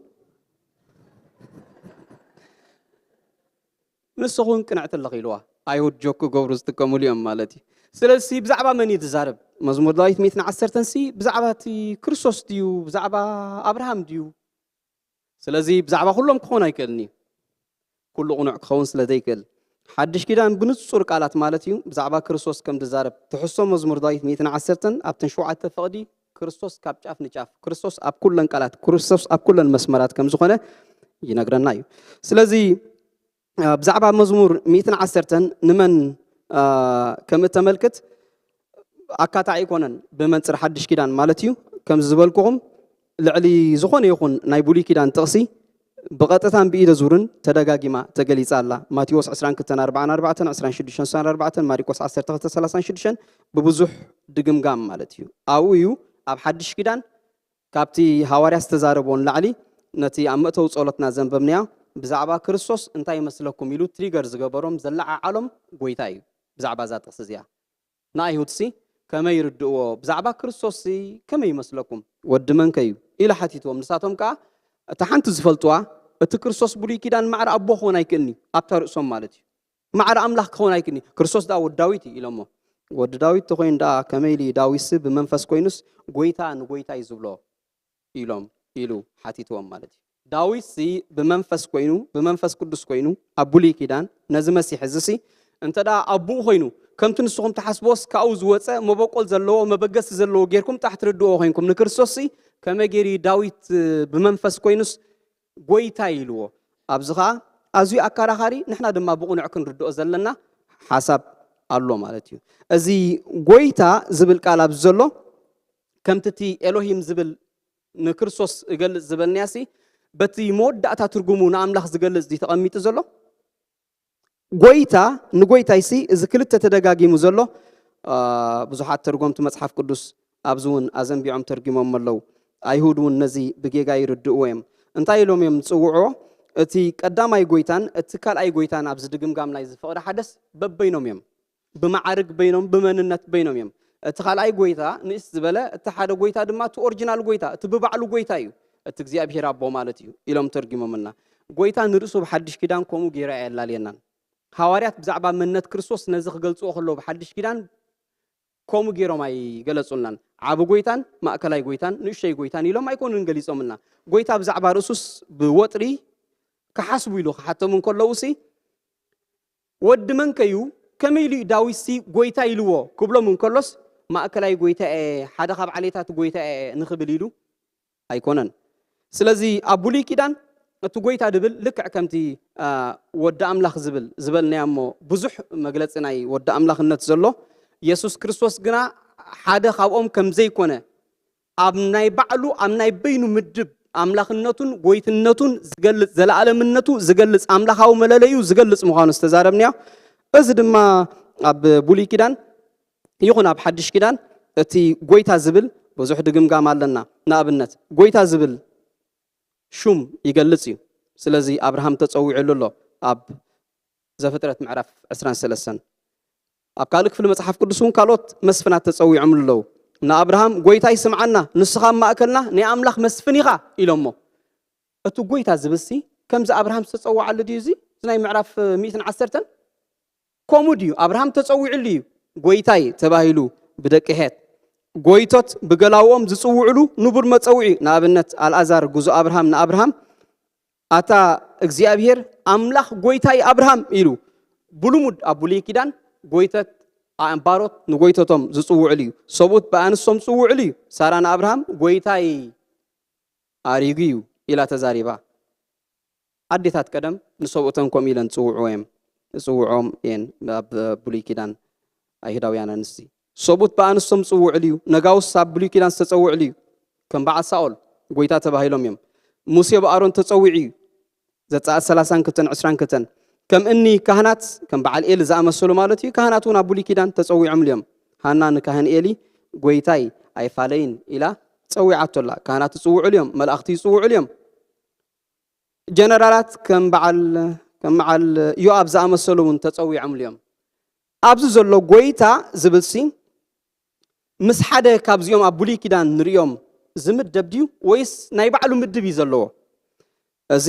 ንስኹን ቅንዕቲ ኣለኺ ኢልዋ። ኣይሁድ ጆክ ክገብሩ ዝጥቀምሉ እዮም ማለት እዩ። ስለዚ ብዛዕባ መን እዩ ዝዛረብ? መዝሙር ዳዊት ሚእትን ዓሰርተን ሲ ብዛዕባ እቲ ክርስቶስ ድዩ? ብዛዕባ ኣብርሃም ድዩ? ስለዚ ብዛዕባ ኩሎም ክኾን ኣይክእልን እዩ። ኩሉ ቅኑዕ ክኸውን ስለ ዘይክእል፣ ሓድሽ ኪዳን ብንጹር ቃላት ማለት እዩ ብዛዕባ ክርስቶስ ከም ዝዛረብ ትሕዝቶ መዝሙር ዳዊት ሚእትን ዓሰርተን ኣብተን ሸውዓተ ፈቕዲ ክርስቶስ ካብ ጫፍ ንጫፍ፣ ክርስቶስ ኣብ ኩለን ቃላት፣ ክርስቶስ ኣብ ኩለን መስመራት ከም ዝኾነ ይነግረና እዩ። ስለዚ ብዛዕባ መዝሙር ሚእትን ዓሰርተን ንመን ከም እተመልክት ኣካታዒ ኣይኮነን፣ ብመንጽር ሓድሽ ኪዳን ማለት እዩ። ከምዚ ዝበልኩኹም ልዕሊ ዝኾነ ይኹን ናይ ብሉይ ኪዳን ጥቕሲ ብቐጥታን ብኢደ ዙርን ተደጋጊማ ተገሊጻ ኣላ። ማቴዎስ ዕስራን ክልተን ኣርባዓን ኣርባዕተን፣ ዕስራን ሽዱሽተን ዕስራን ኣርባዕተን፣ ማሪቆስ ዓሰርተ ክልተ ሰላሳን ሽዱሽተን ብብዙሕ ድግምጋም ማለት እዩ። ኣብኡ እዩ ኣብ ሓድሽ ኪዳን ካብቲ ሃዋርያ ዝተዛረቦ ንላዕሊ ነቲ ኣብ መእተዊ ጸሎትና ዘንበብናዮ ብዛዕባ ክርስቶስ እንታይ ይመስለኩም ኢሉ ትሪገር ዝገበሮም ዘለዓዓሎም ጎይታ እዩ። ብዛዕባ እዛ ጥቕሲ እዚኣ ንኣይሁድሲ ከመይ ይርድእዎ? ብዛዕባ ክርስቶስሲ ከመይ ይመስለኩም? ወዲ መንከ እዩ? ኢሉ ሓቲትዎም። ንሳቶም ከኣ እታ ሓንቲ ዝፈልጥዋ እቲ ክርስቶስ ብሉይ ኪዳን ማዕረ ኣቦ ክኾን ኣይክእልን እዩ፣ ኣብታ ርእሶም ማለት እዩ። ማዕረ ኣምላኽ ክኸውን ኣይክእልን እዩ። ክርስቶስ ደኣ ወዲ ዳዊት እዩ ኢሎሞ። ወዲ ዳዊት ተኾይኑ ደኣ ከመይ ኢሉ እዩ ዳዊትሲ ብመንፈስ ኮይኑስ ጎይታ ንጎይታይ ዝብሎ ኢሎም ኢሉ ሓቲትዎም ማለት እዩ። ዳዊትሲ ብመንፈስ ኮይኑ ብመንፈስ ቅዱስ ኮይኑ ኣብ ብሉይ ኪዳን ነዚ መሲሕ እዚሲ እንተ ደኣ ኣቦኡ ኮይኑ ከምቲ ንስኹም ትሓስቦስ ካብኡ ዝወፀ መበቆል ዘለዎ መበገሲ ዘለዎ ጌርኩም ጥራሕ ትርድእዎ ኮይንኩም ንክርስቶስሲ ከመይ ገይሩ እዩ ዳዊት ብመንፈስ ኮይኑስ ጎይታ ኢልዎ። ኣብዚ ኸዓ ኣዝዩ ኣከራኻሪ ንሕና ድማ ብቕኑዕ ክንርድኦ ዘለና ሓሳብ ኣሎ ማለት እዩ። እዚ ጎይታ ዝብል ቃል ኣብዚ ዘሎ ከምቲ እቲ ኤሎሂም ዝብል ንክርስቶስ እገልጽ ዝበልናያሲ በቲ መወዳእታ ትርጉሙ ንኣምላኽ ዝገልጽ ድዩ ተቐሚጡ ዘሎ? ጎይታ ንጎይታይሲ እዚ ክልተ ተደጋጊሙ ዘሎ ብዙሓት ተርጎምቲ መጽሓፍ ቅዱስ ኣብዚ እውን ኣዘንቢዖም ተርጊሞም ኣለዉ። ኣይሁድ እውን ነዚ ብጌጋ ይርድእዎ እዮም። እንታይ ኢሎም እዮም ዝጽውዕዎ? እቲ ቀዳማይ ጎይታን እቲ ካልኣይ ጎይታን ኣብዚ ድግምጋም ናይ ዝፍቕሪ ሓደስ በበይኖም እዮም። ብመዓርግ በይኖም፣ ብመንነት በይኖም እዮም። እቲ ካልኣይ ጎይታ ንእስ ዝበለ፣ እቲ ሓደ ጎይታ ድማ እቲ ኦሪጂናል ጎይታ፣ እቲ ብባዕሉ ጎይታ እዩ። እቲ እግዚኣብሔር ኣቦ ማለት እዩ ኢሎም ተርጊሞምልና። ጎይታ ንርእሱ ብሓድሽ ኪዳን ከምኡ ገይሩ ኣየላልየናን። ሃዋርያት ብዛዕባ መንነት ክርስቶስ ነዚ ክገልጽዎ ከለዉ ብሓድሽ ኪዳን ከምኡ ገይሮም ኣይገለጹልናን። ዓቢ ጎይታን ማእከላይ ጎይታን ንእሽተይ ጎይታን ኢሎም ኣይኮኑን ገሊጾምልና። ጎይታ ብዛዕባ ርእሱስ ብወጥሪ ክሓስቡ ኢሉ ክሓቶም እንከለዉሲ ወዲ መንከ እዩ? ከመይ ኢሉ እዩ ዳዊትሲ ጎይታ ኢልዎ ክብሎም እንከሎስ ማእከላይ ጎይታ እየ፣ ሓደ ካብ ዓሌታት ጎይታ እየ ንኽብል ኢሉ ኣይኮነን። ስለዚ ኣብ ብሉይ ኪዳን እቲ ጎይታ ድብል ልክዕ ከምቲ ወዲ ኣምላኽ ዝብል ዝበልናዮ እሞ ብዙሕ መግለጺ ናይ ወዲ ኣምላኽነት ዘሎ የሱስ ክርስቶስ ግና ሓደ ካብኦም ከም ዘይኮነ ኣብ ናይ ባዕሉ ኣብ ናይ በይኑ ምድብ ኣምላኽነቱን ጎይትነቱን ዝገልጽ ዘለኣለምነቱ ዝገልጽ ኣምላኻዊ መለለዩ ዝገልጽ ምዃኑ ዝተዛረብናዮ። እዚ ድማ ኣብ ብሉይ ኪዳን ይኹን ኣብ ሓድሽ ኪዳን እቲ ጎይታ ዝብል ብዙሕ ድግምጋም ኣለና። ንኣብነት ጎይታ ዝብል ሹም ይገልጽ እዩ። ስለዚ ኣብርሃም ተጸዊዕሉ ኣሎ ኣብ ዘፍጥረት ምዕራፍ ዕስራን ሰለስተን። ኣብ ካልእ ክፍሊ መጽሓፍ ቅዱስ እውን ካልኦት መስፍናት ተጸዊዖምሉ ኣለዉ። ንኣብርሃም ጎይታ ይስምዓና፣ ንስኻ ኣብ ማእከልና ናይ ኣምላኽ መስፍን ኢኻ ኢሎሞ። እቲ ጎይታ ዝብልሲ ከምዚ ኣብርሃም ዝተጸውዓሉ ድዩ እዚ? እዚ ናይ ምዕራፍ ሚእትን ዓሰርተን ከምኡ ድዩ? ኣብርሃም ተጸዊዕሉ እዩ ጎይታይ ተባሂሉ ብደቂ ሄት። ጎይቶት ብገላውኦም ዝጽውዕሉ ንቡር መጸውዒ፣ ንኣብነት ኣልኣዛር ጉዞ ኣብርሃም ንኣብርሃም ኣታ እግዚኣብሔር ኣምላኽ ጎይታይ ኣብርሃም ኢሉ ብልሙድ ኣብ ብሉይ ኪዳን ጎይተት ኣንባሮት ንጎይተቶም ዝጽውዕሉ እዩ። ሰብኡት ብኣንስቶም ዝጽውዕሉ እዩ። ሳራ ንኣብርሃም ጎይታይ ኣሪጉ እዩ ኢላ ተዛሪባ። ኣዴታት ቀደም ንሰብኡተን ከምኡ ኢለን ዝጽውዕዎ እዮም ዝጽውዕኦም እየን ኣብ ብሉይ ኪዳን ኣይሁዳውያን ኣንስቲ። ሰብኡት ብኣንስቶም ዝጽውዕሉ እዩ። ነጋውስ ኣብ ብሉይ ኪዳን ዝተጸውዕሉ እዩ። ከም በዓል ሳኦል ጎይታ ተባሂሎም እዮም። ሙሴ ብኣሮን ተጸዊዑ እዩ። ዘጸኣት ሰላሳን ክልተን ዕስራን ክልተን ከም እኒ ካህናት ከም በዓል ኤሊ ዝኣመሰሉ ማለት እዩ። ካህናት እውን ኣብ ብሉይ ኪዳን ተጸዊዖምሉ እዮም። ሃና ንካህን ኤሊ ጎይታይ ኣይፋለይን ኢላ ጸዊዓቶ ኣላ። ካህናት ይጽውዑሉ እዮም፣ መላእኽቲ ይጽውዑሉ እዮም። ጀነራላት ከም በዓል ከም በዓል ዮኣብ ዝኣመሰሉ እውን ተጸዊዖምሉ እዮም። ኣብዚ ዘሎ ጎይታ ዝብልሲ ምስ ሓደ ካብዚኦም ኣብ ብሉይ ኪዳን ንሪኦም ዝምደብ ድዩ ወይስ ናይ ባዕሉ ምድብ እዩ ዘለዎ? እዚ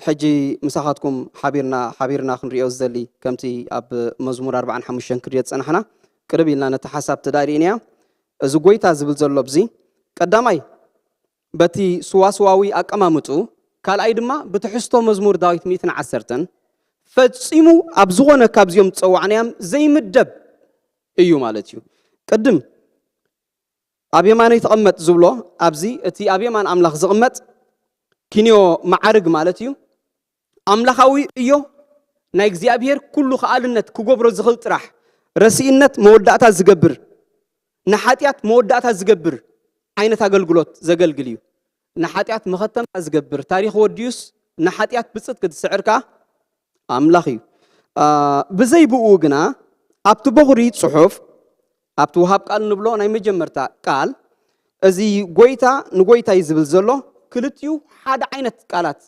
ሕጂ ምሳኻትኩም ሓቢርና ሓቢርና ክንሪኦ ዝደሊ፣ ከምቲ ኣብ መዝሙር ኣርባዓን ሓሙሽተን ክንሪኦ ዝጸናሕና፣ ቅርብ ኢልና ነቲ ሓሳብ ተዳሪእንያ። እዚ ጎይታ ዝብል ዘሎ ብዚ ቀዳማይ በቲ ስዋስዋዊ ኣቀማምጡ፣ ካልኣይ ድማ ብትሕዝቶ መዝሙር ዳዊት ሚእትን ዓሰርተን ፈጺሙ ኣብ ዝኾነ ካብዚኦም ዝጸዋዕናዮም ዘይምደብ እዩ ማለት እዩ። ቅድም ኣብ የማነይ ተቐመጥ ዝብሎ ኣብዚ እቲ ኣብ የማን ኣምላኽ ዝቕመጥ ኪንዮ መዓርግ ማለት እዩ። ኣምላኻዊ እዮ ናይ እግዚኣብሔር ኩሉ ከኣልነት ክገብሮ ዝኽእል ጥራሕ ረሲእነት መወዳእታ ዝገብር፣ ንሓጢኣት መወዳእታ ዝገብር ዓይነት ኣገልግሎት ዘገልግል እዩ። ንሓጢኣት መኸተምታ ዝገብር፣ ታሪኽ ወዲዩስ ንሓጢኣት ብጽድቂ ዝስዕር ከኣ ኣምላኽ እዩ። ብዘይ ብኡ ግና ኣብቲ በኹሪ ጽሑፍ ኣብቲ ውሃብ ቃል ንብሎ ናይ መጀመርታ ቃል እዚ ጎይታ ንጎይታይ ዝብል ዘሎ ክልቲኡ ሓደ ዓይነት ቃላት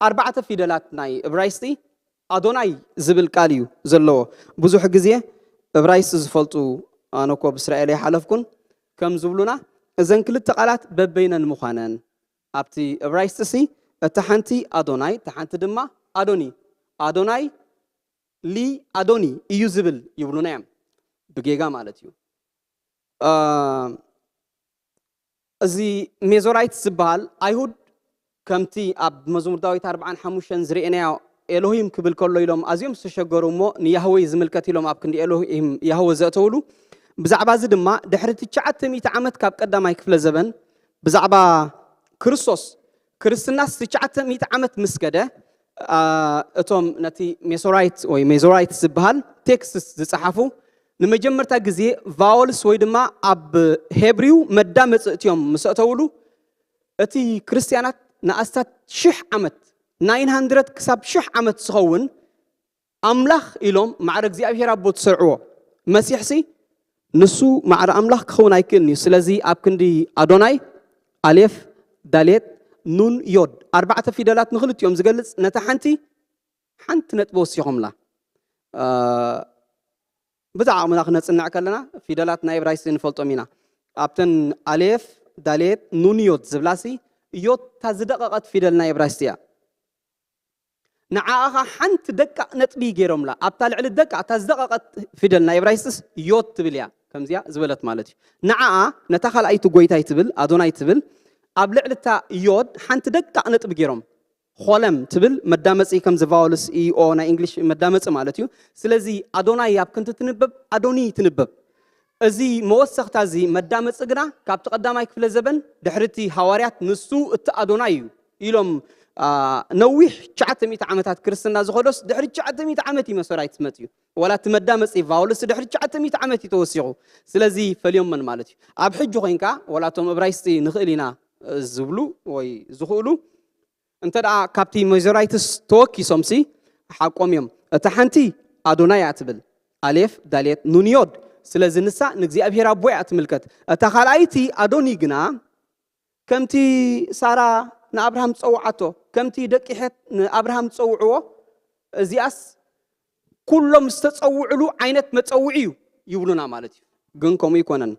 ኣርባዕተ ፊደላት ናይ እብራይስጢ ኣዶናይ ዝብል ቃል እዩ ዘለዎ። ብዙሕ ግዜ እብራይስጢ ዝፈልጡ ኣነ እኮ ብእስራኤል ኣይሓለፍኩን ከም ዝብሉና እዘን ክልተ ቃላት በበይነን ምዃነን ኣብቲ እብራይስጢ ሲ እታ ሓንቲ ኣዶናይ እታ ሓንቲ ድማ ኣዶኒ ኣዶናይ ሊ ኣዶኒ እዩ ዝብል ይብሉና እዮም ብጌጋ ማለት እዩ። እዚ ሜዞራይት ዝበሃል ኣይሁድ ከምቲ ኣብ መዝሙር ዳዊት ኣርባዓን ሓሙሽተን ዝርእናዮ ኤሎሂም ክብል ከሎ ኢሎም ኣዝዮም ዝተሸገሩ እሞ ንያህወይ ዝምልከት ኢሎም ኣብ ክንዲ ኤሎሂም ያህወ ዘእተውሉ ብዛዕባ እዚ ድማ ድሕሪ ትሽዓተ ሚእቲ ዓመት ካብ ቀዳማይ ክፍለ ዘበን ብዛዕባ ክርስቶስ ክርስትናስ ትሽዓተ ሚእቲ ዓመት ምስ ከደ እቶም ነቲ ሜሶራይት ወይ ሜዞራይት ዝበሃል ቴክስት ዝጸሓፉ ንመጀመርታ ግዜ ቫወልስ ወይ ድማ ኣብ ሄብሪው መዳመፂ እትዮም ምስ ኣእተውሉ እቲ ክርስትያናት ንኣስታት ሽሕ ዓመት ናይን ሃንድረድ ክሳብ ሽሕ ዓመት ዝኸውን ኣምላኽ ኢሎም ማዕረ እግዚኣብሔር ኣቦ ትሰርዕዎ መሲሕሲ ንሱ ማዕረ ኣምላኽ ክኸውን ኣይክእልን እዩ። ስለዚ ኣብ ክንዲ ኣዶናይ ኣሌፍ ዳሌት ኑን ዮድ ኣርባዕተ ፊደላት ንክልቲኦም ዝገልጽ ነታ ሓንቲ ሓንቲ ነጥቢ ወሲኾምላ። ብዛዕባ ኣቕምና ክነጽንዕ ከለና ፊደላት ናይ እብራይስጢ ንፈልጦም ኢና። ኣብተን ኣሌፍ ዳሌት ኑን ዮድ ዝብላሲ ዮድ እታ ዝደቐቐት ፊደል ናይ እብራይስጢ እያ። ንዓኣ ሓንቲ ደቃቕ ነጥቢ ገይሮምላ ኣብታ ልዕሊ ደቃ እታ ዝደቐቐት ፊደል ናይ እብራይስጥስ ዮድ ትብል እያ ከምዚኣ ዝበለት ማለት እዩ። ንዓኣ ነታ ካልኣይቲ ጎይታይ ትብል ኣዶናይ ትብል ኣብ ልዕሊ እታ ዮድ ሓንቲ ደቃቕ ነጥቢ ገይሮም ኾለም ትብል መዳመፂ ከምዚ ቫወልስ ኢኦ ናይ እንግሊሽ መዳመፂ ማለት እዩ። ስለዚ ኣዶናይ ኣብ ክንዲ ትንበብ ኣዶኒ ትንበብ። እዚ መወሰኽታ እዚ መዳመፂ ግና ካብቲ ቀዳማይ ክፍለ ዘበን ድሕሪ እቲ ሃዋርያት ንሱ እቲ ኣዶናይ እዩ ኢሎም ነዊሕ ትሽዓተ ሚእቲ ዓመታት ክርስትና ዝኸዶስ ድሕሪ ትሽዓተ ሚእቲ ዓመት እዩ መሰራይት ዝመፅ እዩ። ዋላ እቲ መዳመፂ ቫውልስ ድሕሪ ትሽዓተ ሚእቲ ዓመት እዩ ተወሲኹ። ስለዚ ፈልዮመን ማለት እዩ። ኣብ ሕጂ ኮይንካ ዋላ እቶም እብራይስጢ ንኽእል ኢና ዝብሉ ወይ ዝኽእሉ እንተ ደኣ ካብቲ ሜዞራይትስ ተወኪሶምሲ ሓቆም እዮም። እታ ሓንቲ ኣዶናይ እያ ትብል፣ ኣሌፍ፣ ዳሌት፣ ኑን፣ ዮድ። ስለዚ ንሳ ንእግዚኣብሔር ኣቦ እያ ትምልከት። እታ ካልኣይቲ ኣዶኒ ግና ከምቲ ሳራ ንኣብርሃም ዝጸውዓቶ፣ ከምቲ ደቂ ሔት ንኣብርሃም ዝጸውዕዎ፣ እዚኣስ ኩሎም ዝተጸውዕሉ ዓይነት መጸውዒ እዩ ይብሉና ማለት እዩ። ግን ከምኡ ኣይኮነን።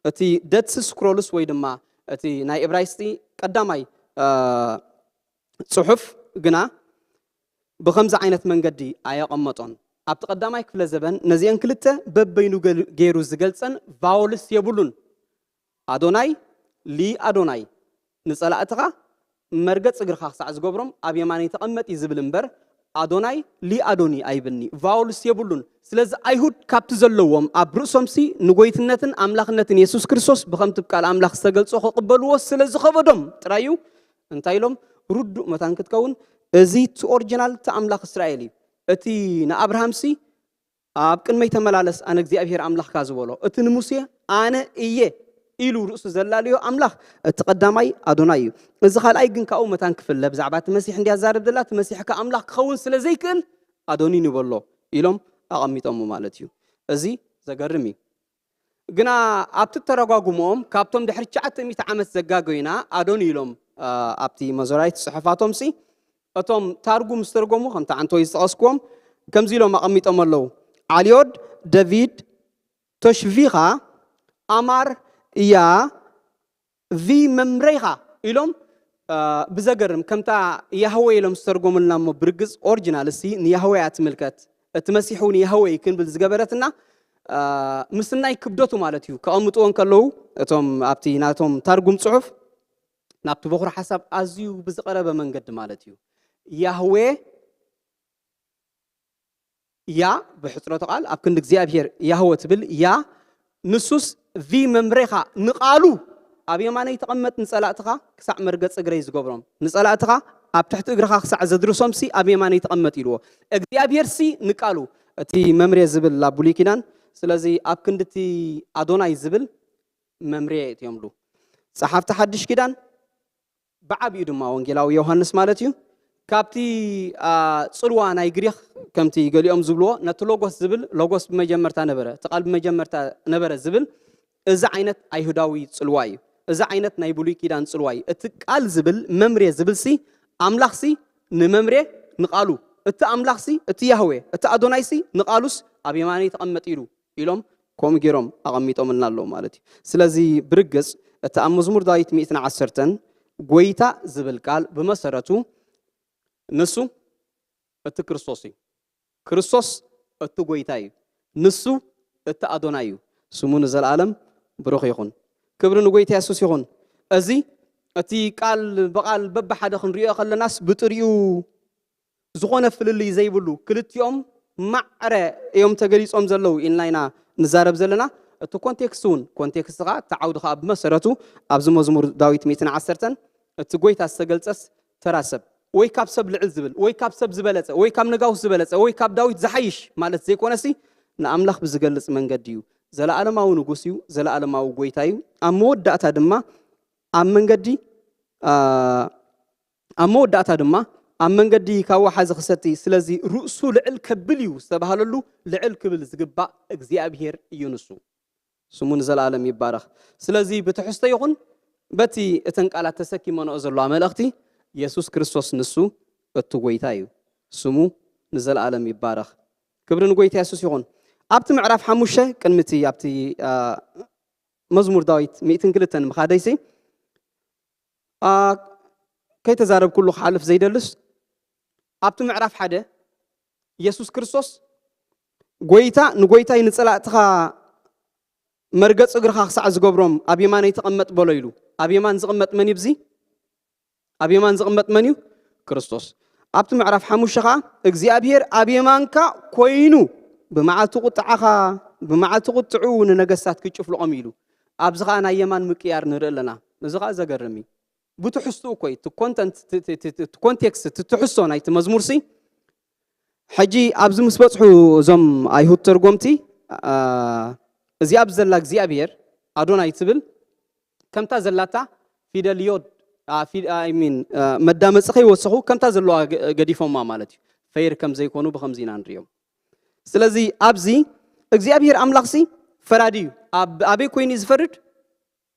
እቲ ደድ ስክሮልስ ወይ ድማ እቲ ናይ እብራይስጢ ቀዳማይ ጽሑፍ ግና ብኸምዚ ዓይነት መንገዲ ኣየቐመጦን። ኣብቲ ቀዳማይ ክፍለ ዘበን ነዚአን ክልተ በበይኑ ገይሩ ዝገልጸን ቫወልስ የብሉን። ኣዶናይ ሊ ኣዶናይ ንጸላእትኻ መርገጽ እግርኻ ክሳዕ ዝገብሮም ኣብ የማነይ ተቐመጥ እዩ ዝብል እምበር ኣዶናይ ሊ ኣዶኒ ኣይብልኒ። ቫውልስ የብሉን። ስለዚ ኣይሁድ ካብቲ ዘለዎም ኣብ ርእሶምሲ ንጎይትነትን ኣምላኽነትን የሱስ ክርስቶስ ብኸምቲ ብቃል ኣምላኽ ዝተገልጾ ክቕበልዎ ስለ ዝኸበዶም ጥራይ እዩ እንታይ ኢሎም ርዱእ መታን ክትከውን እዚ እቲ ኦሪጂናል እቲ ኣምላኽ እስራኤል እዩ። እቲ ንኣብርሃምሲ ኣብ ቅድመይ ተመላለስ ኣነ እግዚኣብሔር ኣምላኽካ ዝበሎ እቲ ንሙሴ ኣነ እየ ኢሉ ርእሱ ዘላለዮ ኣምላኽ እቲ ቀዳማይ ኣዶናይ እዩ። እዚ ካልኣይ ግን ካብኡ መታን ክፍለ ብዛዕባ እቲ መሲሕ እንድያ ዛረብ ዘላ እቲ መሲሕ ከ ኣምላኽ ክኸውን ስለ ዘይክእል ኣዶኒ ንበሎ ኢሎም ኣቐሚጦሙ ማለት እዩ። እዚ ዘገርም እዩ። ግና ኣብቲ ተረጓጉምኦም ካብቶም ድሕሪ ትሽዓተ ሚእቲ ዓመት ዘጋገዩና ኣዶኒ ኢሎም ኣብቲ መዞራይት ጽሑፋቶም ሲ እቶም ታርጉም ዝተርጎሙ ከምቲ ዓንተወይ ዝጠቐስክዎም ከምዚ ኢሎም ኣቐሚጦም ኣለዉ። ዓልዮድ ደቪድ ቶሽቪኻ ኣማር እያ ቪ መምረይኻ ኢሎም ብዘገርም ከምታ ያህወ ኢሎም ዝተርጎምልና እሞ ብርግጽ ኦሪጂናል እሲ ንያህወ እያ ትምልከት። እቲ መሲሕ እውን ያህወ እዩ ክንብል ዝገበረትና ምስናይ ክብደቱ ማለት እዩ። ከቐምጥዎ እንከለዉ እቶም ኣብቲ ናቶም ታርጉም ጽሑፍ ናብቲ በኹሪ ሓሳብ ኣዝዩ ብዝቐረበ መንገዲ ማለት እዩ። ያህዌ ያ ብሕፅረቱ ቃል ኣብ ክንዲ እግዚኣብሔር ያህወ ትብል ያ ንሱስ ቪ መምሬኻ ንቓሉ ኣብ የማነይ ተቐመጥ ንጸላእትኻ ክሳዕ መርገጽ እግረይ ዝገብሮም ንጸላእትኻ ኣብ ትሕቲ እግርኻ ክሳዕ ዘድርሶምሲ ኣብ የማነይ ተቐመጥ ኢልዎ እግዚኣብሔርሲ ንቃሉ እቲ መምሬ ዝብል ኣብ ብሉይ ኪዳን ስለዚ ኣብ ክንድቲ ኣዶናይ ዝብል መምሬ እትዮምሉ ጸሓፍቲ ሓድሽ ኪዳን ብዓብዩ ድማ ወንጌላዊ ዮሃንስ ማለት እዩ ካብቲ ጽልዋ ናይ ግሪኽ ከምቲ ገሊኦም ዝብልዎ ነቲ ሎጎስ ዝብል ሎጎስ ብመጀመርታ ነበረ እቲ ቃል ብመጀመርታ ነበረ ዝብል እዚ ዓይነት ኣይሁዳዊ ጽልዋ እዩ እዚ ዓይነት ናይ ብሉይ ኪዳን ጽልዋ እዩ እቲ ቃል ዝብል መምሬ ዝብልሲ ኣምላኽሲ ንመምሬ ንቃሉ እቲ ኣምላኽሲ እቲ ያህዌ እቲ ኣዶናይሲ ንቃሉስ ኣብ የማነይ ተቐመጥ ኢሉ ኢሎም ከምኡ ገይሮም ኣቐሚጦምልና ኣለዉ ማለት እዩ ስለዚ ብርግጽ እቲ ኣብ መዝሙር ዳዊት ሚእትን ዓሰርተን ጎይታ ዝብል ቃል ብመሰረቱ ንሱ እቲ ክርስቶስ እዩ ክርስቶስ እቲ ጎይታ እዩ ንሱ እቲ ኣዶናይ እዩ ስሙ ንዘለኣለም ብሩኽ ይኹን ክብሪ ንጎይታ የሱስ ይኹን እዚ እቲ ቃል ብቃል በብሓደ ክንሪኦ ከለናስ ብጥሪኡ ዝኾነ ፍልልይ ዘይብሉ ክልቲኦም ማዕረ እዮም ተገሊጾም ዘለዉ ኢልና ኢና ንዛረብ ዘለና እቲ ኮንቴክስት እውን ኮንቴክስት ከዓ እቲ ዓውዲ ከዓ ብመሰረቱ ኣብዚ መዝሙር ዳዊት ሚእትን ዓሰርተን እቲ ጎይታ ዝተገልጸስ ተራ ሰብ ወይ ካብ ሰብ ልዕል ዝብል ወይ ካብ ሰብ ዝበለጸ ወይ ካብ ነጋውስ ዝበለጸ ወይ ካብ ዳዊት ዝሓይሽ ማለት ዘይኮነሲ ንኣምላኽ ብዝገልጽ መንገዲ እዩ ዘለኣለማዊ ንጉስ እዩ ዘለኣለማዊ ጎይታ እዩ ኣብ መወዳእታ ድማ ኣብ መንገዲ ኣብ መወዳእታ ድማ ኣብ መንገዲ ካብ ወሓዚ ክሰቲ ስለዚ ርእሱ ልዕል ከብል እዩ ዝተባህለሉ ልዕል ክብል ዝግባእ እግዚኣብሄር እዩ ንሱ ስሙ ንዘለኣለም ይባረኽ ስለዚ ብትሕዝቶ ይኹን በቲ እተን ቃላት ተሰኪመንኦ ዘለዋ መልእኽቲ የሱስ ክርስቶስ ንሱ እቲ ጎይታ እዩ ስሙ ንዘለኣለም ይባረኽ ክብሪ ንጎይታ የሱስ ይኹን ኣብቲ ምዕራፍ ሓሙሽተ ቅድሚ እቲ ኣብቲ መዝሙር ዳዊት ሚእትን ክልተን ምኻደይሲ ከይተዛረብኩሉ ክሓልፍ ዘይደልስ ኣብቲ ምዕራፍ ሓደ የሱስ ክርስቶስ ጎይታ ንጎይታይ ንጸላእትኻ መርገጽ እግርኻ ክሳዕ ዝገብሮም ኣብ የማነይ ተቐመጥ በሎ ኢሉ ኣብ የማን ዝቕመጥ መን ይብዚ ኣብ የማን ዝቕመጥ መን እዩ ክርስቶስ ኣብቲ ምዕራፍ ሓሙሽተ ኸዓ እግዚኣብሔር ኣብ የማንካ ኮይኑ ብመዓልቲ ቁጥዓኻ ብመዓልቲ ቁጥዑ ንነገስታት ክጭፍልቖም ኢሉ ኣብዚ ኸዓ ናይ የማን ምቅያር ንርኢ ኣለና እዚ ኸዓ ዘገርም እዩ ብትሕዝትኡ እኮ እዩ ኮንቴክስት እቲ ትሕዝቶ ናይቲ መዝሙር ሲ ሕጂ ኣብዚ ምስ በፅሑ እዞም ኣይሁድ ተርጎምቲ እዚኣ ብዘላ እግዚኣብሔር ኣዶናይ ትብል ከምታ ዘላታ ፊደል ዮድ ሚን መዳመፂ ከይወሰኹ ከምታ ዘለዋ ገዲፎማ ማለት እዩ ፈይር ከም ዘይኮኑ ብከምዚ ኢና ንሪኦም ስለዚ ኣብዚ እግዚኣብሔር ኣምላኽሲ ፈራዲ እዩ ኣበይ ኮይኑ እዩ ዝፈርድ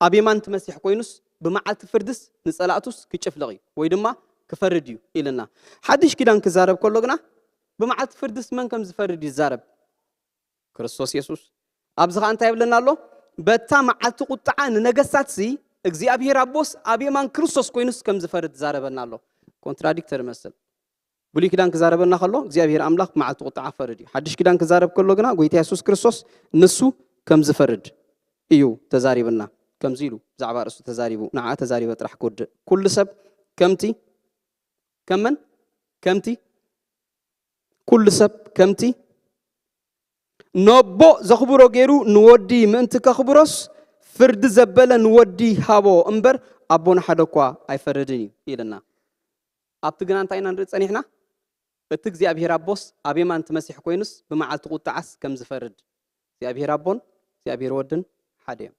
ኣብ የማን እቲ መሲሕ ኮይኑስ ብመዓልቲ ፍርድስ ንጸላእቱስ ክጭፍልቕ እዩ ወይ ድማ ክፈርድ እዩ ኢልና ሓድሽ ኪዳን ክዛረብ ከሎ ግና ብመዓልቲ ፍርድስ መን ከም ዝፈርድ ይዛረብ ክርስቶስ የሱስ ኣብዚ ኸዓ እንታይ ይብለና ኣሎ በታ መዓልቲ ቁጥዓ ንነገስታትሲ እግዚኣብሔር ኣቦስ ኣብ የማን ክርስቶስ ኮይኑስ ከም ዝፈርድ ዛረበና ኣሎ ኮንትራዲክተር ይመስል ብሉይ ኪዳን ክዛረበና ከሎ እግዚኣብሔር ኣምላኽ መዓልቲ ቁጥዓ ክፈርድ እዩ ሓድሽ ኪዳን ክዛረብ ከሎ ግና ጎይታ የሱስ ክርስቶስ ንሱ ከም ዝፈርድ እዩ ተዛሪብና ከምዚ ኢሉ ብዛዕባ ርእሱ ተዛሪቡ ንዓ ተዛሪበ ጥራሕ ክወድእ ኩሉ ሰብ ከምቲ ከመን ከምቲ ኩሉ ሰብ ከምቲ ነቦ ዘኽብሮ ገይሩ ንወዲ ምእንቲ ከኽብሮስ ፍርዲ ዘበለ ንወዲ ሃቦ እምበር ኣቦ ንሓደ እኳ ኣይፈርድን እዩ ኢልና ኣብቲ ግና እንታይ ኢና ንርኢ ጸኒሕና እቲ እግዚኣብሔር ኣቦስ ኣብ የማን ትመሲሕ ኮይኑስ ብመዓልቲ ቁጣዓስ ከም ዝፈርድ እግዚኣብሔር ኣቦን እግዚኣብሔር ወድን ሓደ እዮም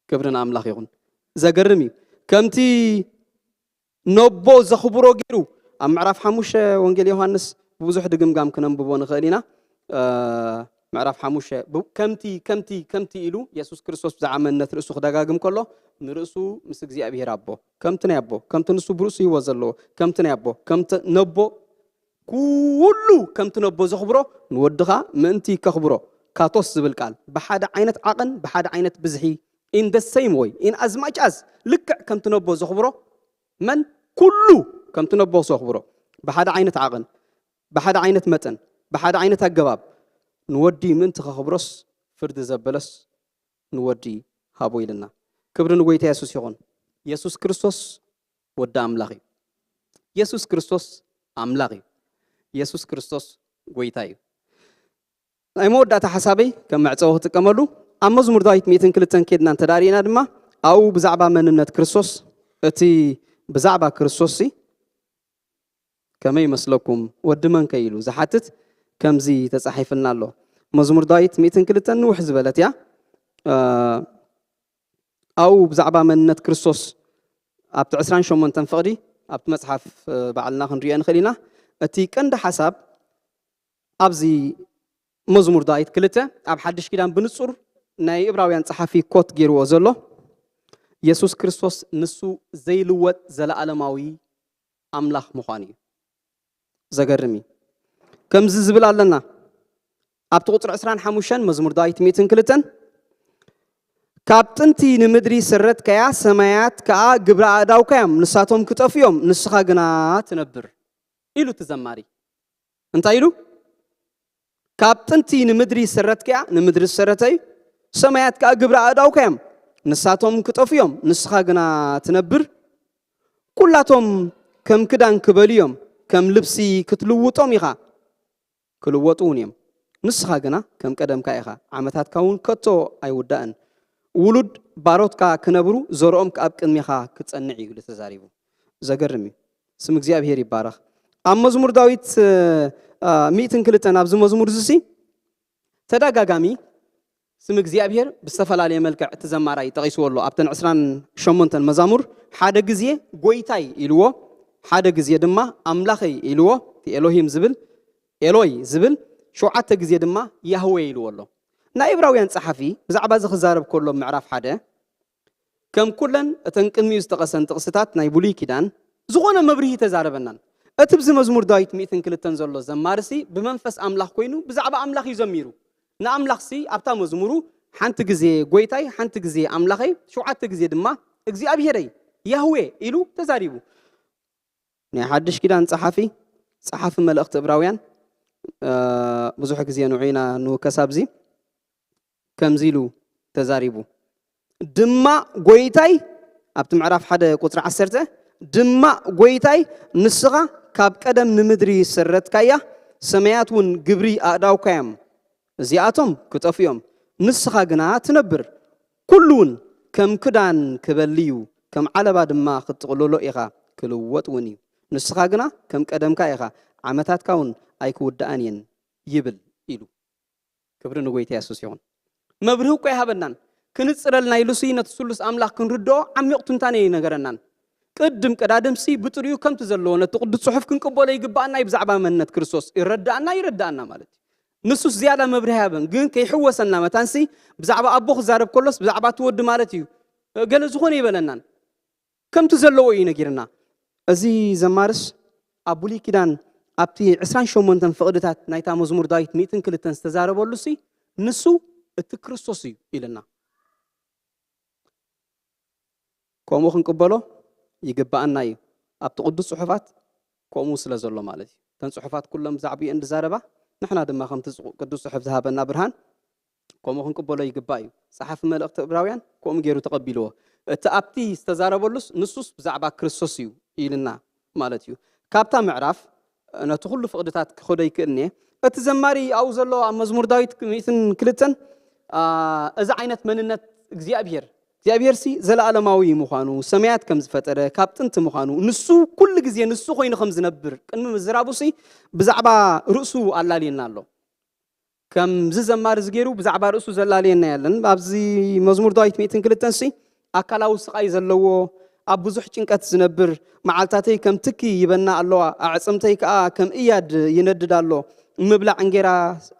ክብሪ ንኣምላኽ ይኹን ዘገርም እዩ ከምቲ ነቦ ዘኽብሮ ገይሩ ኣብ ምዕራፍ ሓሙሽተ ወንጌል ዮሃንስ ብብዙሕ ድግምጋም ክነንብቦ ንኽእል ኢና ምዕራፍ ሓሙሽተ ከምቲ ከምቲ ከምቲ ኢሉ የሱስ ክርስቶስ ብዛዕባ መንነት ርእሱ ክደጋግም ከሎ ንርእሱ ምስ እግዚኣብሔር ኣቦ ከምቲ ናይ ኣቦ ከምቲ ንሱ ብርእሱ ህይወት ዘለዎ ከምቲ ናይ ኣቦ ከምቲ ነቦ ኩሉ ከምቲ ነቦ ዘኽብሮ ንወድኻ ምእንቲ ከኽብሮ ካቶስ ዝብል ቃል ብሓደ ዓይነት ዓቐን ብሓደ ዓይነት ብዝሒ in the same way in as much as ልክዕ ከምቲ ነቦ ዘኽብሮ መን? ኩሉ ከምቲ ነቦ ክሰኽብሮ፣ ብሓደ ዓይነት ዓቐን፣ ብሓደ ዓይነት መጠን፣ ብሓደ ዓይነት ኣገባብ፣ ንወዲ ምእንቲ ከኽብሮስ፣ ፍርዲ ዘበለስ ንወዲ ሃቦ ኢልና። ክብሪ ንጎይታ የሱስ ይኹን። የሱስ ክርስቶስ ወዲ ኣምላኽ እዩ። የሱስ ክርስቶስ ኣምላኽ እዩ። የሱስ ክርስቶስ ጎይታ እዩ። ናይ መወዳእታ ሓሳበይ ከም መዕጸዊ ክጥቀመሉ፣ ኣብ መዝሙር ዳዊት ሚእትን ክልተን ኬድና እንተ ደኣ ርኢና ድማ፣ ኣብኡ ብዛዕባ መንነት ክርስቶስ፣ እቲ ብዛዕባ ክርስቶስ ሲ ከመይ ይመስለኩም? ወዲ መን ከ ኢሉ ዝሓትት ከምዚ ተጻሒፍልና ኣሎ። መዝሙር ዳዊት ሚእትን ክልተን ንውሕ ዝበለት እያ። እ፣ ኣብኡ ብዛዕባ መንነት ክርስቶስ ኣብቲ ዕስራን ሸሞንተን ፍቕዲ ኣብቲ መጽሓፍ፣ እ፣ ባዕልና ክንሪኦ ንኽእል ኢና። እቲ ቀንዲ ሓሳብ ኣብዚ መዝሙር ዳዊት ክልተ ኣብ ሓድሽ ኪዳን ብንጹር ናይ እብራውያን ጸሓፊ ኮት ገይርዎ ዘሎ የሱስ ክርስቶስ ንሱ ዘይልወጥ ዘለኣለማዊ ኣምላኽ ምዃኑ እዩ። ዘገርም እዩ። ከምዚ ዝብል ኣለና ኣብቲ ቁጽሪ ዕስራን ሓሙሽተን መዝሙር ዳዊት ሚእትን ክልተን፣ ካብ ጥንቲ ንምድሪ ሰረትካያ፣ ሰማያት ከኣ ግብሪ ኣእዳውካ እዮም፣ ንሳቶም ክጠፍኡ እዮም፣ ንስኻ ግና ትነብር ኢሉ እቲ ዘማሪ። እንታይ ኢሉ? ካብ ጥንቲ ንምድሪ ሰረትካያ፣ ንምድሪ ዝሰረተ እዩ፣ ሰማያት ከኣ ግብሪ ኣእዳውካ እዮም፣ ንሳቶም ክጠፍኡ እዮም፣ ንስኻ ግና ትነብር። ኩላቶም ከም ክዳን ክበሉ እዮም፣ ከም ልብሲ ክትልውጦም ኢኻ፣ ክልወጡ እውን እዮም። ንስኻ ግና ከም ቀደምካ ኢኻ፣ ዓመታትካ እውን ከቶ ኣይውዳእን። ውሉድ ባሮትካ ክነብሩ፣ ዘርኦም ኣብ ቅድሜኻ ክጸንዕ እዩ ኢሉ ተዛሪቡ። ዘገርም እዩ። ስም እግዚኣብሔር ይባረኽ። ኣብ መዝሙር ዳዊት፣ እ፣ እ፣ ሚእትን ክልተን ኣብዚ መዝሙር እዚ ሲ ተደጋጋሚ ስም እግዚኣብሔር ብዝተፈላለየ መልክዕ እቲ ዘማራይ ጠቒስዎ ኣሎ። ኣብተን ዕስራን ሸሞንተን መዛሙር ሓደ ግዜ ጎይታይ ኢልዎ፣ ሓደ ግዜ ድማ ኣምላኸይ ኢልዎ፣ እቲ ኤሎሂም ዝብል፣ ኤሎይ ዝብል፣ ሸውዓተ ግዜ ድማ ያህዌ ኢልዎ ኣሎ። ናይ ዕብራውያን ጸሓፊ ብዛዕባ እዚ ክዛረብ ከሎ ምዕራፍ ሓደ፣ ከም ኩለን እተን ቅድሚኡ ዝጠቐሰን ጥቕስታት ናይ ብሉይ ኪዳን፣ ዝኾነ መብርሂ ተዛረበናን። እቲ ብዚ መዝሙር ዳዊት ሚእትን ክልተን ዘሎ ዘማርሲ ብመንፈስ ኣምላኽ ኮይኑ ብዛዕባ ኣምላኽ እዩ ዘሚሩ። ንኣምላኽሲ ኣብታ መዝሙሩ ሓንቲ ግዜ ጎይታይ፣ ሓንቲ ግዜ ኣምላኸይ፣ ሸውዓተ ግዜ ድማ እግዚኣብሄረይ፣ ያህዌ ኢሉ ተዛሪቡ። ናይ ሓድሽ ኪዳን ጸሓፊ፣ ጸሓፊ መልእኽቲ ዕብራውያን፣ እ፣ ብዙሕ ግዜ ንዑ ኢና ንውከስ ኣብዚ። ከምዚ ኢሉ ተዛሪቡ፣ ድማ ጎይታይ፣ ኣብቲ ምዕራፍ ሓደ ቁጽሪ ዓሰርተ፣ ድማ ጎይታይ፣ ንስኻ ካብ ቀደም ንምድሪ ሰረትካያ፣ ሰማያት እውን ግብሪ ኣእዳውካ እዮም፣ እዚኣቶም ክጠፍኡ እዮም፣ ንስኻ ግና ትነብር። ኩሉ እውን ከም ክዳን ክበሊ እዩ፣ ከም ዓለባ ድማ ክትጥቕልሎ ኢኻ፣ ክልወጥ እውን እዩ። ንስኻ ግና ከም ቀደምካ ኢኻ፣ ዓመታትካ እውን ኣይክውድኣን እየን ይብል ኢሉ። ክብሪ ንጎይታ የሱስ ይኹን። መብርሂ እኮ ይሃበናን ክንጽረልና ኢሉሲ ነቲ ስሉስ ኣምላኽ ክንርድኦ ዓሚቕ ትንታነ ይነገረናን። ቅድም ቀዳድምሲ ብጥሪኡ ከምቲ ዘለዎ ነቲ ቅዱስ ጽሑፍ ክንቅበሎ ይግባኣና እዩ። ብዛዕባ መንነት ክርስቶስ ይረዳኣና፣ ይረዳኣና ማለት እዩ። ንሱስ ዝያዳ መብርሂ ይሃበን፣ ግን ከይሕወሰና መታንሲ ብዛዕባ ኣቦ ክዛረብ ከሎስ ብዛዕባ እቲ ወዲ ማለት እዩ ገለ ዝኾነ ይበለናን። ከምቲ ዘለዎ እዩ ነጊርና። እዚ ዘማርስ ኣብ ብሉይ ኪዳን ኣብቲ ዕስራን ሸሞንተን ፍቕድታት ናይታ መዝሙር ዳዊት ሚእትን ክልተን ዝተዛረበሉሲ ንሱ እቲ ክርስቶስ እዩ ኢልና። ከምኡ ክንቅበሎ ይግባኣና እዩ። ኣብቲ ቅዱስ ጽሑፋት ከምኡ ስለ ዘሎ ማለት እዩ። እተን ጽሑፋት ኩሎም ብዛዕባኡ እየን ዝዛረባ፣ ንሕና ድማ ከምቲ ጽ-፣ ቅዱስ ጽሑፍ ዝሃበና ብርሃን ከምኡ ክንቅበሎ ይግባእ እዩ። ጸሓፊ መልእኽቲ ዕብራውያን ከምኡ ገይሩ ተቐቢልዎ። እቲ ኣብቲ ዝተዛረበሉስ ንሱስ ብዛዕባ ክርስቶስ እዩ ኢልና ማለት እዩ። ካብታ ምዕራፍ ነቲ ኩሉ ፍቕድታት ክኸዶ ይክእልኒ እየ። እቲ ዘማሪ ኣብኡ ዘሎ ኣብ መዝሙር ዳዊት ሚእትን ክልተን፣ አ፣ እዚ ዓይነት መንነት እግዚኣብሔር፣ እግዚኣብሔርሲ ዘለኣለማዊ ምዃኑ፣ ሰማያት ከም ዝፈጠረ፣ ካብ ጥንቲ ምዃኑ፣ ንሱ ኩሉ ግዜ ንሱ ኮይኑ ከም ዝነብር ቅድሚ ምዝራቡሲ ብዛዕባ ርእሱ ኣላልየና ኣሎ። ከምዚ ዘማሪ እዚ ገይሩ ብዛዕባ ርእሱ ዘላልየና የለን። ኣብዚ መዝሙር ዳዊት ሚእትን ክልተን ሲ ኣካላዊ ስቓይ ዘለዎ፣ ኣብ ብዙሕ ጭንቀት ዝነብር፣ መዓልታተይ ከም ትኪ ይበና ኣለዋ፣ ኣዕጽምተይ ከኣ ከም እያድ ይነድድ ኣሎ። ምብላዕ እንጌራ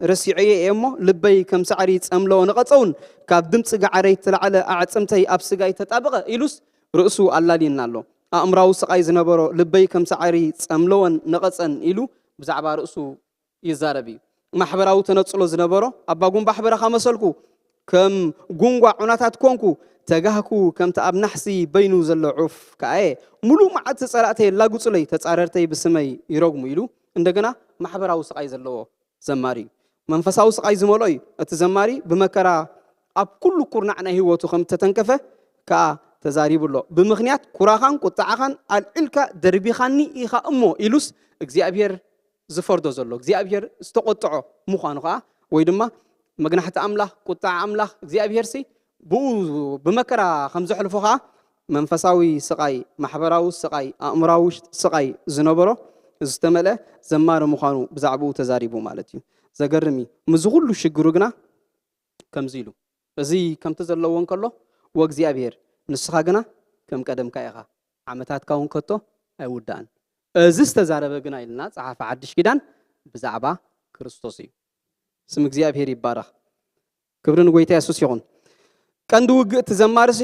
ረሲዐዮ እየ እሞ፣ ልበይ ከም ሳዕሪ ጸምለወ ነቐጸውን፣ ካብ ድምጺ ገዓረይ እተላዕለ ኣዕጽምተይ ኣብ ስጋይ ተጣበቐ ኢሉስ ርእሱ ኣላልየና ኣሎ። ኣእምራዊ ስቓይ ዝነበሮ ልበይ ከም ሳዕሪ ጸምለወን ነቐጸን ኢሉ ብዛዕባ ርእሱ ይዛረብ እዩ። ማሕበራዊ ተነጽሎ ዝነበሮ ኣባ ጉንባሕ በረኻ መሰልኩ፣ ከም ጉንጓ ዑናታት ኮንኩ፣ ተጋህኩ ከምቲ ኣብ ናሕሲ በይኑ ዘሎ ዑፍ ከኣየ፣ ሙሉእ መዓልቲ ጸላእተይ የላጉጹለይ፣ ተጻረርተይ ብስመይ ይረግሙ ኢሉ እንደገና ማሕበራዊ ስቓይ ዘለዎ ዘማሪ እዩ። መንፈሳዊ ስቓይ ዝመልኦ እዩ። እቲ ዘማሪ ብመከራ ኣብ ኩሉ ኩርናዕ ናይ ህይወቱ ከም እተተንከፈ ከኣ ተዛሪቡ ኣሎ። ብምኽንያት ኩራኻን ቁጥዓኻን ኣልዒልካ ደርቢኻኒ ኢኻ እሞ ኢሉስ እግዚኣብሔር ዝፈርዶ ዘሎ እግዚኣብሔር ዝተቆጥዖ ምዃኑ ኸዓ ወይ ድማ መግናሕቲ ኣምላኽ ቁጥዓ ኣምላኽ እግዚኣብሔር ሲ ብኡ ብመከራ ከም ዘሕልፎ ኸዓ መንፈሳዊ ስቓይ ማሕበራዊ ስቓይ ኣእምራዊ ስቓይ ዝነበሮ ዝተመልአ ዘማሪ ምዃኑ ብዛዕባኡ ተዛሪቡ ማለት እዩ። ዘገርም እዩ። ምስዚ ኩሉ ሽግሩ ግና ከምዚ ኢሉ እዚ ከምቲ ዘለዎ እንከሎ ወእግዚኣብሔር ንስኻ ግና ከም ቀደምካ ኢኻ ዓመታትካ እውን ከቶ ኣይውዳእን። እዚ ዝተዛረበ ግና ኢልና ጸሓፊ ሓድሽ ኪዳን ብዛዕባ ክርስቶስ እዩ። ስም እግዚኣብሔር ይባረኽ። ክብሪ ንጎይታ የሱስ ይኹን። ቀንዲ ውግእ እቲ ዘማርሲ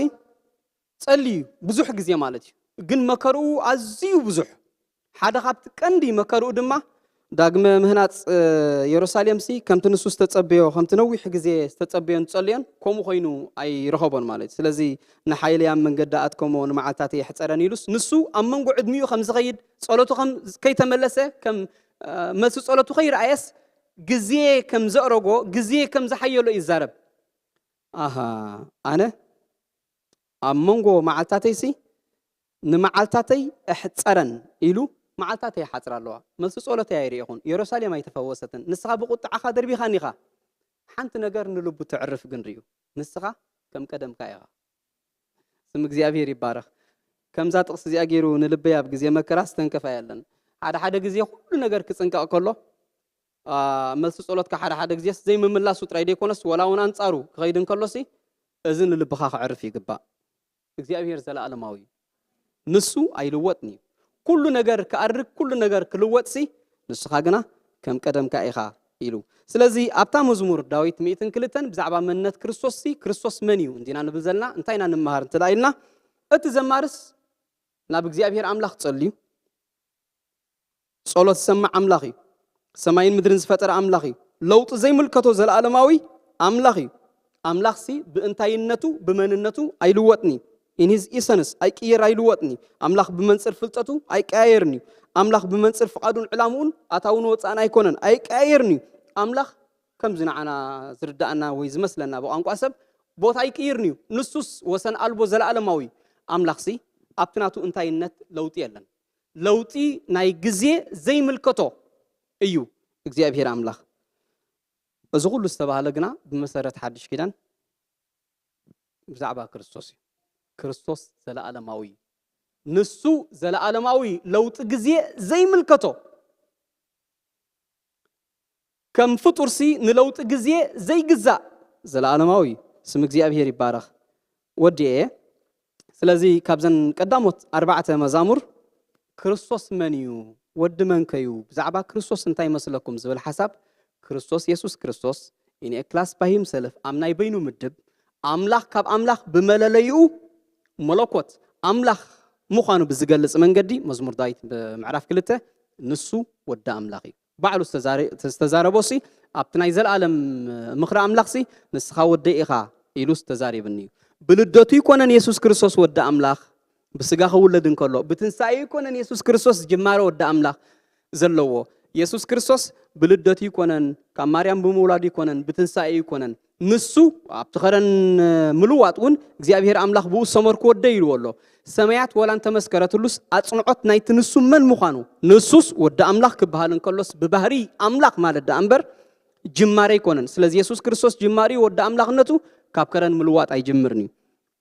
ጸልዩ ብዙሕ ግዜ ማለት እዩ። ግን መከርኡ ኣዝዩ ብዙሕ ሓደ ካብቲ ቀንዲ መከርኡ ድማ ዳግመ ምህናፅ የሩሳሌም ሲ ከምቲ ንሱ ዝተፀበዮ ከምቲ ነዊሕ ግዜ ዝተፀበዮን ዝፀለዮን ከምኡ ኮይኑ ኣይረኸቦን ማለት እዩ። ስለዚ ንሓይለይ ኣብ መንገዲ ኣትከሞ ንመዓልታተይ የሕፀረን ኢሉስ ንሱ ኣብ መንጎ ዕድሚኡ ከም ዝኸይድ ጸሎቱ ከም ከይተመለሰ ከም መልሲ ጸሎቱ ከይረኣየስ ግዜ ከም ዘእረጎ ግዜ ከም ዝሓየሎ ይዛረብ። ኣሃ ኣነ ኣብ መንጎ መዓልታተይሲ ንመዓልታተይ እሕጸረን ኢሉ መዓልታተይ ይሓጽራ ኣለዋ። መልሲ ጸሎተይ ኣይርኤኹን፣ የሩሳሌም ኣይተፈወሰትን። ንስኻ ብቁጥዓኻ ደርቢኻኒ ኢኻ። ሓንቲ ነገር ንልቡ ተዕርፍ ግን ርእዩ፣ ንስኻ ከም ቀደምካ ኢኻ። ስም እግዚኣብሔር ይባረኽ። ከምዛ ጥቕሲ እዚኣ ገይሩ ንልበይ ኣብ ግዜ መከራ ዝተንከፋ የለን። ሓደ ሓደ ግዜ ኩሉ ነገር ክጽንቀቕ ከሎ መልሲ ጸሎትካ ሓደ ሓደ ግዜስ ዘይምምላሱ ጥራይ ዘይኮነስ ወላ እውን ኣንጻሩ ክኸይድ እንከሎሲ እዚ ንልብኻ ክዕርፍ ይግባእ። እግዚኣብሔር ዘለኣለማዊ እዩ። ንሱ ኣይልወጥን እዩ። ኩሉ ነገር ክኣርግ ኩሉ ነገር ክልወጥሲ ንስኻ ግና ከም ቀደምካ ኢኻ ኢሉ። ስለዚ ኣብታ መዝሙር ዳዊት ሚእትን ክልተን ብዛዕባ መንነት ክርስቶስ ሲ ክርስቶስ መን እዩ እንዲና ንብል ዘለና እንታይ ኢና ንመሃር እንተ ኢልና እቲ ዘማርስ ናብ እግዚኣብሔር ኣምላኽ ጸልዩ ጸሎት ዝሰምዕ ኣምላኽ እዩ። ሰማይን ምድርን ዝፈጠረ ኣምላኽ እዩ። ለውጢ ዘይምልከቶ ዘለኣለማዊ ኣምላኽ እዩ። ኣምላኽሲ ብእንታይነቱ ብመንነቱ ኣይልወጥን እዩ። In his essence ኣይቅየር ኣይልወጥን እዩ። ኣምላኽ ብመንፅር ፍልጠቱ ኣይቀያየርን እዩ። ኣምላኽ ብመንፅር ፍቓዱን ዕላምኡን ኣታውን ወፃእን ኣይኮነን ኣይቀያየርን እዩ። ኣምላኽ ከምዚ ንዓና ዝርዳእና ወይ ዝመስለና ብቋንቋ ሰብ ቦታ ኣይቅይርን እዩ። ንሱስ ወሰን ኣልቦ ዘለኣለማዊ ኣምላኽሲ ኣብቲ ናቱ እንታይነት ለውጢ የለን። ለውጢ ናይ ግዜ ዘይምልከቶ እዩ እግዚኣብሔር ኣምላኽ። እዚ ኩሉ ዝተባህለ ግና ብመሰረት ሓድሽ ኪዳን ብዛዕባ ክርስቶስ እዩ። ክርስቶስ ዘለኣለማዊ እዩ። ንሱ ዘለኣለማዊ ለውጢ ግዜ ዘይምልከቶ ከም ፍጡርሲ ንለውጢ ግዜ ዘይግዛእ ዘለኣለማዊ እዩ። ስም እግዚኣብሔር ይባረኽ። ወዲኤ ስለዚ ካብዘን ቀዳሞት ኣርባዕተ መዛሙር ክርስቶስ መን እዩ? ወዲ መንከ እዩ? ብዛዕባ ክርስቶስ እንታይ ይመስለኩም ዝብል ሓሳብ ክርስቶስ የሱስ ክርስቶስ in a class by himself ኣብ ናይ በይኑ ምድብ ኣምላኽ ካብ ኣምላኽ ብመለለይኡ መለኮት ኣምላኽ ምዃኑ ብዝገልጽ መንገዲ መዝሙር ዳዊት ብምዕራፍ ክልተ ንሱ ወዲ ኣምላኽ እዩ። ባዕሉ ዝተዛረቦ ሲ ኣብቲ ናይ ዘለኣለም ምኽሪ ኣምላኽ ሲ ንስኻ ወደይ ኢኻ ኢሉ ዝተዛሪብኒ እዩ። ብልደቱ ይኮነን የሱስ ክርስቶስ ወዲ ኣምላኽ ብስጋ ክውለድ እንከሎ ብትንሳኤ ይኮነን የሱስ ክርስቶስ ጅማረ ወዲ ኣምላኽ ዘለዎ። የሱስ ክርስቶስ ብልደቱ ይኮነን ካብ ማርያም ብምውላዱ ይኮነን ብትንሳኤ ይኮነን ንሱ ኣብቲ ኸረን ምልዋጥ እውን እግዚኣብሔር ኣምላኽ ብኡ ዝሰመርኩ ወደይ ኢልዎ ኣሎ። ሰማያት ወላ እንተመስከረትሉስ ኣጽንዖት ናይቲ ንሱ መን ምዃኑ ንሱስ ወዲ ኣምላኽ ክበሃል እንከሎስ ብባህሪ ኣምላኽ ማለት ደኣ እምበር ጅማሬ ኣይኮነን። ስለዚ የሱስ ክርስቶስ ጅማሬኡ ወዲ ኣምላኽነቱ ካብ ከረን ምልዋጥ ኣይጅምርን እዩ።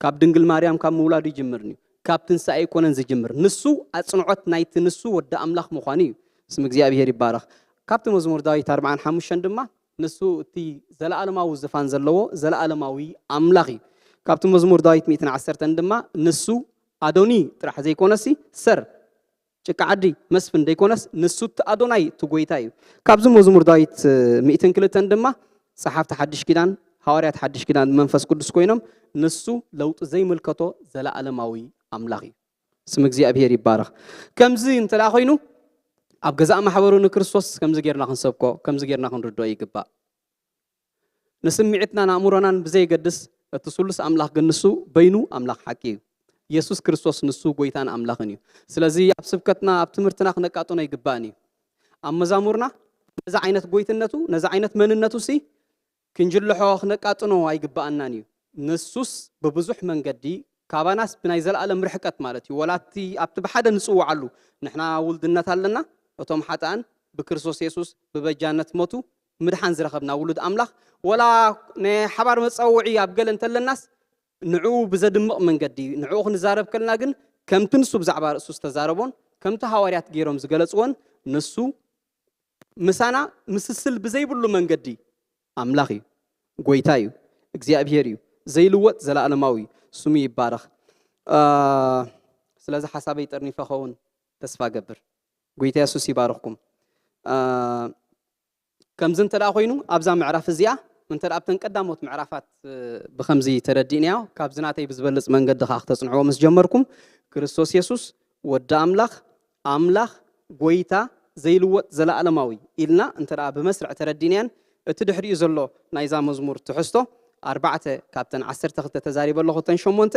ካብ ድንግል ማርያም ካብ ምውላዱ ይጅምርን እዩ። ካብ ትንሳኤ ኣይኮነን ዝጅምር። ንሱ ኣጽንዖት ናይቲ ንሱ ወዲ ኣምላኽ ምዃኑ እዩ። ስም እግዚኣብሔር ይባረኽ። ካብቲ መዝሙር ዳዊት ኣርብዓን ሓሙሽተን ድማ ንሱ እቲ ዘለኣለማዊ ዝፋን ዘለዎ ዘለኣለማዊ ኣምላኽ እዩ። ካብቲ መዝሙር ዳዊት ሚእትን ዓሰርተን ድማ ንሱ ኣዶኒ ጥራሕ ዘይኮነሲ ሰር ጭቃ ዓዲ መስፍን ዘይኮነስ ንሱ እቲ ኣዶናይ እቲ ጎይታ እዩ። ካብዚ መዝሙር ዳዊት ሚእትን ክልተን ድማ ጸሓፍቲ ሓድሽ ኪዳን ሃዋርያት ሓድሽ ኪዳን ብመንፈስ ቅዱስ ኮይኖም ንሱ ለውጢ ዘይምልከቶ ዘለኣለማዊ ኣምላኽ እዩ። ስም እግዚኣብሔር ይባረኽ። ከምዚ እንተ ደኣ ኮይኑ ኣብ ገዛእ ማሕበሩ ንክርስቶስ ከምዚ ጌርና ክንሰብኮ ከምዚ ጌርና ክንርድኦ ይግባእ። ንስምዒትናን ኣእምሮናን ብዘየገድስ እቲ ስሉስ ኣምላኽ ግን ንሱ በይኑ ኣምላኽ ሓቂ እዩ። የሱስ ክርስቶስ ንሱ ጎይታን ኣምላኽን እዩ። ስለዚ ኣብ ስብከትና ኣብ ትምህርትና ክነቃጥኖ ይግባእን እዩ። ኣብ መዛሙርና ነዚ ዓይነት ጎይትነቱ ነዚ ዓይነት መንነቱ ሲ ክንጅልሖ ክነቃጥኖ ኣይግባኣናን እዩ። ንሱስ ብብዙሕ መንገዲ ካባናስ ብናይ ዘለኣለም ርሕቀት ማለት እዩ። ወላ እቲ ኣብቲ ብሓደ ንጽውዓሉ ንሕና ውልድነት ኣለና። እቶም ሓጥኣን ብክርስቶስ የሱስ ብበጃነት ሞቱ ምድሓን ዝረኸብና ውሉድ ኣምላኽ ወላ ናይ ሓባር መጸውዒ ኣብ ገለ እንተለናስ ንዕኡ ብዘድምቕ መንገዲ ንዕኡ ክንዛረብ ከልና ግን ከምቲ ንሱ ብዛዕባ ርእሱ ዝተዛረቦን ከምቲ ሃዋርያት ገይሮም ዝገለጽዎን ንሱ ምሳና ምስስል ብዘይብሉ መንገዲ ኣምላኽ እዩ፣ ጎይታ እዩ፣ እግዚኣብሄር እዩ፣ ዘይልወጥ ዘለኣለማዊ እዩ፣ ስሙ ይባረኽ። ስለዚ ሓሳበይ ጠርኒፈ ኸውን ተስፋ ገብር። ጎይታ የሱስ ይባርኽኩም። ከምዚ እንተ ደኣ ኮይኑ ኣብዛ ምዕራፍ እዚኣ እንተ ደኣ ኣብተን ቀዳሞት ምዕራፋት ብኸምዚ ተረዲእናዮ ካብዚ ናተይ ብዝበልፅ መንገዲ ከዓ ክተፅንዕዎ ምስ ጀመርኩም ክርስቶስ የሱስ ወዲ ኣምላኽ ኣምላኽ ጎይታ ዘይልወጥ ዘለኣለማዊ ኢልና እንተ ደኣ ብመስርዕ ተረዲእናያን እቲ ድሕሪኡ ዘሎ ናይዛ መዝሙር ትሕዝቶ ኣርባዕተ ካብተን ዓሰርተ ክልተ ተዛሪበ ኣለኹ እተን ሸሞንተ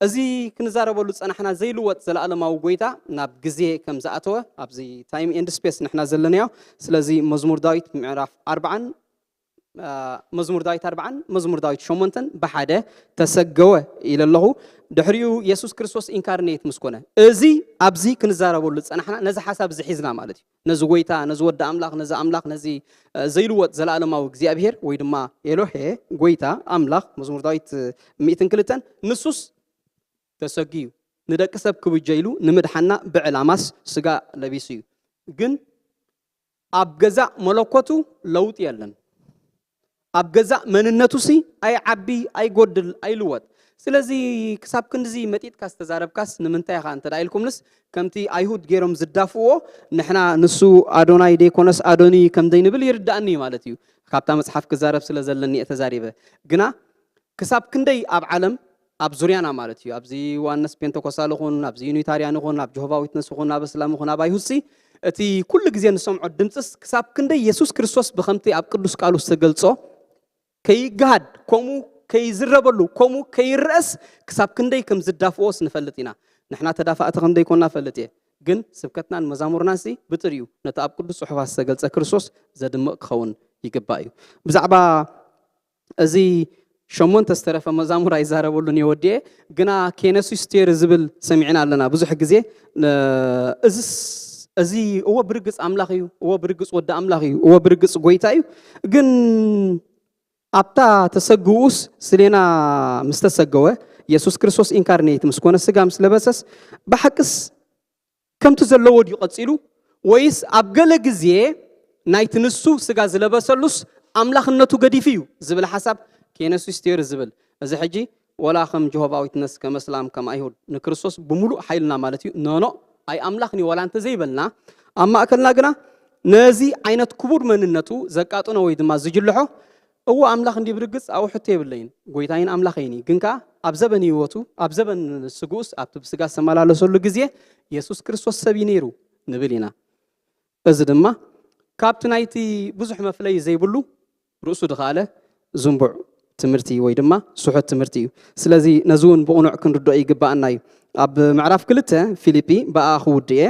እዚ ክንዛረበሉ ዝጸናሕና ዘይልወጥ ዘለኣለማዊ ጎይታ ናብ ግዜ ከም ዝኣተወ ኣብዚ ታይም ኤንድ ስፔስ ንሕና ዘለናዮ። ስለዚ መዝሙር ዳዊት ምዕራፍ ኣርባዓን መዝሙር ዳዊት ኣርባዓን መዝሙር ዳዊት ሸሞንተን ብሓደ ተሰገወ ኢለ ኣለኹ። ድሕሪኡ የሱስ ክርስቶስ ኢንካርኔት ምስ ኮነ እዚ ኣብዚ ክንዛረበሉ ዝጸናሕና ነዚ ሓሳብ እዚ ሒዝና ማለት እዩ። ነዚ ጎይታ ነዚ ወዲ ኣምላኽ ነዚ ኣምላኽ ነዚ ዘይልወጥ ዘለኣለማዊ እግዚኣብሄር ወይ ድማ ኤሎሄ ጎይታ ኣምላኽ መዝሙር ዳዊት ሚእትን ክልተን ንሱስ ተሰግዩ ንደቂ ሰብ ክብጀ ኢሉ ንምድሓና ብዕላማስ ስጋ ለቢሱ እዩ። ግን ኣብ ገዛእ መለኮቱ ለውጢ የለን። ኣብ ገዛእ መንነቱ ሲ ኣይዓቢ ኣይጎድል ኣይልወጥ። ስለዚ ክሳብ ክንድዚ መጢጥካ ዝተዛረብካስ ንምንታይ ኢኻ እንተ ኢልኩምንስ ከምቲ ኣይሁድ ገይሮም ዝዳፍዎ ንሕና ንሱ ኣዶናይ ደይኮነስ ኣዶኒ ከም ዘይንብል ይርዳእኒ ማለት እዩ። ካብታ መጽሓፍ ክዛረብ ስለ ዘለኒ እየ ተዛሪበ። ግና ክሳብ ክንደይ ኣብ ዓለም ኣብ ዙርያና ማለት እዩ ኣብዚ ዮሃንስ ፔንተኮስታል ይኹን ኣብዚ ዩኒታርያን ይኹን ኣብ ጆሆቫ ዊትነስ ይኹን ኣብ እስላም ይኹን ኣብ ኣይሁድሲ እቲ ኩሉ ግዜ ንሰምዖ ድምፅስ ክሳብ ክንደይ የሱስ ክርስቶስ ብከምቲ ኣብ ቅዱስ ቃሉ ዝተገልጾ ከይገሃድ ከምኡ ከይዝረበሉ ከምኡ ከይረአስ ክሳብ ክንደይ ከም ዝዳፍኦስ ንፈልጥ ኢና። ንሕና ተዳፋእቲ ከም ዘይኮና ፈልጥ እየ። ግን ስብከትናን መዛሙርናን ሲ ብጥሪኡ ነቲ ኣብ ቅዱስ ጽሑፋት ዝተገልጸ ክርስቶስ ዘድምቕ ክኸውን ይግባእ እዩ። ብዛዕባ እዚ ሸሞንተ ዝተረፈ መዛሙር ኣይዛረበሉን እየ ወዲኤ ግና ኬነሲስ ቴሪ ዝብል ሰሚዕና ኣለና ብዙሕ ግዜ እዚስ እዚ እወ ብርግፅ ኣምላኽ እዩ እወ ብርግፅ ወዲ ኣምላኽ እዩ እወ ብርግፅ ጎይታ እዩ ግን ኣብታ ተሰግኡስ ስሌና ምስ ተሰገወ የሱስ ክርስቶስ ኢንካርኔት ምስ ኮነ ስጋ ምስ ለበሰስ ብሓቅስ ከምቲ ዘለዎ ድዩ ቀጺሉ ወይስ ኣብ ገለ ግዜ ናይቲ ንሱ ስጋ ዝለበሰሉስ ኣምላኽነቱ ገዲፉ እዩ ዝብል ሓሳብ ኬነሲስ ቴሪ ዝብል እዚ ሕጂ ወላ ከም ጀሆቫ ዊትነስ ከም እስላም ከም ኣይሁድ ንክርስቶስ ብምሉእ ሓይልና ማለት እዩ ኖኖ ኣይ ኣምላኽን እዩ ወላ እንተዘይበልና ኣብ ማእከልና ግና ነዚ ዓይነት ክቡር መንነቱ ዘቃጥኖ ወይ ድማ ዝጅልሖ እዎ ኣምላኽ እንዲ ብርግጽ ኣብኡ ሕቶ የብለይን ጎይታይን ኣምላኸይን እዩ ግን ከኣ ኣብ ዘበን ህይወቱ ኣብ ዘበን ስግኡስ ኣብቲ ብስጋ ዝተመላለሰሉ ግዜ የሱስ ክርስቶስ ሰብ እዩ ነይሩ ንብል ኢና እዚ ድማ ካብቲ ናይቲ ብዙሕ መፍለይ ዘይብሉ ርእሱ ድኸኣለ ዝንቡዕ ትምህርቲ ወይ ድማ ስሑት ትምህርቲ እዩ ስለዚ ነዚ እውን ብቕኑዕ ክንርድኦ ይግባኣና እዩ ኣብ ምዕራፍ ክልተ ፊልጲ ብኣ ክውድእ እየ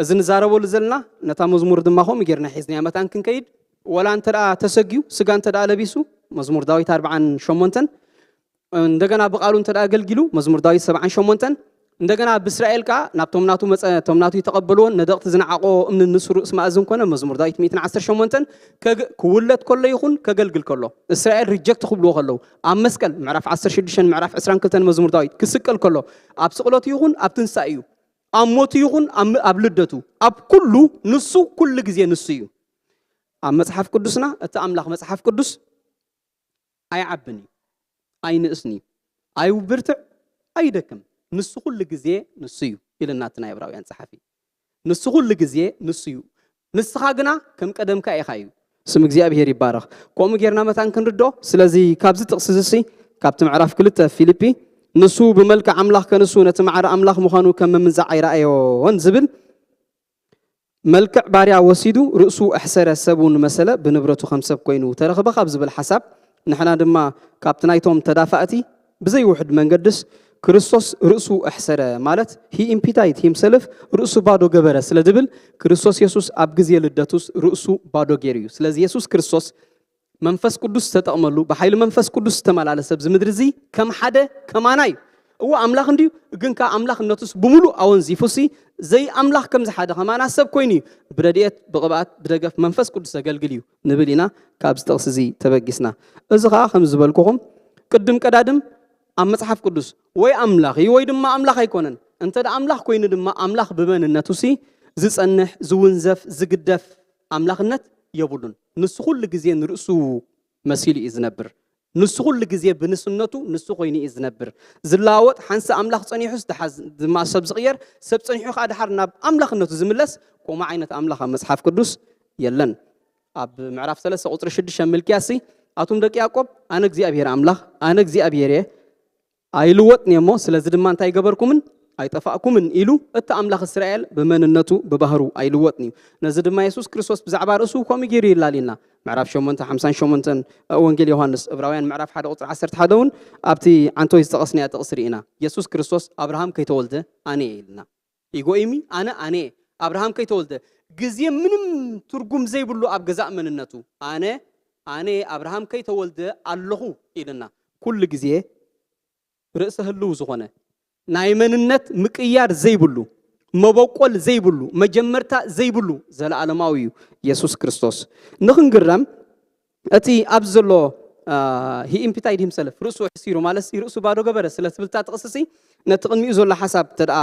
እዚ ንዛረበሉ ዘለና ነታ መዝሙር ድማ ከምኡ ጌርና ሒዝናያ መታን ክንከይድ ወላ እንተ ደኣ ተሰግዩ ስጋ እንተ ደኣ ለቢሱ መዝሙር ዳዊት ኣርብዓን ሸሞንተን እንደገና ብቃሉ እንተ ደኣ ኣገልጊሉ መዝሙር ዳዊት ሰብዓን ሸሞንተን እንደገና ብእስራኤል ከኣ ናብቶም ናቱ መጸ እቶም ናቱ ይተቐበልዎን ነደቕቲ ዝነዓቆ እምኒ ንሱ ርእስ ማእዝን ኮነ መዝሙር ዳዊት ሚእትን ዓሰርተ ሸሞንተን ክውለድ ከሎ ይኹን ከገልግል ከሎ እስራኤል ሪጀክት ክብልዎ ከለዉ ኣብ መስቀል ምዕራፍ ዓሰርተ ሽዱሽተ ምዕራፍ ዕስራን ክልተን መዝሙር ዳዊት ክስቀል ከሎ ኣብ ስቕለቱ ይኹን ኣብ ትንሳኤ እዩ ኣብ ሞቱ ይኹን ኣብ ልደቱ ኣብ ኩሉ ንሱ ኩሉ ግዜ ንሱ እዩ ኣብ መጽሓፍ ቅዱስና እቲ ኣምላኽ መጽሓፍ ቅዱስ ኣይዓብን እዩ ኣይንእስን እዩ ኣይውብርትዕ ኣይደክም ንሱ ኩሉ ግዜ ንሱ እዩ ኢልና እቲ ናይ ዕብራውያን ጸሓፊ ንሱ ኩሉ ግዜ ንሱ እዩ ንስኻ ግና ከም ቀደምካ ኢኻ እዩ ስም እግዚኣብሄር ይባረኽ ከምኡ ጌርና መታን ክንርዶ ስለዚ ካብዚ ጥቕሲ ዝሲ ካብቲ ምዕራፍ ክልተ ፊልጲ ንሱ ብመልክዕ ኣምላኽ ከንሱ ነቲ ማዕረ ኣምላኽ ምዃኑ ከም ምምንዛዕ ኣይረኣዮን ዝብል መልክዕ ባርያ ወሲዱ ርእሱ ኣሕሰረ ሰብ እውን መሰለ ብንብረቱ ከም ሰብ ኮይኑ ተረኽበ ካብ ዝብል ሓሳብ ንሕና ድማ ካብቲ ናይቶም ተዳፋእቲ ብዘይውሕድ መንገድስ ክርስቶስ ርእሱ ኣሕሰረ፣ ማለት he emptied himself፣ ርእሱ ባዶ ገበረ ስለ ዝብል፣ ክርስቶስ የሱስ ኣብ ግዜ ልደቱስ ርእሱ ባዶ ገይሩ እዩ። ስለዚ የሱስ ክርስቶስ መንፈስ ቅዱስ ዝተጠቕመሉ፣ ብሓይሊ መንፈስ ቅዱስ ዝተመላለሰ ኣብዚ ምድሪ እዚ ከም ሓደ ከማና እዩ። እዎ ኣምላኽ እንድዩ፣ ግን ከኣ ኣምላኽነቱስ ብምሉእ ኣወንዚፉሲ፣ ዘይ ኣምላኽ ከምዚ ሓደ ከማና ሰብ ኮይኑ እዩ። ብረድኤት፣ ብቕብኣት፣ ብደገፍ መንፈስ ቅዱስ ዘገልግል እዩ ንብል ኢና። ካብዚ ጥቕሲ እዚ ተበጊስና፣ እዚ ኸኣ ከም ዝበልኩኹም ቅድም ቀዳድም ኣብ መጽሓፍ ቅዱስ ወይ ኣምላኽ እዩ ወይ ድማ ኣምላኽ ኣይኮነን። እንተ ደኣ ኣምላኽ ኮይኑ ድማ ኣምላኽ ብመንነቱሲ ዝጸንሕ፣ ዝውንዘፍ፣ ዝግደፍ ኣምላኽነት የብሉን። ንሱ ኩሉ ግዜ ንርእሱ መሲሉ እዩ ዝነብር። ንሱ ኩሉ ግዜ ብንስነቱ ንሱ ኮይኑ እዩ ዝነብር። ዝለዋወጥ ሓንሳእ ኣምላኽ ጸኒሑስ ደሓር ድማ ሰብ ዝቕየር፣ ሰብ ጸኒሑ ከኣ ደሓር ናብ ኣምላኽነቱ ዝምለስ፣ ከምኡ ዓይነት ኣምላኽ ኣብ መጽሓፍ ቅዱስ የለን። ኣብ ምዕራፍ ሰለስተ ቁጽሪ ሽዱሽተ ሚልክያስ፣ ኣቱም ደቂ ያዕቆብ፣ ኣነ እግዚኣብሄር ኣምላኽ፣ ኣነ እግዚኣብሄር እየ፣ ኣይልወጥን እየ እሞ፣ ስለዚ ድማ እንታይ ገበርኩምን ኣይጠፋእኩምን ኢሉ፣ እቲ ኣምላኽ እስራኤል ብመንነቱ ብባህሩ ኣይልወጥን እዩ። ነዚ ድማ የሱስ ክርስቶስ ብዛዕባ ርእሱ ከምኡ ገይሩ ይላልየና። ምዕራፍ ሸሞንተ ሓምሳን ሸሞንተን ወንጌል ዮሃንስ፣ ዕብራውያን ምዕራፍ ሓደ ቁጽሪ ዓሰርተ ሓደ እውን ኣብቲ ዓንቶይ ዝጠቐስናዮ ጥቕሲ ርኢና። የሱስ ክርስቶስ ኣብርሃም ከይተወልደ ኣነ እየ ኢልና። ኢጎ ኢሚ ኣነ ኣነ እየ። ኣብርሃም ከይተወልደ ግዜ ምንም ትርጉም ዘይብሉ ኣብ ገዛእ መንነቱ ኣነ ኣነ እየ፣ ኣብርሃም ከይተወልደ ኣለኹ ኢልና። ኩሉ ግዜ ርእሰ ህልው ዝኾነ ናይ መንነት ምቅያር ዘይብሉ፣ መበቆል ዘይብሉ፣ መጀመርታ ዘይብሉ ዘለኣለማዊ እዩ የሱስ ክርስቶስ። ንኽንግረም እቲ ኣብዚ ዘሎ፣ አ፣ he emptied himself፣ ርእሱ ኣሕሲሩ ማለት ርእሱ ባዶ ገበረ ስለ ትብል እታ ጥቕስሲ፣ ነቲ ቅድሚኡ ዘሎ ሓሳብ እንተ ደኣ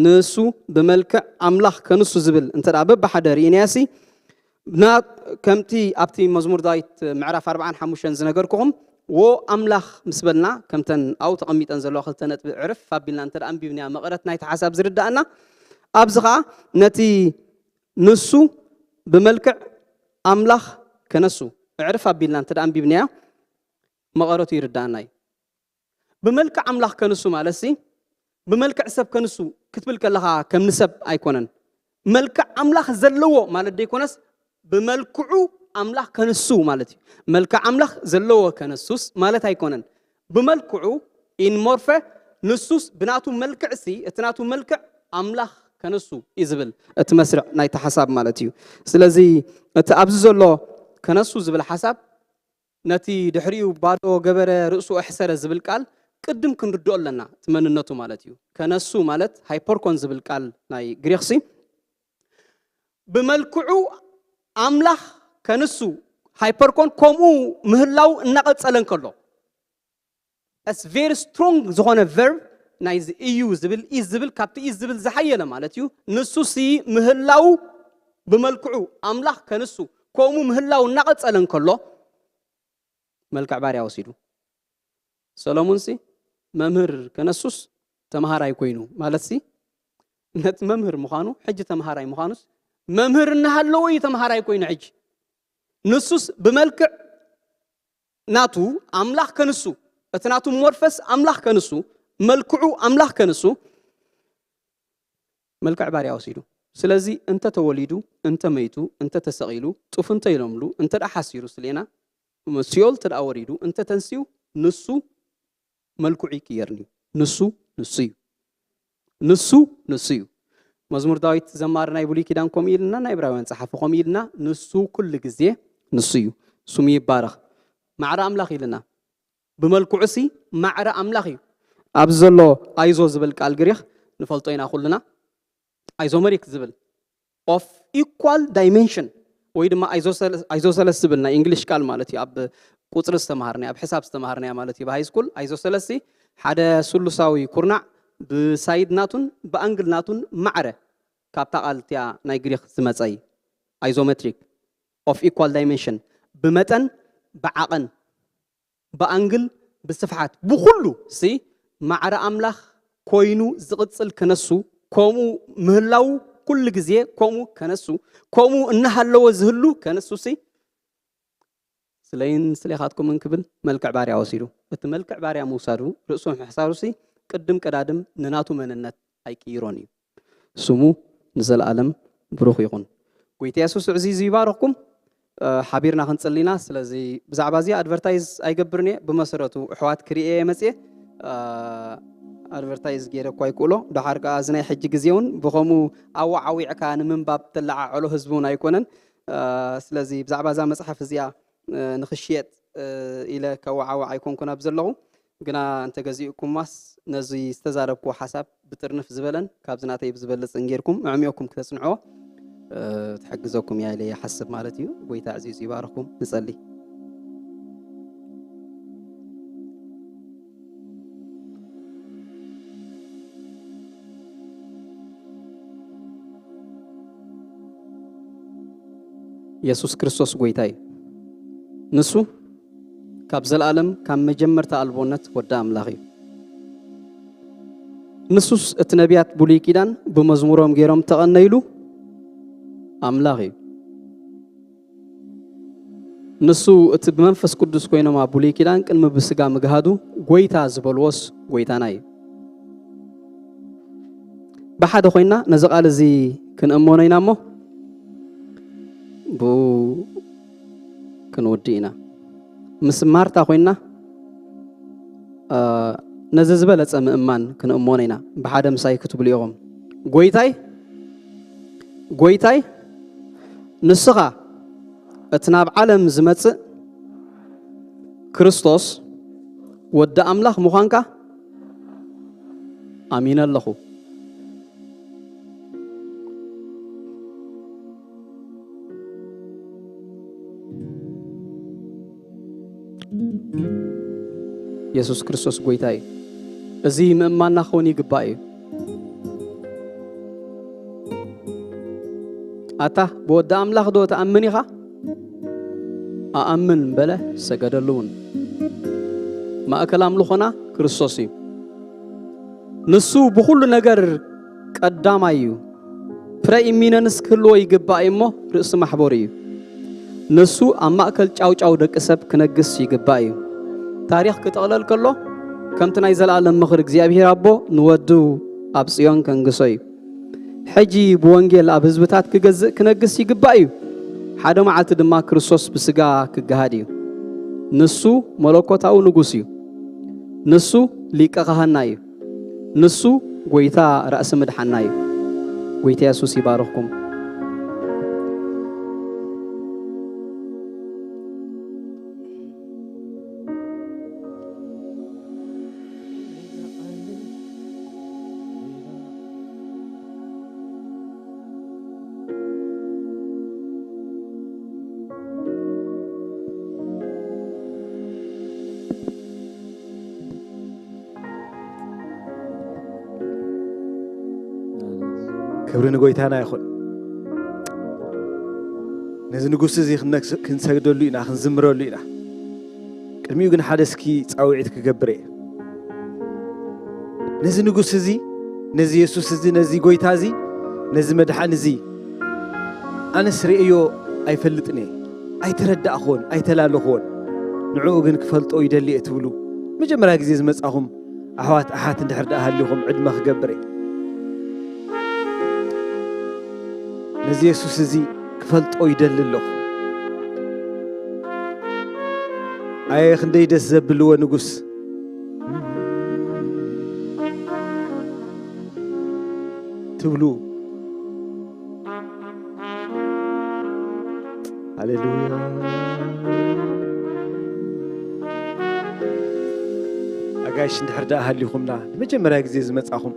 ንሱ ብመልክዕ ኣምላኽ ከንሱ ዝብል እንተ ደኣ በብሓደ ርኢናዮሲ፣ ና-፣ ከምቲ ኣብቲ መዝሙር ዳዊት ምዕራፍ ኣርብዓን ሓሙሽተን ዝነገርኩኹም፣ "ዎ ኣምላኽ" ምስ በልና፣ ከምተን ኣብኡ ተቐሚጠን ዘለዋ ክልተ ነጥቢ ዕርፍ ኣቢልና እንተ ደኣ ኣንቢብናያ መቐረት ናይቲ ሓሳብ ዝርድኣና፣ ኣብዚ ኸኣ ነቲ ንሱ ብመልክዕ ኣምላኽ ከነሱ፣ ዕርፍ ኣቢልና እንተ ደኣ ኣንቢብናያ መቐረቱ ይርድኣና እዩ። ብመልክዕ ኣምላኽ ከንሱ ማለትሲ፣ ብመልክዕ ሰብ ከንሱ ክትብል ከለኻ ከም ንሰብ ኣይኮነን። መልክዕ ኣምላኽ ዘለዎ ማለት ደይኮነስ፣ ብመልክዑ ኣምላኽ ከንሱ ማለት እዩ። መልክዕ ኣምላኽ ዘለዎ ከነሱስ ማለት ኣይኮነን። ብመልክዑ፣ ኢን ሞርፈ፣ ንሱስ ብናቱ መልክዕሲ፣ እቲ ናቱ መልክዕ ኣምላኽ ከነሱ እዩ ዝብል እቲ መስርዕ ናይቲ ሓሳብ ማለት እዩ። ስለዚ እቲ ኣብዚ ዘሎ ከነሱ ዝብል ሓሳብ ነቲ ድሕሪኡ ባዶ ገበረ ርእሱ ኣሕሰረ ዝብል ቃል ቅድም ክንርድኦ ኣለና። እቲ መንነቱ ማለት እዩ። ከነሱ ማለት ሃይፐርኮን ዝብል ቃል ናይ ግሪኽሲ፣ ብመልክዑ ኣምላኽ ከንሱ፣ ሃይፐርኮን ከምኡ ምህላው እናቐጸለ እንከሎ፣ ኣስ ቬሪ ስትሮንግ ዝኾነ ቨርብ ናይዚ እዩ ዝብል፣ ኢዝ ዝብል፣ ካብቲ ኢዝ ዝብል ዝሓየለ ማለት እዩ። ንሱሲ ምህላው ብመልክዑ ኣምላኽ ከንሱ፣ ከምኡ ምህላው እናቐጸለ እንከሎ፣ መልክዕ ባርያ ወሲዱ። ሰሎሙንሲ መምህር ከነሱስ ተምሃራይ ኮይኑ፣ ማለትሲ ነቲ መምህር ምዃኑ፣ ሕጂ ተምሃራይ ምዃኑስ፣ መምህር እናሃለዎ እዩ ተምሃራይ ኮይኑ። ሕጂ ንሱስ ብመልክዕ ናቱ ኣምላኽ ከንሱ፣ እቲ ናቱ ሞርፈስ ኣምላኽ ከንሱ፣ መልክዑ ኣምላኽ ከንሱ፣ መልክዕ ባርያ ወሲዱ። ስለዚ እንተ ተወሊዱ፣ እንተ መይቱ፣ እንተ ተሰቒሉ፣ ጡፍ እንተ ኢሎምሉ፣ እንተ ደኣ ሓሲሩ ስሌና፣ ሲኦል እንተ ደኣ ወሪዱ፣ እንተ ተንስዩ፣ ንሱ መልክዑ ይቅየርኒ እዩ። ንሱ፣ ንሱ እዩ። ንሱ፣ ንሱ እዩ። መዝሙር ዳዊት ዘማሪ ናይ ብሉይ ኪዳን ከምኡ ኢልና፣ ናይ ዕብራውያን ጸሓፊ ከምኡ ኢልና፣ ንሱ ኩሉ ግዜ ንሱ እዩ። ስሙ ይባረኽ። ማዕረ ኣምላኽ ኢልና። ብመልክዑሲ ማዕረ ኣምላኽ እዩ። ኣብዚ ዘሎ ኣይዞ ዝብል ቃል ግሪኽ ንፈልጦ ኢና ኩልና። ኣይዞመሪክ ዝብል ኦፍ ኢኳል ዳይሜንሽን ወይ ድማ ኣይዞሰለስ ዝብል ናይ እንግሊሽ ቃል ማለት እዩ። ኣብ ቁጽሪ ዝተምሃርናያ፣ ኣብ ሕሳብ ዝተምሃርናያ ማለት እዩ። ብሃይ ስኩል ኣይዞሰለስ ሓደ ስሉሳዊ ኩርናዕ ብሳይድ ናቱን ብኣንግል ናቱን ማዕረ ካብታ ቃል እቲኣ ናይ ግሪኽ ዝመጸ እዩ። ኣይዞሜትሪክ ኦፍ ኢኳል ዳይሜንሽን፣ ብመጠን ብዓቐን ብኣንግል ብስፍሓት ብኹሉ ሲ ማዕረ ኣምላኽ ኮይኑ ዝቕጽል ከነሱ፣ ከምኡ ምህላው ኩሉ ግዜ ከምኡ ከነሱ፣ ከምኡ እናሃለወ ዝህሉ ከነሱ ሲ ስለይን ስሌኻትኩምን ክብል መልክዕ ባርያ ወሲዱ። እቲ መልክዕ ባርያ ምውሳዱ፣ ርእሱ ምሕሳሩ ሲ ቅድም ቀዳድም ንናቱ መንነት ኣይቅይሮን እዩ። ስሙ ንዘለኣለም ብሩኽ ይኹን። ጎይታ የሱስ ዕዚዙ ይባርኽኩም። ሓቢርና ክንጽሊ ኢና። ስለዚ ብዛዕባ እዚ ኣድቨርታይዝ ኣይገብርን እየ። ብመሰረቱ ኣሕዋት ክርእየ እየ መጽየ። ኣድቨርታይዝ ገይረ እኳ ይክእሎ። ደሓር ከኣ እዚ ናይ ሕጂ ግዜ እውን ብኸምኡ ኣዋዓዊዕካ ንምንባብ ተለዓዕሎ ህዝቢ እውን ኣይኮነን። ስለዚ ብዛዕባ እዛ መጽሓፍ እዚኣ ንኽሽየጥ ኢለ ከዋዓውዕ ኣይኮንኩን ኣብ ዘለኹ። ግና እንተገዚእኩማስ ነዚ ዝተዛረብክዎ ሓሳብ ብጥርንፍ ዝበለን ካብዚ ናተይ ብዝበልጽን ጌርኩም ኣዕሚቕኩም ክተጽንዕዎ ትሕግዘኩም እያ ኢለ ይሓስብ ማለት እዩ። ጎይታ ኣዚዙ ይባርኽኩም። ንጸሊ። የሱስ ክርስቶስ ጎይታ እዩ። ንሱ ካብ ዘለኣለም ካብ መጀመርታ ኣልቦነት ወዲ ኣምላኽ እዩ። ንሱስ እቲ ነቢያት ብሉይ ኪዳን ብመዝሙሮም ገይሮም ተቐነይሉ ኣምላኽ እዩ። ንሱ እቲ ብመንፈስ ቅዱስ ኮይኖም ኣብ ብሉይ ኪዳን ቅድሚ ብስጋ ምግሃዱ ጎይታ ዝበልዎስ ጎይታና እዩ። ብሓደ ኮይና ነዚ ቃል እዚ ክንእመኖ ኢና እሞ ብኡ ክንውድእ ኢና። ምስ ማርታ ኮይና ነዚ ዝበለጸ ምእማን ክንእመኖ ኢና። ብሓደ ምሳይ ክትብሉ ኢኹም፣ ጎይታይ፣ ጎይታይ፣ ንስኻ እቲ ናብ ዓለም ዝመጽእ ክርስቶስ ወዲ ኣምላኽ ምዃንካ ኣሚነ ኣለኹ። የሱስ ክርስቶስ ጎይታ እዩ። እዚ ምእማንና ክኸውን ይግባእ እዩ። ኣታ ብወዲ ኣምላኽ ዶ ትኣምን ኢኻ? ኣኣምን በለ፣ ሰገደሉ እውን። ማእከል ኣምልኾና ክርስቶስ እዩ። ንሱ ብኹሉ ነገር ቀዳማይ እዩ። ፕረ ኢሚነንስ ክህልዎ ይግባእ እዩ እሞ ርእሲ ማሕበሩ እዩ። ንሱ ኣብ ማእከል ጫውጫው ደቂ ሰብ ክነግስ ይግባእ እዩ። ታሪኽ ክጥቕለል ከሎ ከምቲ ናይ ዘለኣለም ምኽሪ እግዚኣብሔር ኣቦ ንወዱ ኣብ ጽዮን ከንግሶ እዩ። ሕጂ ብወንጌል ኣብ ህዝብታት ክገዝእ ክነግስ ይግባእ እዩ። ሓደ መዓልቲ ድማ ክርስቶስ ብስጋ ክገሃድ እዩ። ንሱ መለኮታዊ ንጉስ እዩ። ንሱ ሊቀ ካህና እዩ። ንሱ ጎይታ ራእሲ ምድሓና እዩ። ጎይታ የሱስ ይባርኽኩም። ክብሪ ንጎይታና ይኹን። ነዚ ንጉስ እዚ ክንነግስ-፣ ክንሰግደሉ ኢና፣ ክንዝምረሉ ኢና። ቅድሚኡ ግን ሓደ እስኪ ጻውዒት ክገብር እየ። ነዚ ንጉስ እዚ፣ ነዚ የሱስ እዚ፣ ነዚ ጎይታ እዚ፣ ነዚ መድሓኒ እዚ ኣነስ ርእዮ ኣይፈልጥን እየ። ኣይተረዳእኽዎን፣ ኣይተላለኽዎን። ንዕኡ ግን ክፈልጦ ይደሊ እየ ትብሉ፣ መጀመርያ ግዜ ዝመጻኹም ኣሕዋት ኣሓት እንድሕር ደኣ ሃሊኹም ዕድመ ክገብር እየ። ነዚ የሱስ እዚ ክፈልጦ ይደሊ ኣለኹ። ኣየ ክንደይ ደስ ዘብልዎ ንጉስ ትብሉ። ሃሌሉያ። ኣጋይሽ እንድሕር ደኣ ሃሊኹምና ንመጀመርያ ግዜ ዝመጻኹም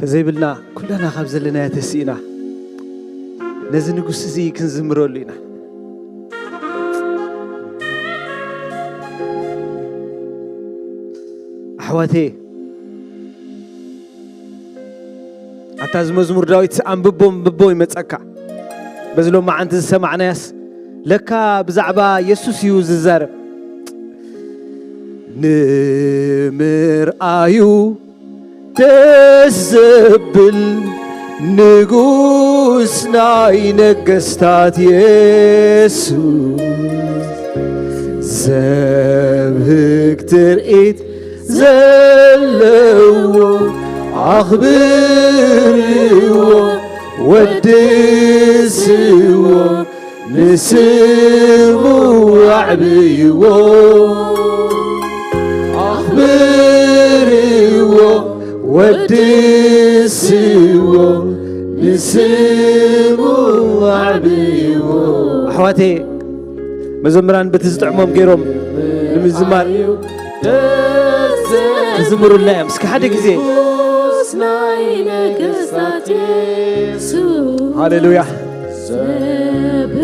ተዘይብልና ኩላና ካብ ዘለናዮ ተስኢና ነዚ ንጉስ እዚ ክንዝምረሉ ኢና። ኣሕዋተየ፣ ኣታ እዚ መዝሙር ዳዊት ኣንብቦ ኣንብቦ ይመጸካ። በዚ ሎማዓንቲ ዝሰማዕናያስ ለካ ብዛዕባ የሱስ እዩ ዝዛረብ። ንምርኣዩ ደስ ዘብል ንጉስ ናይ ነገስታት የሱስ ዘብህግ ትርኢት ዘለዎ ኣኽብርዎ፣ ወድስዎ፣ ንስሙ ኣዕብይዎ። ኣኽብርዎ፣ ወድስዎ፣ ንስሙ ኣዕብይዎ። ኣሕዋተይ፣ መዘምራን በቲ ዝጥዕሞም ገይሮም ንምዝማር ክዝምሩልና እዮም። እስኪ ሓደ ግዜ ንጉስ ናይ ነገስታት የሱስ። ሃሌሉያ። ዘብህግ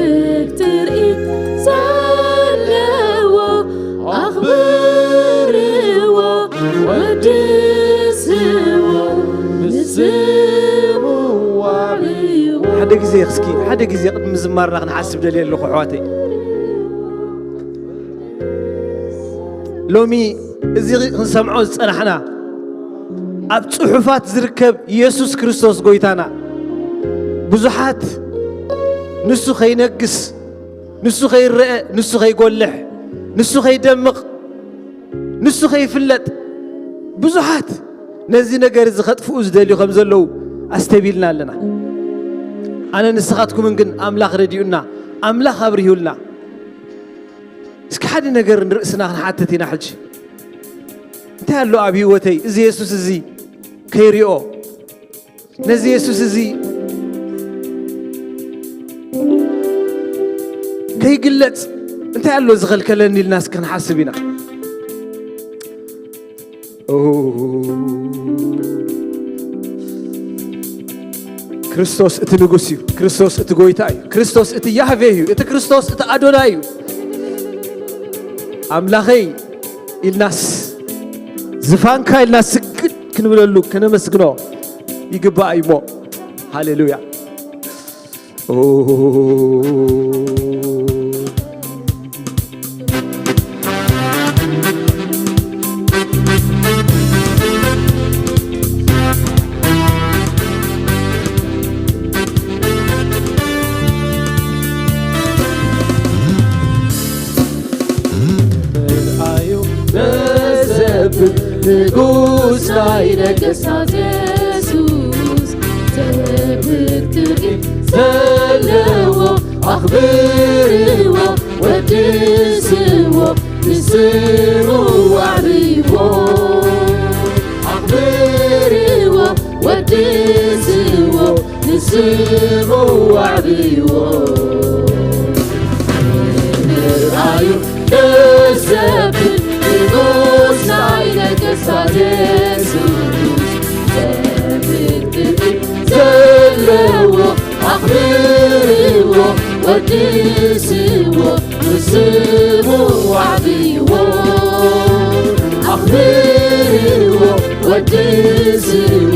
ትርኢት ዘለዎ ኣኽብርዎ፣ ወድስዎ፣ ንስሙ ኣዕብይዎ። ሓደ ግዜ እስኪ፣ ሓደ ግዜ ቅድሚ ምዝማርና ክንሓስብ ደልየ ኣለኹ፣ ኣሕዋተይ። ሎሚ እዚ ክንሰምዖ ዝጸናሕና፣ ኣብ ጽሑፋት ዝርከብ ኢየሱስ ክርስቶስ ጎይታና፣ ብዙሓት ንሱ ከይነግስ፣ ንሱ ከይረአ፣ ንሱ ከይጎልሕ፣ ንሱ ከይደምቕ፣ ንሱ ከይፍለጥ፣ ብዙሓት ነዚ ነገር እዚ ከጥፍኡ ዝደልዩ ከም ዘለዉ ኣስተቢልና ኣለና። ኣነ ንስኻትኩምን ግን ኣምላኽ ረዲኡና፣ ኣምላኽ ኣብሪሁልና። እስኪ ሓደ ነገር ንርእስና ክንሓትት ኢና ሕጂ። እንታይ ኣሎ ኣብ ህይወተይ እዚ የሱስ እዚ ከይሪኦ፣ ነዚ የሱስ እዚ ከይግለጽ እንታይ ኣሎ ዝኸልከለኒ ኢልና እስኪ ክንሓስብ ኢና። ኦ፣ ክርስቶስ እቲ ንጉስ እዩ። ክርስቶስ እቲ ጎይታ እዩ። ክርስቶስ እቲ ያህቬ እዩ። እቲ ክርስቶስ እቲ ኣዶናይ እዩ። ኣምላኸይ ኢልናስ ዝፋንካ ኢልና ስግድ ክንብለሉ ከነመስግኖ ይግባእ እዩሞ። ሃሌሉያ። ኦ፣ ምርኣዩ ንዘብል ንጉስ ናይ ነገስታት የሱስ፣ ዘብል ትርኢት ዘለዎ ኣኽብርዎ፣ ወድስዎ፣ ንስሙ ኣዕብይዎ። ኣኽብርዎ፣ ወድስዎ፣ ንስሙ ኣዕብይዎ። ምርኣዩ ደስ ዘብል ንጉስ ናይ ነገስታት የሱስ፣ ዘብል ትርኢት ዘለዎ ኣኽብርዎ፣ ወድስዎ፣ ንስሙ ኣዕብይዎ። ኣኽብርዎ፣ ወድስዎ፣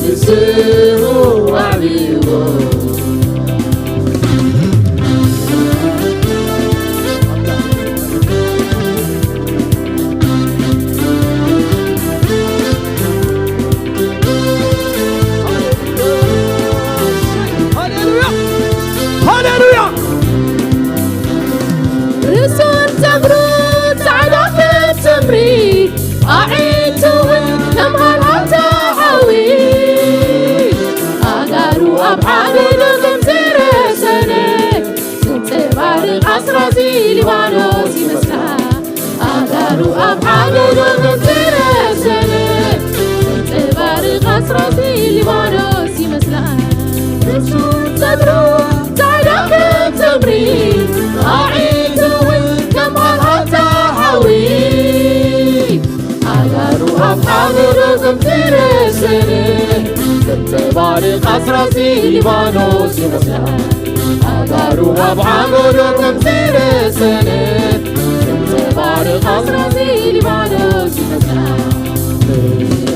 ንስሙ ኣዕብይዎ። ሃሌሉያ! ሃሌሉያ! ርእሱን ጸጉሩ ጻዕዳ ከም ሰምሪ፣ ኣዒንቱ እውን ከም ሃልሃልታ ሓዊ፣ ኣእጋሩ ኣብ ሓመዱ ከም ዝረሰነ፣ ዘንጸባርቕ ኣስራዚ ሊባኖስ ይመስላ። ኣእጋሩ ኣብ ሓመዱ ከም ዝረሰነ፣ ዘንጸባርቕ ኣስራዚ ሊባኖስ ይመስላ። ርእሱ ጸጉሩ ጻዕዳ ከም ሰምሪ፣ ኣዒንቱ እውን ከም ሃልሃልታ ሓዊ። ኣእጋሩ ኣብ ሓመዱ ከም ዝረሰነ፣ ዘንጸባርቕ ኣስራዚ ሊባኖስ ይመስላ። ኣእጋሩ ኣብ ሓመዱ ከም ዝረሰነ፣ ዘንጸባርቕ ኣስራዚ ሊባኖስ ይመስላ።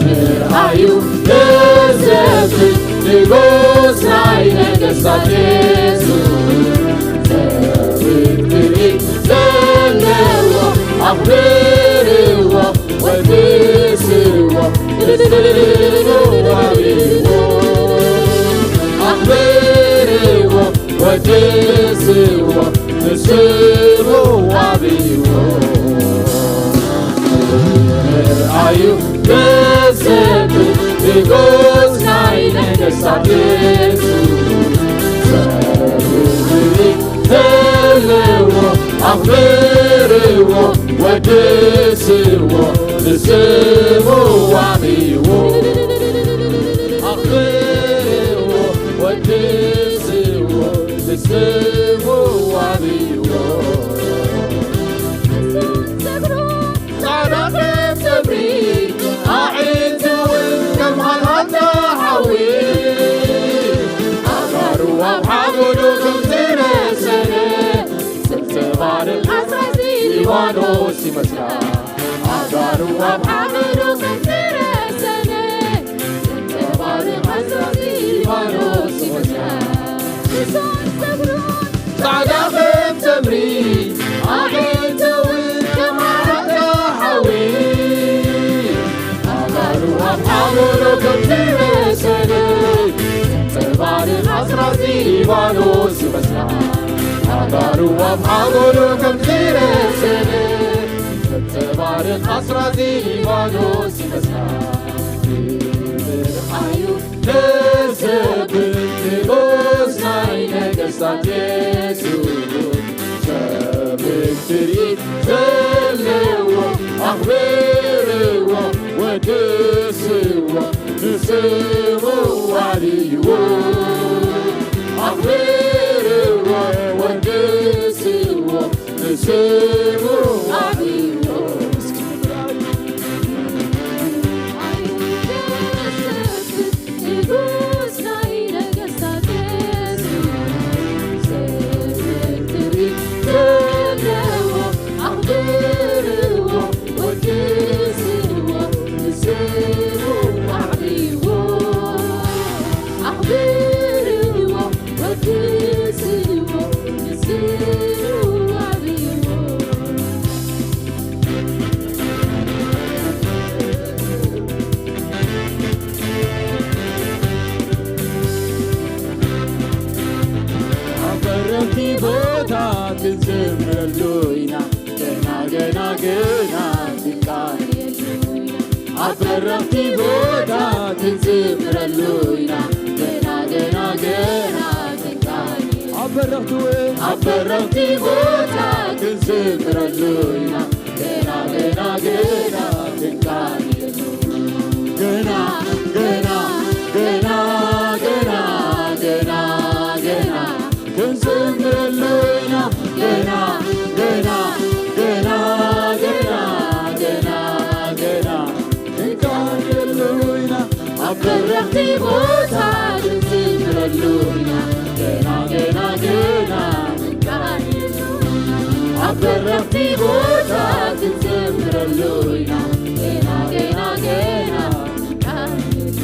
ምርኣዩ ደስ ዘብል ንጉስ ናይ ነገስታት የሱስ፣ ዘብል ትርኢት ዘለዎ ኣኽብርዎ፣ ወድስዎ፣ ንስሙ ኣዕብይዎ። ኣኽብርዎ፣ ወድስዎ፣ ንስሙ ኣዕብይዎ። ምርኣዩ ደስ ዘብል ንጉስ ናይ ነገስታት የሱስ፣ ክብሪ ዘለዎ ኣኽብርዎ፣ ወድስዎ፣ ንስሙ ዋብይዎ። ኣኽብርዎ፣ ወድስዎ፣ ንስሙ ዋብይዎ። ጻዕዳ ከም ሰምሪ፣ ኣዒንቱ እውን ከም ሃልሃልታ ሓዊ፣ ኣእጋሩ ኣብ ሓመዱ ከም ዝረሰነ፣ ዘንጸባርቕ ኣስራዚ ሊባኖስ ይመስላ። ኣእጋሩ ኣብ ሓመዱ ከም ዝረሰነ፣ ዘንጸባርቕ ኣስራዚ ሊባኖስ ይመስላ። ጻዕዳ ከም ተምሪ፣ ኣዒንቱ እውን ከም ሓራ ሓዊ፣ ኣእጋሩ ኣብ ሓመዱ ከም ዝረሰነ፣ ዘንጸባርቕ ኣስራዚ ሊባኖስ ይመስላ። ኣእጋሩ ኣብ ሓመዱ ከም ዝረሰነ፣ ዘንጸባርቕ ኣስራዚ ሊባኖስ ይመስላ። ክብሪ እዩ። ተሰብእ ንጉስ ናይ ነገስታት የሱስ፣ ሰብእ ትርኢት ዘለዎ ኣኽብርዎ፣ ወድስዎ፣ ንስሙ ዋልይዎ። ኣኽብርዎ፣ ወድስዎ፣ ንስሙ ዋልይዎ። ንጉስ ናይ ነገስታት የሱስ፣ ሰብእ ትርኢት ዘለዎ ኣኽብርዎ፣ ወድስዎ፣ ንስሙ ኣዕብይዎ። ኣኽብርዎ፣ ወድስዎ፣ ንስሙ ኣዕብይዎ። ኣብ በረኽቲ ቦታ ክንዝምረሉ ኢና፣ ገና፣ ገና፣ ገና ክንቃየሉ ኢና። ኣብ በረኽቲ ቦታ ክንዝምረሉ ኢና፣ ገና፣ ገና፣ ገና ክንቃየሉ። ኣብ በረኽቲ ወ-፣ ኣብ በረኽቲ ቦታ ክንዝምረሉ ኢና፣ ገና፣ ገና፣ ገና ክንቃየሉ። ገና፣ ገና፣ ገና፣ ገና፣ ገና፣ ገና ክንዝምረሉ ኢና። ገና፣ ገና፣ ገና፣ ገና፣ ገና፣ ገና ክንቃየሉ ኢና። ኣብ በረኽቲ ቦታ ክንዝምረሉ ኢና። ገና፣ ገና፣ ገና ክንቃየሉ ኢና። ኣብ በረኽቲ ቦታ ክንዝምረሉ ኢና። ገና፣ ገና፣ ገና ክንቃየሉ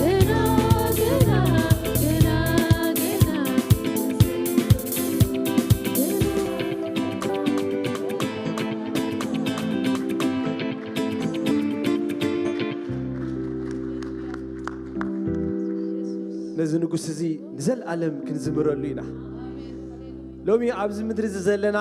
ኢና። ነዚ ንጉስ እዚ ንዘለኣለም ክንዝምረሉ ኢና። ሎሚ ኣብዚ ምድሪ እዚ ዘለና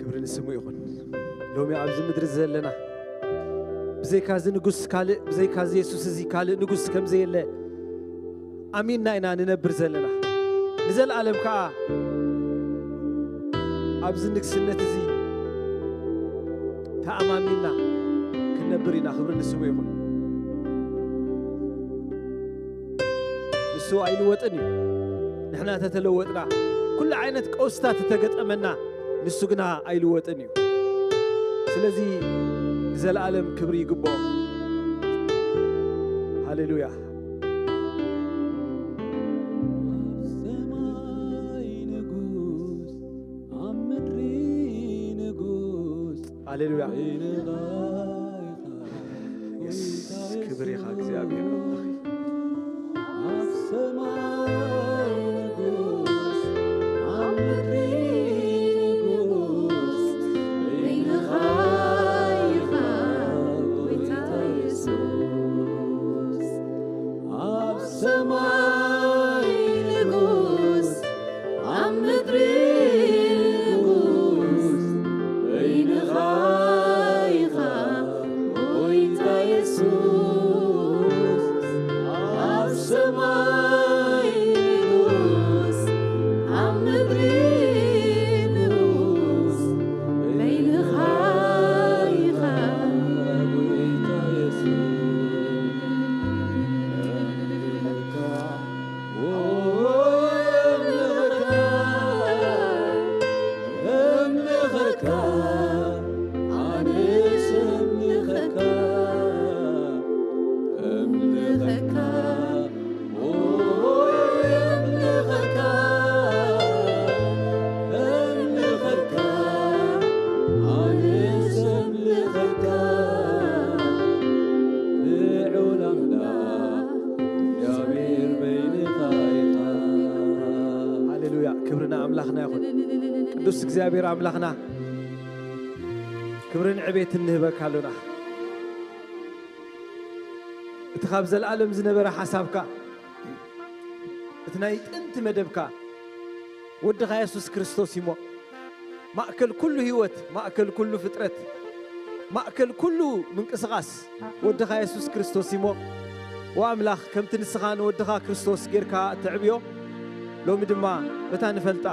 ክብሪ ንስሙ ይኹን። ሎሚ ኣብዚ ምድሪ ዘለና ብዘይካዚ ንጉስ ካልእ፣ ብዘይካዚ የሱስ እዚ ካልእ ንጉስ ከም ዘየለ ኣሚንና ኢና ንነብር ዘለና። ንዘለኣለም ከኣ ኣብዚ ንግስነት እዚ ተኣማሚንና ክንነብር ኢና። ክብሪ ንስሙ ይኹን። ንሱ ኣይልወጥን እዩ። ንሕና ተተለወጥና፣ ኩሉ ዓይነት ቀውስታት ተተገጠመና፣ ንሱ ግና ኣይልወጥን እዩ። ስለዚ ንዘለኣለም ክብሪ ይግብኦ። ሃሌሉያ። ኣብ ሰማይ ንጉስ፣ ኣብ ምድሪ ንጉስ፣ ሃሌሉያ። የስ፣ ክብር ኢኻ እግዚኣብሔር ኣምላኽ። ኣብ ሰማይ ንጉስ፣ ኣብ ምድሪ ንጉስ፣ በይንኻ ኢኻ ጎይታ የሱስ። ኣብ ሰማይ ንጉስ፣ ኣብ ምድሪ ንጉስ፣ በይንኻ ኢኻ ጎይታ የሱስ። ኣብ ሰማይ ንጉስ፣ ኣብ ምድሪ ንጉስ፣ በይንኻ ኢኻ ጎይታ የሱስ። ሃሌሉያ፣ ክብሪ ንኣምላኽና ይኹን። ቅዱስ እግዚኣብሔር ኣምላኽና፣ ክብርን ዕቤትን ንህበካ ኣሎና። እቲ ካብ ዘለኣለም ዝነበረ ሓሳብካ፣ እቲ ናይ ጥንቲ መደብካ፣ ወድኻ የሱስ ክርስቶስ እዩሞ። ማእከል ኩሉ ህይወት፣ ማእከል ኩሉ ፍጥረት፣ ማእከል ኩሉ ምንቅስቓስ ወድኻ የሱስ ክርስቶስ እዩሞ። ወኣምላኽ፣ ከምቲ ንስኻ ንወድኻ ክርስቶስ ጌርካ እተዕብዮ፣ ሎሚ ድማ በታ ንፈልጣ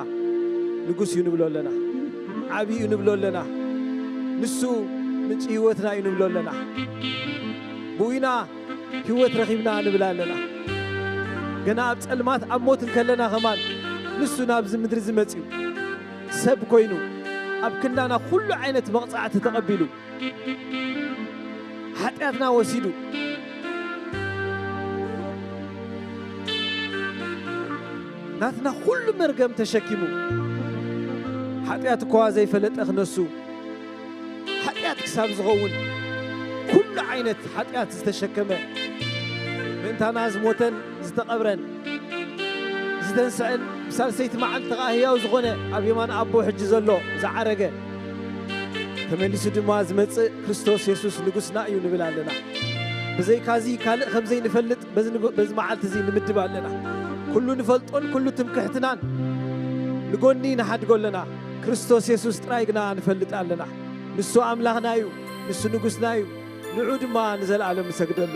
ንጉስ እዩ ንብሎ ኣለና። ዓብዪ እዩ ንብሎ ኣለና። ንሱ ምንጪ ህይወትና እዩ ንብሎ ኣለና። ብኡ ኢና ህይወት ረኺብና ንብል ኣለና። ገና ኣብ ጸልማት ኣብ ሞት እንከለና ኸማን ንሱ ናብዚ ምድሪ እዚ መጺኡ ሰብ ኮይኑ ኣብ ክንዳና ኩሉ ዓይነት መቕጻዕቲ ተቐቢሉ ሓጢኣትና ወሲዱ ናትና ኩሉ መርገም ተሸኪሙ ሓጢኣት እኳ ዘይፈለጠ ክነሱ ሓጢኣት ክሳብ ዝኸውን ኩሉ ዓይነት ሓጢኣት ዝተሸከመ ምእንታና ዝሞተን ዝተቐብረን ዝተንስአን ብሳልሰይቲ መዓልቲ ኸዓ ህያው ዝኾነ ኣብ የማን ኣቦ ሕጂ ዘሎ ዝዓረገ ተመሊሱ ድማ ዝመጽእ ክርስቶስ የሱስ ንጉስና እዩ ንብል ኣለና። ብዘይካዚ ካልእ ከም ዘይንፈልጥ በዚ ንግ- በዚ መዓልቲ እዚ ንምድብ ኣለና። ኩሉ ንፈልጦን ኩሉ ትምክሕትናን ንጎኒ ንሓድጎ ኣለና። ክርስቶስ የሱስ ጥራይ ግና ንፈልጥ ኣለና። ንሱ ኣምላኽና እዩ፣ ንሱ ንጉስና እዩ፣ ንዑ ድማ ንዘለኣለም ንሰግደሉ።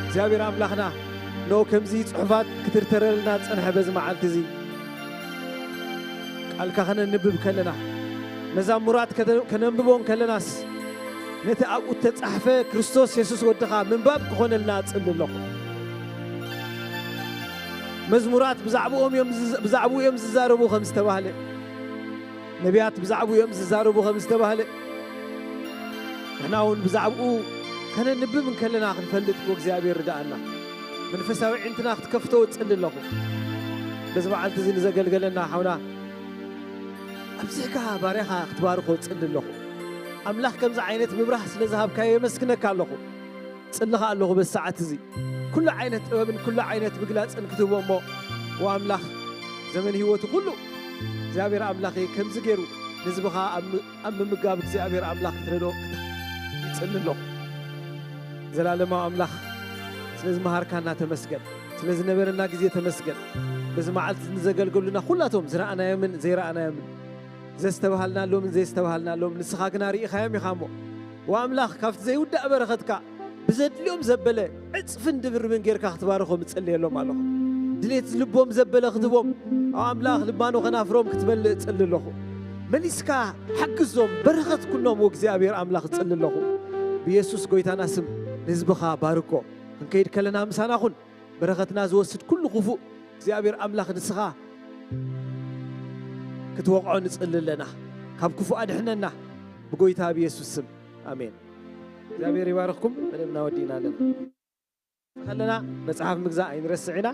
እግዚኣብሔር ኣምላኽና ኖ ከምዚ ጽሑፋት ክትርተረልና ዝጸንሐ በዚ መዓልቲ እዚ ቃልካ ከነንብብ ከለና መዛሙራት ከተ- ከነንብቦ ከለናስ ነቲ ኣብኡ እተጻሕፈ ክርስቶስ የሱስ ወድኻ ምንባብ ክኾነልና እጽሊ ኣለኹ። መዝሙራት ብዛዕባኦም እዮም ዝዝ- ብዛዕባኡ እዮም ዝዛረቡ ከም ዝተባህለ ነቢያት ብዛዕባኡ እዮም ዝዛረቡ ከም ዝተባህለ ንሕና እውን ብዛዕባኡ ከነንብብ እንከለና ክንፈልጥ ብእግዚኣብሔር ርድኣና መንፈሳዊ ዕንትና ክትከፍቶ እጽሊ ኣለኹ። በዚ መዓልቲ እዚ ንዘገልገለና ሓውና ኣብዚሕካ ባርያኻ ክትባርኾ እጽሊ ኣለኹ። ኣምላኽ ከምዚ ዓይነት ምብራህ ስለ ዝሃብካዮ የመስግነካ ኣለኹ። ጽልኻ ኣለኹ በዚ ሰዓት እዚ ኩሉ ዓይነት ጥበብን ኩሉ ዓይነት ምግላጽን ክትህቦ እሞ ወኣምላኽ ዘመን ህይወቱ ኩሉ እግዚኣብሔር ኣምላኸይ ከምዚ ገይሩ ንህዝብኻ ኣብ ም- ኣብ ምምጋብ እግዚኣብሔር ኣምላኽ ክትረድኦ ይጽሊ ኣለኹ። ዘላለማዊ ኣምላኽ ስለ ዝመሃርካና ተመስገን፣ ስለ ዝነበረና ግዜ ተመስገን። በዚ መዓልቲ ንዘገልገሉና ኩላቶም ዝረኣናዮምን ዘይረኣናዮምን ዘስተብሃልናሎም ዘይስተብሃልናሎም ንስኻ ግና ርኢኻዮም ኢኻ እሞ ወኣምላኽ ካብቲ ዘይውዳእ በረኸትካ ብዘድልዮም ዘበለ ዕፅፍን ድብርብን ጌርካ ክትባርኾም እጽልየሎም ኣለኹ። ድሌት ልቦም ዘበለ ክትቦም ኣብ ኣምላኽ ልባኖ ከናፍሮም ክትመልእ እጽሊ ኣለኹ። መሊስካ ሓግዞም በረኸት ኩኖም እግዚኣብሔር ኣምላኽ እጽሊ ኣለኹ። ብየሱስ ጎይታና ስም ንህዝብኻ ባርኮ። ክንከይድ ከለና ምሳና ኩን። በረኸትና ዝወስድ ኩሉ ክፉእ እግዚኣብሔር ኣምላኽ ንስኻ ክትወቕዖ ንጽሊ ኣለና። ካብ ክፉእ ኣድሕነና ብጎይታ ብየሱስ ስም ኣሜን። እግዚኣብሔር ይባርኽኩም። መደብና ወዲእና ኣለና። ከለና መጽሓፍ ምግዛእ ኣይንረስዕ ኢና።